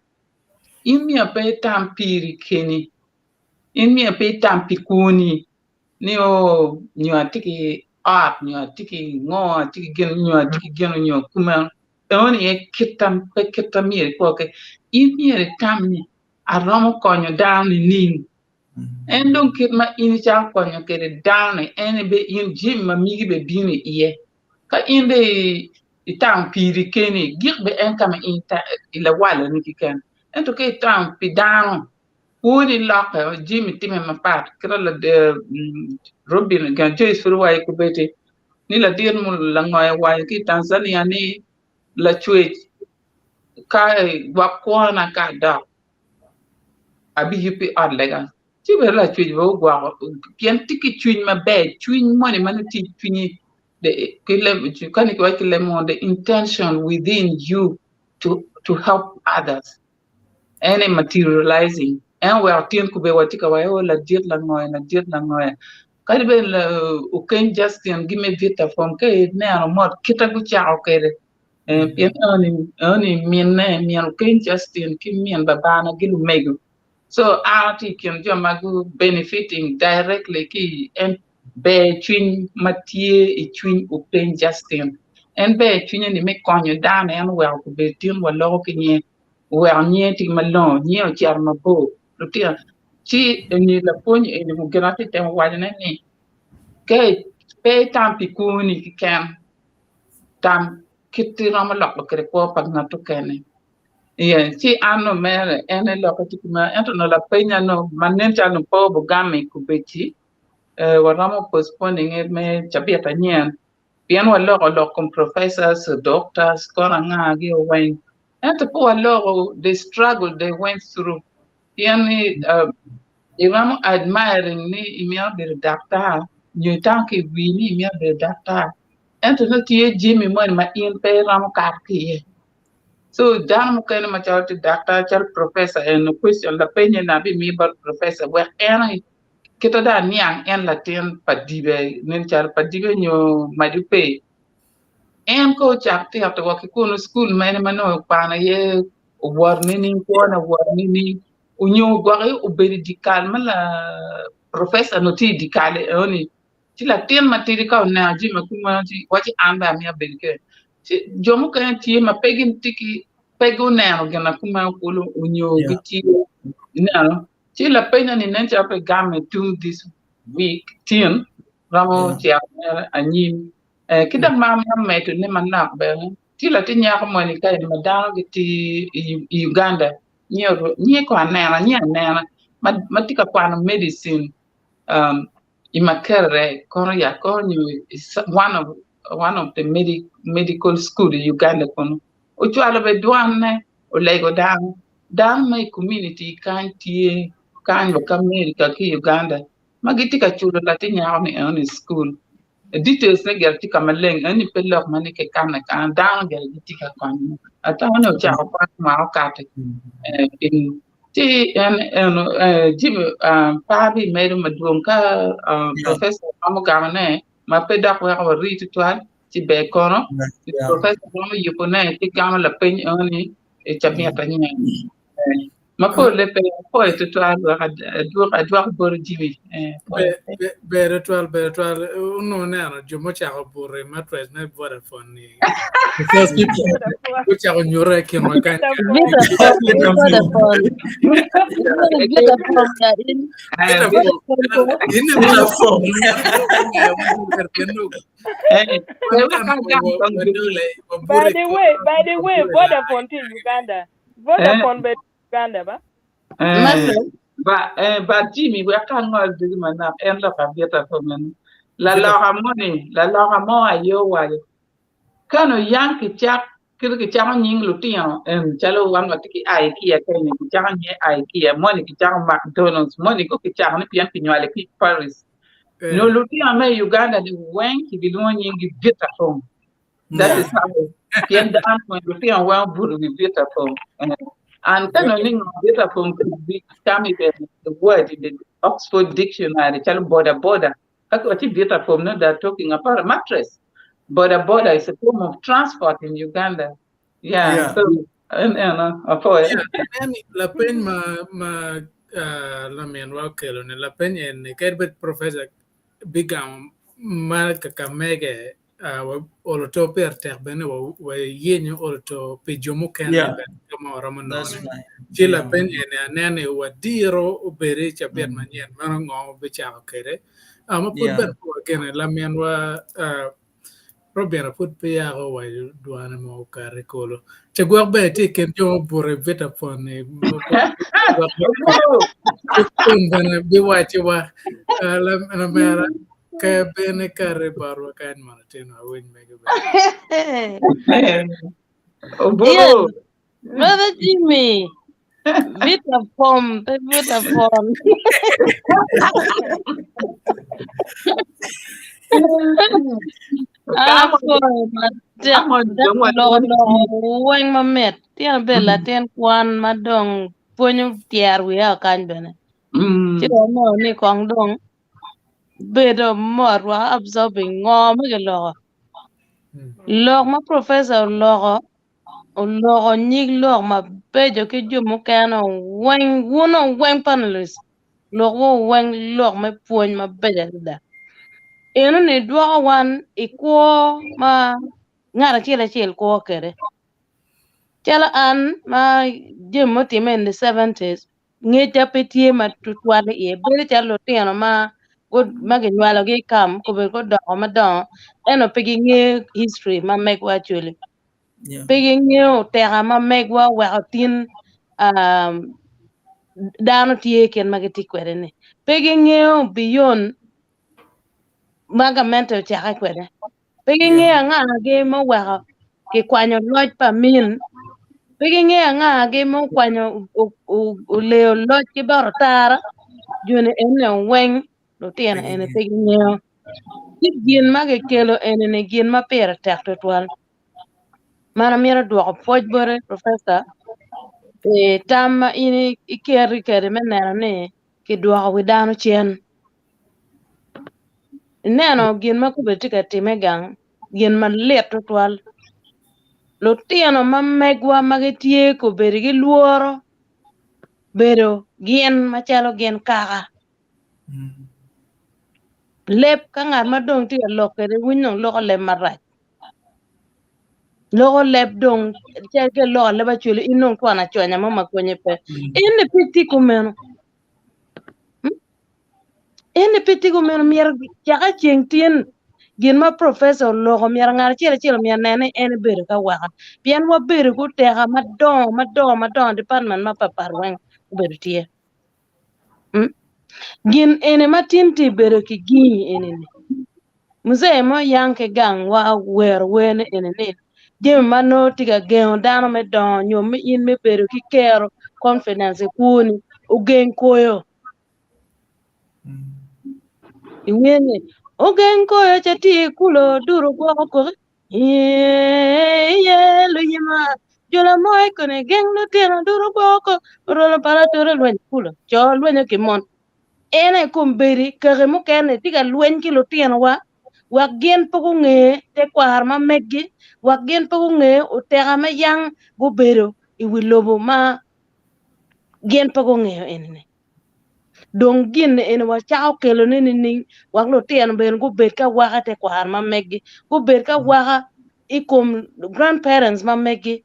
in myero pe itam piri keni in myero pe itam pi kwoni ni oo nyo atye ki ot nyo atye ki ngo atye ki gin nyo atye ki gin nyo kumeno enoni aye kita pe kita myero ikwo kwede in myero itam ni aromo konyo dano nining en dong kit ma in icako konyo kwede dano ni en aye bene in jami ma migi bene bino iye ka in dong itamo piri keni gik bene en ka ma in ilawaloni keken ento ka itamo pi dano Kwoni lokke, jami timme mapat. Kit Robin gin Joyce pud owaco kobeddi ni ladit langoyo owaco ki i Tanzania ni lacwec ka gwok kwona ka adok abiyubbi ot lega ci bene lacwec bene ogwoko pien tye ki cwiny maber cwiny moni ma nongo tye i cwinyi kani kiwaco ki leb munu the intention within you to help others. En aye materializing en oweko tin kobedi watye ka waco oh ladit langoya ladit langoya kadi bed Okeny Justin gi me Vita Form ka ineno mot kite gucako kwede pien enoni minne min Okeny Justin ki min babana gin lumego so an atye i kin jo ma gu benefiting directly ki i ber cwiny ma tye i cwiny Okeny Justin en ber cwinye ni me konyo dano en oweko kobedi tin waloko ki nyinge oweko nyinge tye malongo nyinge ocito mabor lutino ci eni lapwony eni gin atye ka temo wacone ni ka pe itam pi kwoni keken tam kit iromo loko kwede kwo pa ngat mukene ci an nongo mere en aye lokke tye kumeno ento nongo lapenya nongo ma nen calo nongo pe obigamo i kombeddi waromo postponing me cabit anyen pien waloko lok kom professors, doctors kono anga gi weng ento pe waloko the struggle they went through pien ni iromo admiring ni imito bedo daktar nyo itamo ki i wii ni imito bedo daktar ento nongo tye jami moni ma in pe iromo kato ki iye. So dano mukene macalo tye daktar calo professor eno question lapenye na abimiyo bot professor wek en kite dong aniang en latin pa dibe nen calo pa dibe nyo mac ope en ka ocak tito wa ki kunu cukul mene ma nongo okwano iye owoto nining kwone owoto nining onyo gwoki obedo i dyekal ma la professor nongo tye i dyekal enoni ci latin matidi ka oneno jami ma kumeno ci waci an bene amito bedo kede ci jo mukene tye ma pe gitye ki pe guneno gin ma kumeno kulu onyo gitye ineno ci lapenya ni nen calo pe game tung this week tin romo cito mere anyim ki dok ma amito medo ne manok bene tye latin nyako moni ka eni ma dano gitye i Uganda nyiye ko anena nyiye anena ma tye ka kwano medicine i Makerere kono ya kono nyo one of the medical school i Uganda kono ocwalo bene dwane olego dano dano ma i community kany tye kany wa ki America ki Uganda ma gitye ka culo latin nyako ni enoni i school details ne gire tye ka maleng eni pe lok ma ni kikano akana dano gire gitye ka konyo atamo ni ocako kwan mwaka okato ci en eno Jimmy pe abimedo madwong ka professor romo gamone ma pe dok weko wari tutwal ci ber kono professor romo yubone ci gamo lapeny enoni i cabit anyim ma pole pe apwoyo tutwal wek adwok boti Jimmy. Ber tutwal ber tutwal onongo neno jo mucako buto i mattress me Vodafone ni gucako nyute i kinwa kany. By the way, by the way, Vodafone tye i Uganda. Vodafone bene Uganda ba? Ba, eh, ba Jimmy wek ka angol ducu manok en lok abita pe meno. Laloka moni, laloka mo aye owaco kano yang kicak kit kicako nying lutino en calo wan watye ki IKEA keni kicako nyinge IKEA moni kicako McDonald's moni go kicako ni pien kinywale ki Paris. No lutino me Uganda ni weng kigilwongo nyinggi Vitafoam. That is how pien dano weng lutino weng obuto i wi Vitafoam. And ka nongo ni ngo Vitafoam could become even the word in the Oxford Dictionary calo boda boda. Ka kiwaco Vitafoam no they are talking about a mattress. Boda boda is a form of transport in Uganda. Yeah, yeah. so en eno apoyo. Yeah, lapeny ma ma uh, laminwa okelo ni lapeny en ni kadi bed professor bigamo ma kakamege olo to pire tek bene wayenyo olo to pi jo mukene bene ka ma waromo none. Ci lapeny eni aneno ni wadiro obedo i cabit manyen meno ngo bicako kwede. Ma pud bene pe wagene laminwa Robina pud pe yako owaco dwane mo okato i kolo. Ca gwok bene tye i kin jo ma obuto i Vitaphone ni kun bene biwacciwa lamera Ka bene kare botwa kany mono tino awiny mege bene. Yes, brother Jimmy. Vita form, pe vita form. Apwoyo matek dok loko loko weng mamit. Tyen obedo latin kwan ma dong pwonyo tyero wiya kany bene. Ci dong anongo ni kong dong bedo mot wa absorbing ngo ma giloko. Lok ma professor oloko, oloko nyig lok mabeco ki jo mukene weng, wun weng panelists, lokwu weng lok me pwony mabeco adada. Enoni dwoko wan i kwo ma ngat acel acel kwo kwede. Calo an ma jami mutimme in the seventies, ngecca pe tye ma tutwal iye bedo calo lutino ma ma ginywalogi i kam kobedo gudoko madongo ento pe gingeyo history ma megwa actually pe gingeyo oteka ma megwa oweko tin dano tye kit ma gitye kwede-ni pe gingeyo beyond ma gamente ocake kwede. Pe gingeyo angagi ma oweko kikwanyo loc pa min. Pe gingeyo angagi ma okwanyo oleyo loc ki bot otara. Joni eni weng lutino eni pe gingeyo. Ci gin ma kikelo eni-ni gin ma pire tek tutwal. Man amito dwoko pwoc bote Professor pi tam ma in iketi kwede me neno ni kidwoko wi dano cen. Ineno gin ma kobedi tye ka timme gang, gin malit tutwal. Lutino ma megwa ma gitye kobedi gilworo bedo gin macalo gin kaka. Leb ka ngat ma dong tye ka lok kwede winyo dong loko leb marac. Loko leb dong cal ki loko leb acwali in dong twon aconya mo ma konye pe. En ni pe tye kumeno. En ni pe tye kumeno myero caka ceng tin gin ma professor oloko myero ngat acel acel myero onen ni en ebedo ka waka pien wabedo ki oteka madongo madongo madongo department mapapat weng obedo tye. Gin eni ma tin tye bedo ki gii eni ni muzee mo yang ki gang wa wero wer ni eni ni jami ma nongo tye ka gengo dano me dongo nyo me in me bedo ki kero confidence i kwoni ogeng koyo iwinyo ni ogeng koyo ca tye kulo duro gwoko koki Iye luyima jola mo i kone geng lutino duro gwoko orolo pala tere lweny kulo co lwenyo ki mon en aye kombeddi kaki mukene tye ka lweny ki lutinowa wek gin pe gunge tekwaro ma meggi wek gin pe gunge oteka me yang gubedo i wi lobo ma gin pe gungeyo enini. Dong gin eni wacako kelone nining wek lutino bene gubed ka waka i tekwaro ma meggi, gubed ka waka i kom grandparents ma meggi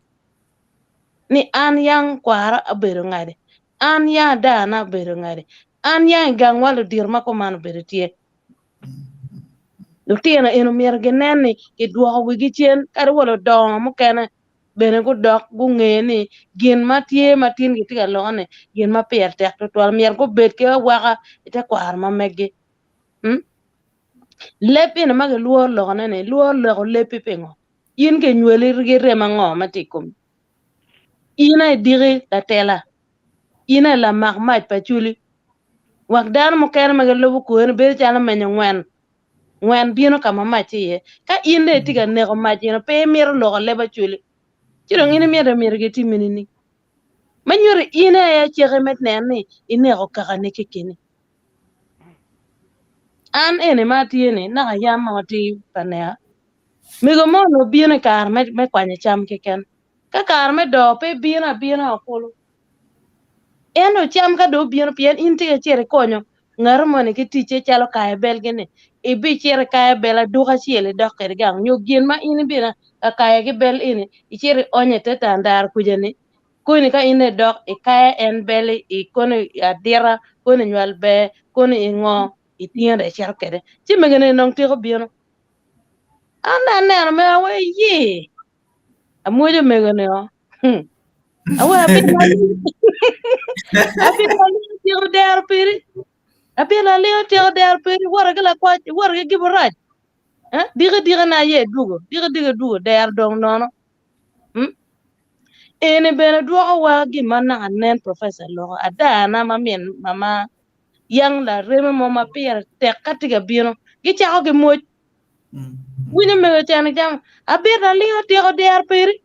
ni an yang kwara obedo ngadi, an yang adana obedo ngadi, an yang i gangwa ludito ma kuman obedo tye. Lutino eni myero ginen ni kidwoko wigi cen kadi wa ludongo mukene bene gudok gunge ni gin ma tye ma tin gitye ka loko-ni gin ma pire tek tutwal myero gubed ki awaka i tekwaro ma meggi. Mm? Leb eni ma gilworo lokone-ni lworo loko lebbi pingo? In kinywali ki rem ango ma tye i komi? In aye diki latela, in aye lamak mac pa culi. Wek dano mukene ma gilubo kori bedo calo menyo ngwen ngwen bino ka ma mac tye iye. Ka in dong itye ka neko mac eno pe imito loko leb acwali, ci dong in imito myero gitimi nining? Ma nyuto in aye acaki me neno ni ineko kakani kekeni. An eni ma atye ni naka yam ma watye pa neka, mego mo onongo bino i kare me kwanyo cam keken. Ka kare me doo pe bino abina okulu. Ento cam ka dong obino pien in tye ka cito ikonyo ngat moni ki ticce calo kayo belgi ni ibicito ikayo bel aduka acel idok kwede gang nyo gin ma in ibino ka kayo ki bel eni icito ionyo ite tandaro kuca ni koni ka in idok ikayo en bel-li kono adita kono inywal ber kono ingo itingo dong icito kwede ci mege-ni dong tiko bino an dong aneno mere awaco ye amwoco mego-ni o. Awe abino abino alingo tyeko dero piri. Abino alingo tyeko dero piri iwoto ki lakwac iwoto ki gibo rac. Eh? Diki diki na aye dwogo, diki diki dwogo dero dong nono. Hmm? Eni bene dwokowa gin ma naka nen professor loko adana ma min mama yang lareme mo ma pire tek ka tye ka bino gicako ki mwoc. Winyo mego cen cam abito alingo tyeko dero piri.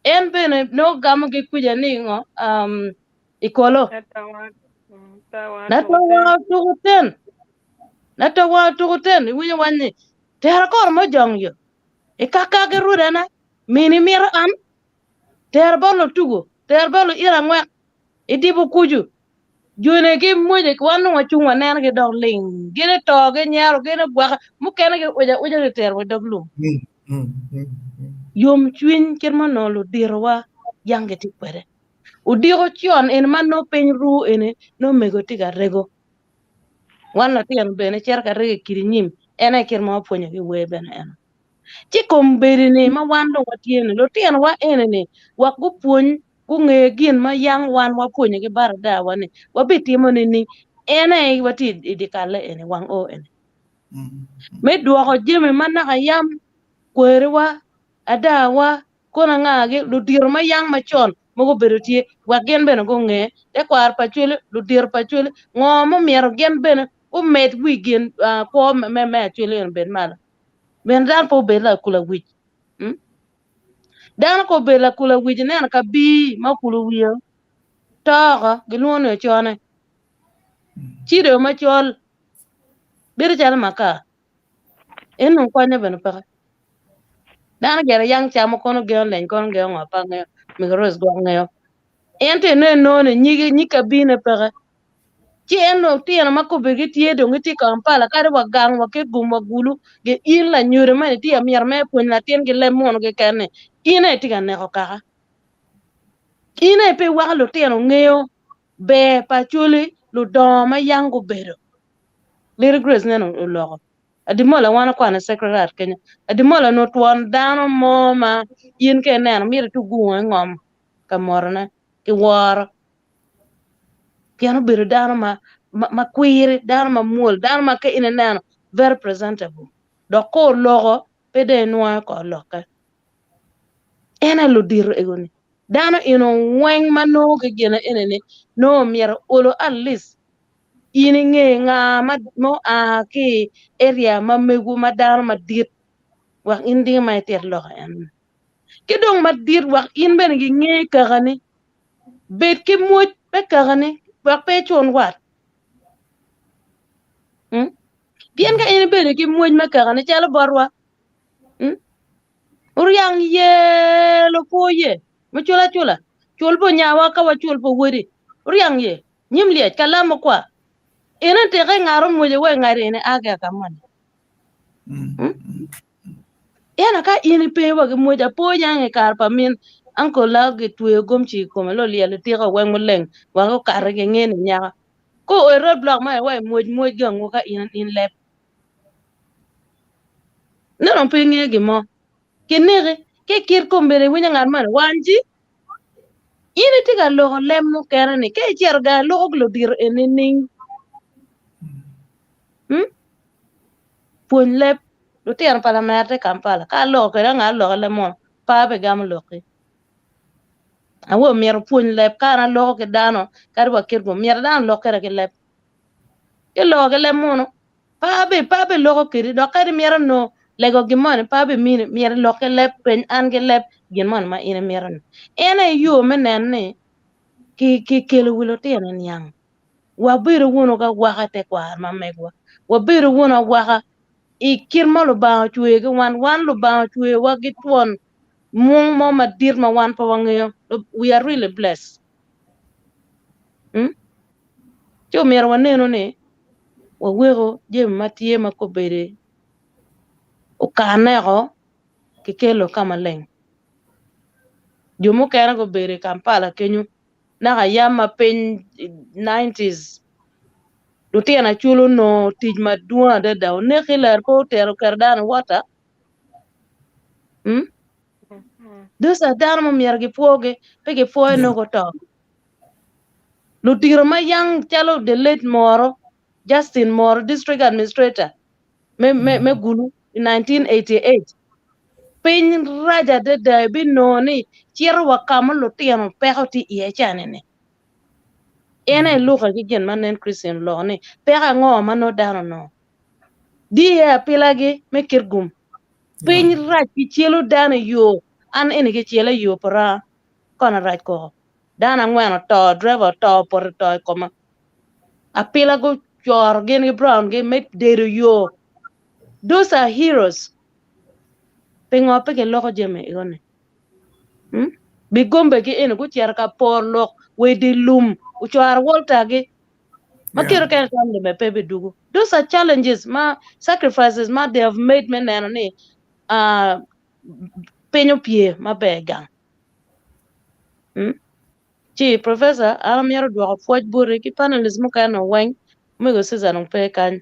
En bene nongo gamo ki kuca ni ngo um, i kolo. Natowa otuko ten. Natowa otuko ten. Iwinyo wany ni tera koro mo jong yo. Ikaka ki rudana. Mini mito an. Tera bot lutugo. Tera bot luira angwek. Idibo kucu. Jone ki mwoce wan dong wacung waneno ki dok ling. Gin to ginyero gin ogwaka mukene gi uca uca gitero wa i dog lum. Yomcwiny kit ma onongo luditowa yang gitye kwede. Odiko con eni ma nongo piny ru eni nongo mego tye ka rego. Wan lutino bene cito ka rego i kidi nyim en aye kit ma wapwonyo ki wer bene eno. Ci kombeddi ni ma wan dong watye ni lutinowa eni ni wek gupwony gunge gin ma yang wan wapwonyo ki baradawa ni wabitimo nining en aye watye i dyekalle eni wang o eni. Me dwoko jami ma naka yam kweriwa, adawa, kono angagi, ludito ma yang macon ma gubedo tye, wek gin bene gunge tekwaro pa cwele, ludito pa cwele, ngo mumyero gin bene gumed wi gin kwo me acwele eni obed malo. Bene dano pe obed lakula wic. Dano ka obedo lakula wic ineno ka bii ma okulo wiye to oko gilwongo ni ocone. Cido macol bedo calo makar. En dong konye bene peke. Dano gire yang camo kono gengo leny kono gengo ngo pe angeyo mego Rose gwok ngeyo. Ento inongo inongo ni nyige nyig kabine peke. Ci en lutino ma kobbe gitye dong gitye i Kampala kadi wa gang wa Kitgum wa Gulu gi in lanyodo ma itye myero me pwony latin ki leb munu keken ni in aye itye ka neko kaka. In aye pe iweko lutino ngeyo ber pa Acholi ludongo ma yang gubedo. Lady Grace neno oloko. Adimola wan okwano i Sacred Heart kenyo. Adimola onongo twon dano mo ma in ka ineno myero itug gungo i ngom ka motone ki woro. Pien obedo dano ma, ma, ma kwiri, dano ma mwol, dano ma ka in ineno very presentable. Dok ka oloko pe dong inwoyo ko lokke. En aye ludito ego-ni. Dano eno weng ma nongo ki gine eni-ni nongo myero olo at least in inge nga ma oa ki i area ma mego ma dano madit wek in dingi ma itit lok en. Ki dong madit wek in bene ginge kakani. Bed ki mwoc me kakani wek pe icun wat. Hmm? Pien ka in ibedo ki mwoc me kakani calo botwa, hmm? Oryang ye lupwo ye mucul acula, cul pa onyawa ka wacul pa wodi. Oryang ye nyim lyec ka lam okwa. Ene teke ngaro mwoce wa ingadi ene a ki akamoni. Hmm? Ento ka in ipe wa ki mwoc apo yang i kare pa min uncle la gitweyo gomci i kome lo lyel itiko weng muleng wa okati kinge ni nyaka. Ko o i road block ma iwa i mwoc mwoc gangu ka in in leb. Nongo pe ingeyo gin mo. Kineki ki kit kombeddi iwinyo ngat moni wanji in itye ka loko leb mukene ni ka icito gang iloko ki ludito eni nining? Hmm? Pwony leb lutino pa lamera tye Kampala ka aloko kwede anga aloko leb mono pe abigamo lokki. Awobe myero opwony leb ka an aloko ki dano kadi wa kit gum myero dano olok kweda ki leb. Ki loko ki leb munu pe abi pe abiloko kwedi dok kadi imito nongo lego gin moni pe abimini myero ilok ki leb peny an ki leb gin moni ma in imito ni. En aye yo me neno ni ki kikelo wi lutino niang. Wabedo wunu ki awaka i tekwaro ma megwa. Wabedo wunu awaka i kit ma Lubanga ocweyo ki wan. Wan Lubanga ocweyowa ki twon mung mo madit ma wan pe wangeyo. We are really blessed. Hmm? Ci omyero wanenu ni waweko jami ma tye ma kobedi okaneko kikelo ka maleng. Jo mukene gubedo i Kampala kenyo naka yam ma piny 90s lutino Acholi onongo tic madwong adada oneki ler pe otero oketo dano i water hmm? Those are dano ma myero gipwogi pe gipwoyo nongo guto. Ludito ma yang calo the late Moro Justin Moro district administrator me, me, me Gulu i 1988 piny rac adada ibinongo ni cito wa ka ma lutino peko tye iye cani-ni. En aye lukke ki gin ma nen Christian oloko ni peko ango ma nongo dano onongo. DA apilagi me Kitgum piny rac gicelo dano i yo an eni gicela i yo pora kono rac koko dano angwen oto driver oto opoto oto i koma apila gucoro gin ki Brown gi me dedo yo those are heroes pingo pe giloko jami egoni hmm? Bigombe gi eni gucito ka poro lok wa i dye lum ocwaro Walter gi ma kito kene tam lime pe bidugu those are challenges ma sacrifices ma they have made me neno ni uh, piny opye maber gang hmm? Ci professor an amito dwoko pwoc boti ki panelist mukene weng omego Cesar dong pe kany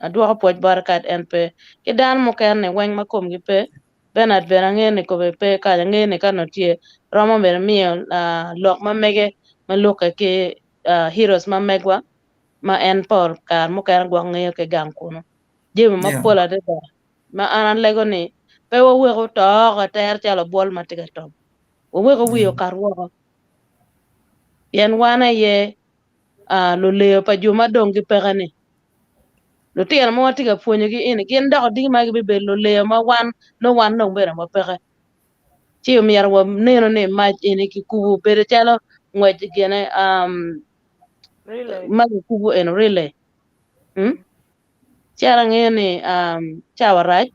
adwoko pwoc bote kad en pe ki dano mukene ni weng ma komgi pe Bernard bene angeyo ni kome pe kany angeyo ni ka nongo tye romo bene miyo uh, lok ma mege ma lukke ki uh, heroes ma megwa ma en pol kare mukene gwok ngeyo ki gang kunu jami mapol adada ma an alego ni pe waweko to oko ater calo obwol ma tye ka tobo waweko wiye okat woko pien wan aye uh, luleyo pa jo ma dong gipeke ni lutino ma watye ka pwonyogi eni gin dok odigi ma gibibedo luleyo ma wan nongo wan dong bene wapeke. Ci omyero wanenu ni mac eni kikubo bedo calo ngwec gine um, Relay. ma kikubo eno relay. Hmm? Ci an angeyo ni um, cawa rac,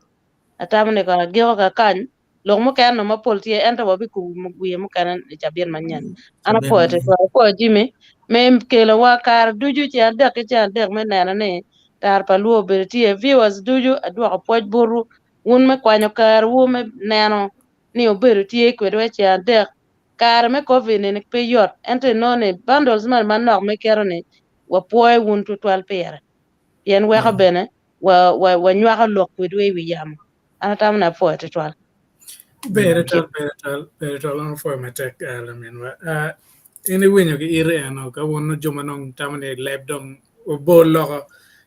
atamo ni kong agiko kakany, lok mukene nongo mapol tye ento wabikubo wiye mukene i cabit manyen. An Cabit apwoyo manyen. tutwal, apwoyo Jimmy me kelowa kare ducu ceng adek ki ceng adek me neno ni tar pa luo obedo tye. Viewers ducu adwoko pwoc botwu wun me kwanyo karewu me neno ni obedo tye kwedwa i ceng adek. Kare me covid ni pe yot ento inongo ni bundles moni manok me keto ni wapwoyo wun tutwal pire pien weko bene wanywako lok kwedwu i wi yamo. An atamo ni apwoyo tutwal. Ber twal, ber twal, ber twal an apwoyo matek eh, laminwa. Ah, in iwinyo ki iti eno ka wun jo ma nong tamo ni leb dong obol loko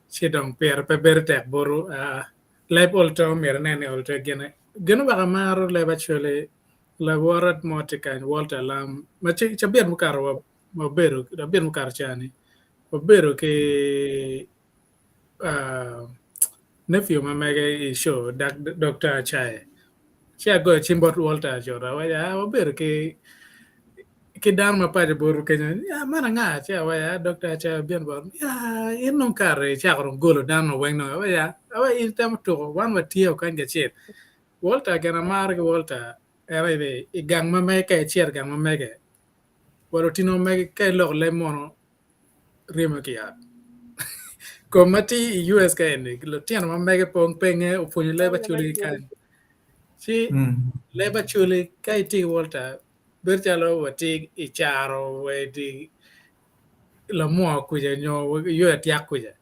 ci dong pire pe bedo tek botu. Ah, leb ol to myero inen ni ol to gine. Gin oweko amaro leb actually lawota mo tye kany Walter Lam ma ci cabit mukato wa wabedo cabit mukato ca-ni wabedo ki nephew ma mege i show Dr. Acaye ci agoyo cim bot Walter acuta awaco aa wabedo ki ki dano ma paco botwu kenyo aa man anga ci awaco aa Dr. Acaye obino bot aa in dong kare icako dong golo dano weng dong awaco aa awaco in itemo tuko wan watye kany kacel Walter gin amaro ki Walter en aye ni i gang ma mege ka icito i gang ma mege wa lutino ma mege ka iloko leb munu ryemo ki ot. Kom ma tye i US ka eni lutino ma mege penge opwonyo leb acholi ki kany. Ci leb acholi ka itye ki Walter bedo calo watye i caro wa i lamwo kuca nyo yo atyak kuca.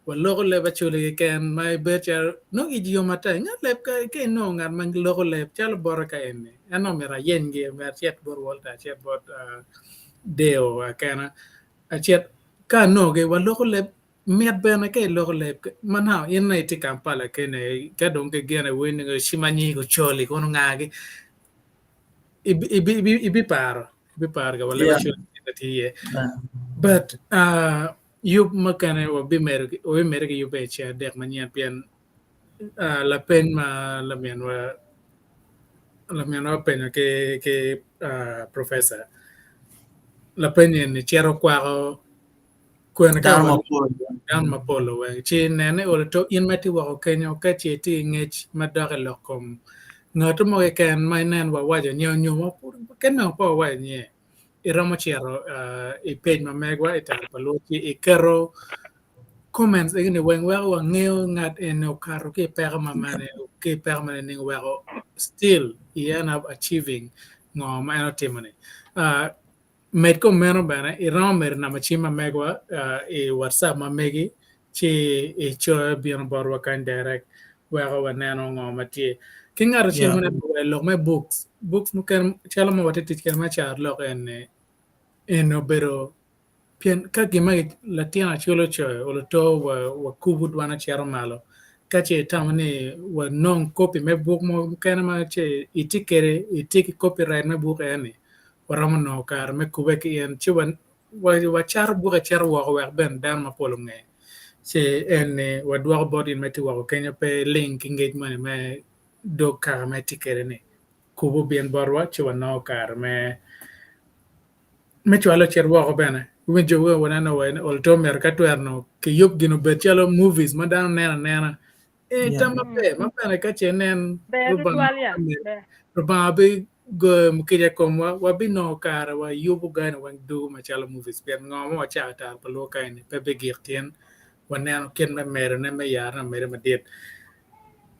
Waloko leb acholi keken ma bedo calo nongo igi yom matek. Inge leb ka inongo ngat ma loko leb calo bote ka eni en nongo myero ayenygi myero acit bot Walter acit bot Deo akena acit ka anongogi waloko leb mit bene ka iloko leb ma now in aye itye Kampala kene ka dong kigene weng cimanyi ocoli kono ngagi ibiparo ibiparo ka wa leb acoli tye iye but yub mukene wabimedo ki yubbe i ceng adek manyen pien lapeny ma laminwa laminwa openyo ki ki professor lapeny eni cito kwako kwene ka Dano mapol. dano mapol weng ci nene olo to in ma itye woko kenyo ka ce itye ki ngec madok i lok kom ngat mo keken ma inen wawaco nyo nyo ma kene pe wawaco nyiye iromo cito i page ma megwa i tara pa luo ci iketo comments eni weng weko wangeyo ngat eni okato ki i peko ma mene ki i peko ma nining weko still he end up achieving ngo ma en otimo ni. Med kom meno bene iromo medo namba cim ma megwa i WhatsApp ma megi ci icoyo bino botwa kany direct weko waneno ngo ma tye. Ki ngat acel ma neno wa i lok me books, books mukene calo ma watye tic kwede me cat lok eni, eni obedo pien ka gin ma latin acel ocoyo oluto wakubo dwan ocito malo ka ce itamo ni wanong kopi me buk mo mukene ma ce itye kwede itye ki copyright me buk eni waromo nongo kare me kube ki in ci wacato buke cito woko wek bene dano mapol onge ci eni wadwoko bot in ma itye woko kenyo pe iling ki ngec moni me dog kaka ma itye kwede ni kubu bin botwa ci wanongo kare me me cwalo cit woko bene winjo waneno wa olto myero ka twero no kiyub gin obed calo movies ma dano neno anena e tam maber ma bene ka ce nen Ber tutwal ya. Ber. Rubanga bigoyo kica i komwa wabinongo kare wayubo gani weng dugo macalo movies pien ngo ma wacako tara pa luo kaeni pe bigik tin waneno kit me medone me yarone omede madit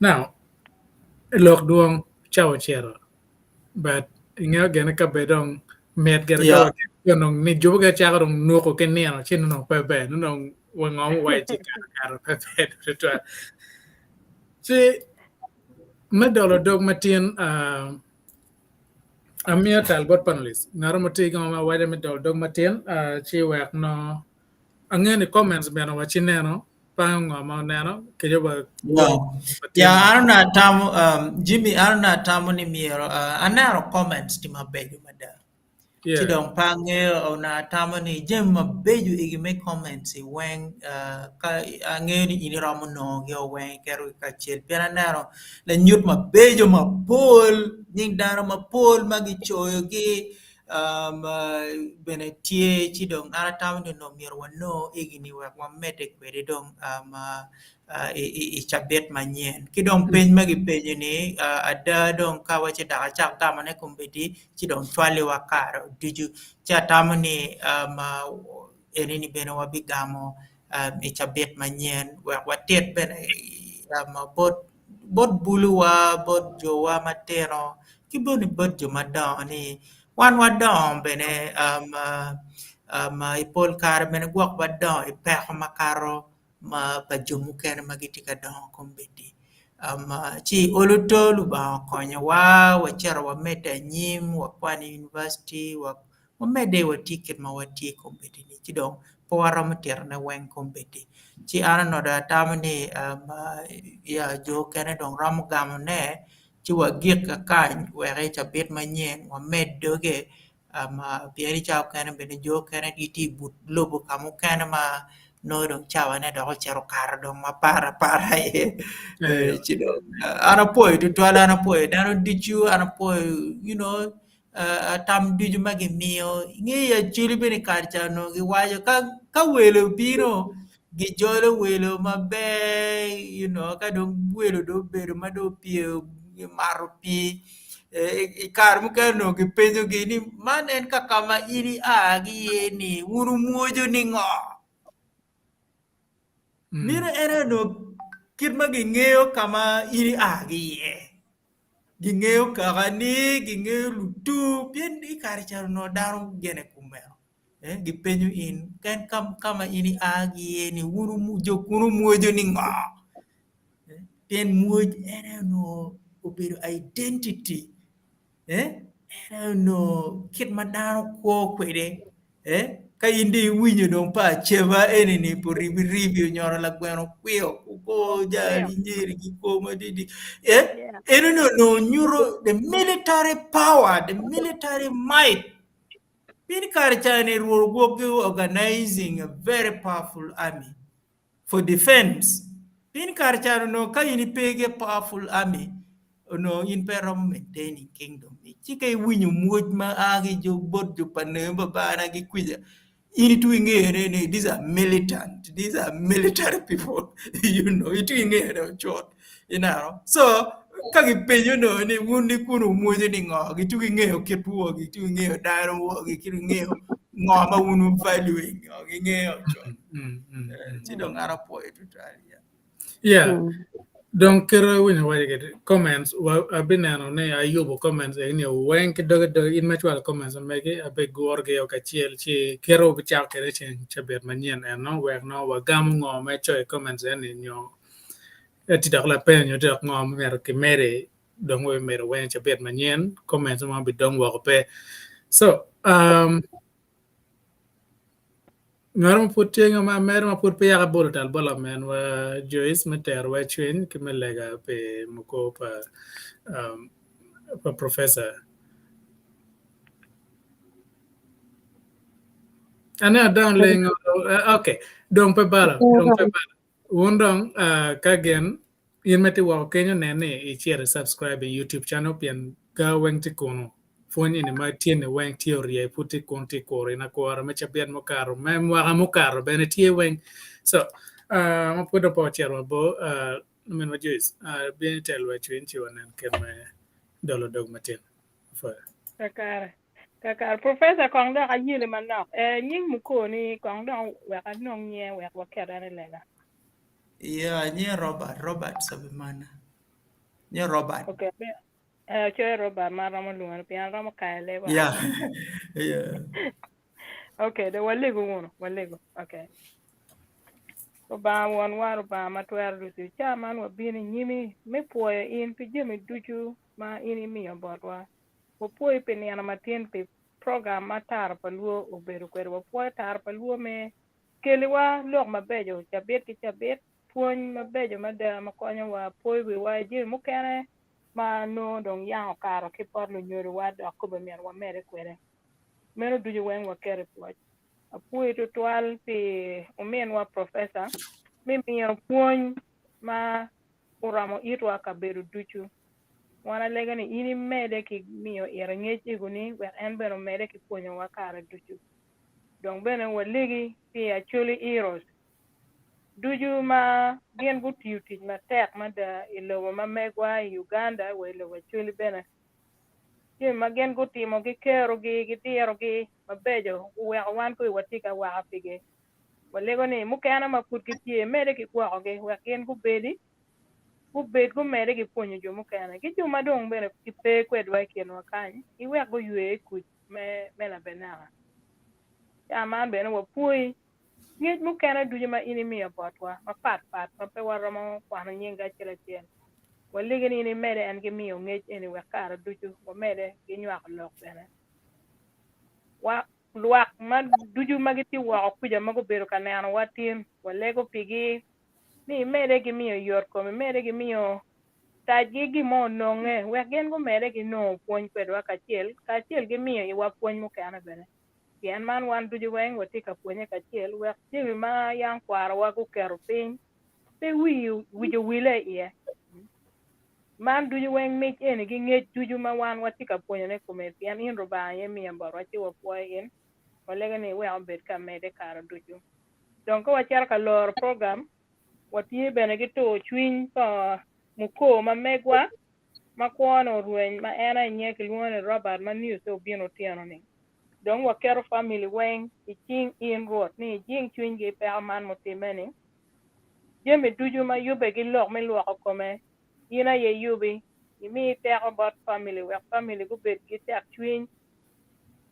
now lok dwong cawa ocito but ingeyo gene ka bed dong mit gire ka nong ni jo mukene cako dong nuko ki nino ci nongo pe ber nongo wango mo waci ci kare pe ber tutwal ci me dolo dog matin amiyo tal bot panelist ngat mo tye ki ngo ma waco me dolo dog matin ci wek no angeyo ni comments bene wa ci neno pango ngo ma oneno kejo wa Ya, an onongo atamo, um, Jimmy, an onongo atamo ni myero, uh, aneno comments tye mabeco mada. Ci dong pe angeyo onongo atamo ni jami mabeco egi me comments i weng ka angeyo ni in iromo nongogi o weng iketogi kacel pien aneno lanyut mabeco mapol nying dano mapol ma gicoyogi bene tye ci dong an atamo ni onongo myero wanong egi-ni wek wamedde kwede dong i cabit manyen. Ki dong peny ma gipenyo-ni ada dong ka waci dok acak gamone kombeddi ci dong cwaliwa kare ducu. Ci atamo ni eni-ni bene wabigamo i cabit manyen wek watit bene bot buluwa, bot jowa matino ki bene bot jo madongo ni wan wadongo bene i pol kare bene gwok wadongo i peko makato ma pa jo mukene ma gitye ka dongo kombeddi. Ci olo to Lubanga okonyowa wacito wamedde anyim wakwano i univaciti wamedde watye kit ma watye kombeddi-ni ci dong pe waromo titone weng kombeddi. Ci an onongo dong atamo ni ya jo okene dong romo gamone ci wagik kakany wek i cabit manyen wamed doge pien i cawa mukene bene jo mukene gitye i but lobo ka mukene ma nongo dong cawane dok ocito okato dong mapat apata iye ci dong an apwoyo tutwal an apwoyo dano ducu an apwoyo you know tam ducu ma gimiyo ingeyo Acholi bene i kare ca onongo giwaco ka welo obino gijolo welo maber you know ka dong welo dong obedo ma dong opye omato pii i kare mukene onongo kipenyogi ni man en kaka ma in ia ki iye ni wun wumwojo ningo? Meno en aye onongo kit ma gingeyo ka ma in ia ki iye. Gingeyo kakani, gingeyo lutu pien i kare ca onongo dano gene kumeno. Gipenyo in en ka ma in ia ki iye ni wun jo kunu wumwojo ningo? Pien mwoc en aye onongo obedo identity, en aye onongo kit ma dano kwo kwede. Ka in dong iwinyo dong pa aceba eni-ni oribiribi onyono lagweno okwiyo okor jali nyeri ki kwo madidi, en onongo nyuto the military power, the military might. Pien i kare ca-ni Rwot ogwok ki organizing a very powerful army. for defense pien kare ca onongo ka in ipe ki a powerful army onongo in pe iromo maintaining kingdom ni ci ka iwinyo mwoc ma a ki bot jo pa nene babana ki kwica in itwero ingeyo ne ni these are militant these are military people you know itwero ingeyo ne cut ineno so ka gipenyo onongo ni wun ni kun wumwoco ni ngo gitwero gingeyo kit woo gitwero gingeyo dano woo gitwero gingeyo ngo ma wun wu valuing gingeyo cut Ci dong an apwoyo tutwal. Yeah. Dong kite winyo waco kede comments wa abineno ni ayubo comments eni ni weng ki doge doge in ma icwalo comments ma megi abiguro gi kacel ci kite wubicako kede ceng cabit manyen eno wek nongo wagamo ngo ma icoyo i comments eni nyo tye dok lapeny nyo tye dok ngo ma myero kimedi dong wabimedo weng i cabit manyen comments mo bidong woko pe so um, Ngat ma pud tye ma mere ma pud peya abolo tal bot laminwa Joyce me terowa i cwiny ki me lega pi muko pa pa professor. Aneno dong lingo okay dong pe balo dong pe balo. Wun dong ka gin in ma itye woko kenyo nen ni icito i subscribe i YouTube channel pien ga weng tye kunu. Pwony eni ma tye ni weng tye orye pud tye kunu tye kuro in akura me cabit mukato me mwaka mukato bene tye weng. So ma pud dong pe wacito mabor ominwa Joyce bin itelwa i cwiny ci wanen kit me dolo dog matin. Kakare. Kakare. Professor kong dok ayeli manok. Eh, nying mukoni kong dok wek anong nyinge wek waket en i lega. Yeah, nyinge Robert, Robert Sabimana. Nyinge Robert. Okay. Eh, coyo Robert ma aromo lwongo pien aromo kayo leba. Yeah. yeah. Okay, dong walego wunu, walego. Okay. Lubanga Wonwa, Lubanga ma twero ducu, ca man wabino i nyimi me pwoyo in pi jami ducu ma in imiyo botwa. Wapwoyi pi nino matin pi program ma Taro pa Luo obedo kwede. Wapwoyo Taro pa Luo me keliwa lok mabeco cabit ki cabit, pwony mabeco mada ma konyowa poyo wiwa i jami mukene ma nongo dong yam okato ki bot lunyodowa dok kobbe myero wamedde kwede. Meno ducu weng waketo i pwoc. Apwoyi tutwal pi ominwa Professor me miyo pwony ma oromo itwa kabedo ducu. Wan alego ni in imede ki miyo ite ngec ego-ni wek en bene omede ki pwonyowa kare ducu. Dong bene walegi pi Acholi Heroes ducu ma gin gutiyo tic matek mada i lobo ma megwa i Uganda wa i lobo Acholi bene. Jami ma gin gutimo ki kerogi ki dirogi mabeco oweko wan kong watye ki awaka pigi. Walego ni mukene ma pud gitye imedde ki gwokogi wek gin gubedi gubed gumedde ki pwonyo jo mukene ki jo ma dong bene gipe kwedwa i kinwa kany iwek guywe i kuc me me labenaka. Ca man bene wapwoyi ngec mukene ducu ma in imiyo botwa mapat pat ma pe waromo kwano nyinggi acel acel. Walegi ni in imedde en ki miyo ngec eni wek kare ducu wamedde ki nywako lok bene. Wa lwak ma ducu ma gitye woko kuca ma gubedo ka nenowa tin, walego pigi ni imedde ki miyo yotkom, imedde ki miyo tacgi gin mo ononge wek gin gumedde ki nongo pwony kwedwa kacel, kacel ki miyo iwa pwony mukene bene. Pien man wan ducu weng watye ka pwonye kacel wek jami ma yam kwarowa guketo piny pe wic owile iye. Man ducu weng mic eni ki ngec ducu ma wan watye ka pwonyone i kome pien in Rubanga aye imiyo botwa ci wapwoyo in, walego ni iwek obed ka medde kare ducu. Dong ka wacito ka loro program, watye bene ki tur cwiny pa mukor ma megwa ma kwone orweny ma en aye nyinge kilwongo ni Robert ma news obino otyeno-ni. Dong waketo famili weng i cing in Rwot ni ijing cwinygi i peko man mutimme-ni. Jami ducu ma yubbe ki lok me lwoko kome, in aye iyubi. Imi teko bot famili wek famili gubed ki tekcwiny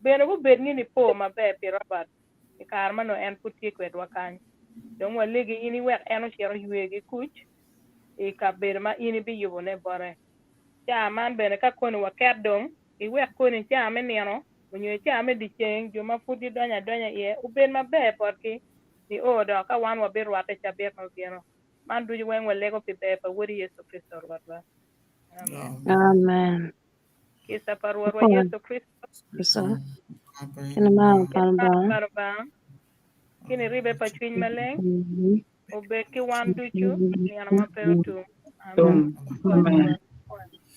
bene gubed ngi nipo maber pi Robert i kare ma nongo en pud tye kwedwa kany. Dong walegi in iwek en ocit oywe ki kuc i kabedo ma in ibiyubone bote. Caa man bene ka koni waket dong, iwek koni caa me nino onyo i caa me dyeceng jo ma pud gidonyo adonya iye obed maber botgi nio dok ka wan wabirwatte cabit ma obino. Man ducu weng walego pi ber pa Wodi Yecu Kricito Rwotwa. Amen. Amen. Kica pa Rwotwa Yecu Kricito, Kricito. Kine mar pa ki mar Lubanga. pa Lubanga, ki niribe pa Cwiny Maleng obed ki wan ducu nino ma pe otum. Amen. Tum. Amen.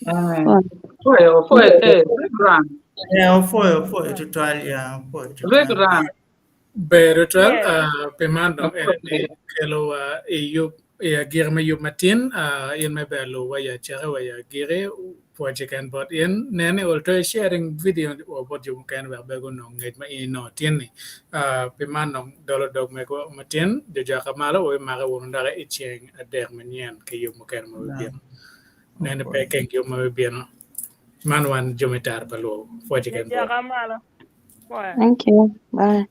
Amen. Pwoyo, pwoyo, eh, Reverend. Yeah, opwoyo, opwoyo tutwal, ya, opwoyo tutwal. Reverend. Ber tutwal Yes. ah, pi man dong Apwoyo. eni kelo wa i yub i agiki me yub matin ah, in me ber luwa ya ceke wa ya agiki pwoc keken bot in nen ni ol to sharing video wa bot jo mukene wek bene gunong ngec ma in inongo tin-ni Ah, pi man dong dolo dog mego matin jojaka malo wabimake wunu doki i ceng adek manyen ki yub mukene ma bibino nen ni pe keng yub ma bibino man wan jo me tara pa luo pwoc keken bot Jojaka malo. Pwoyo. Thank you. Bye.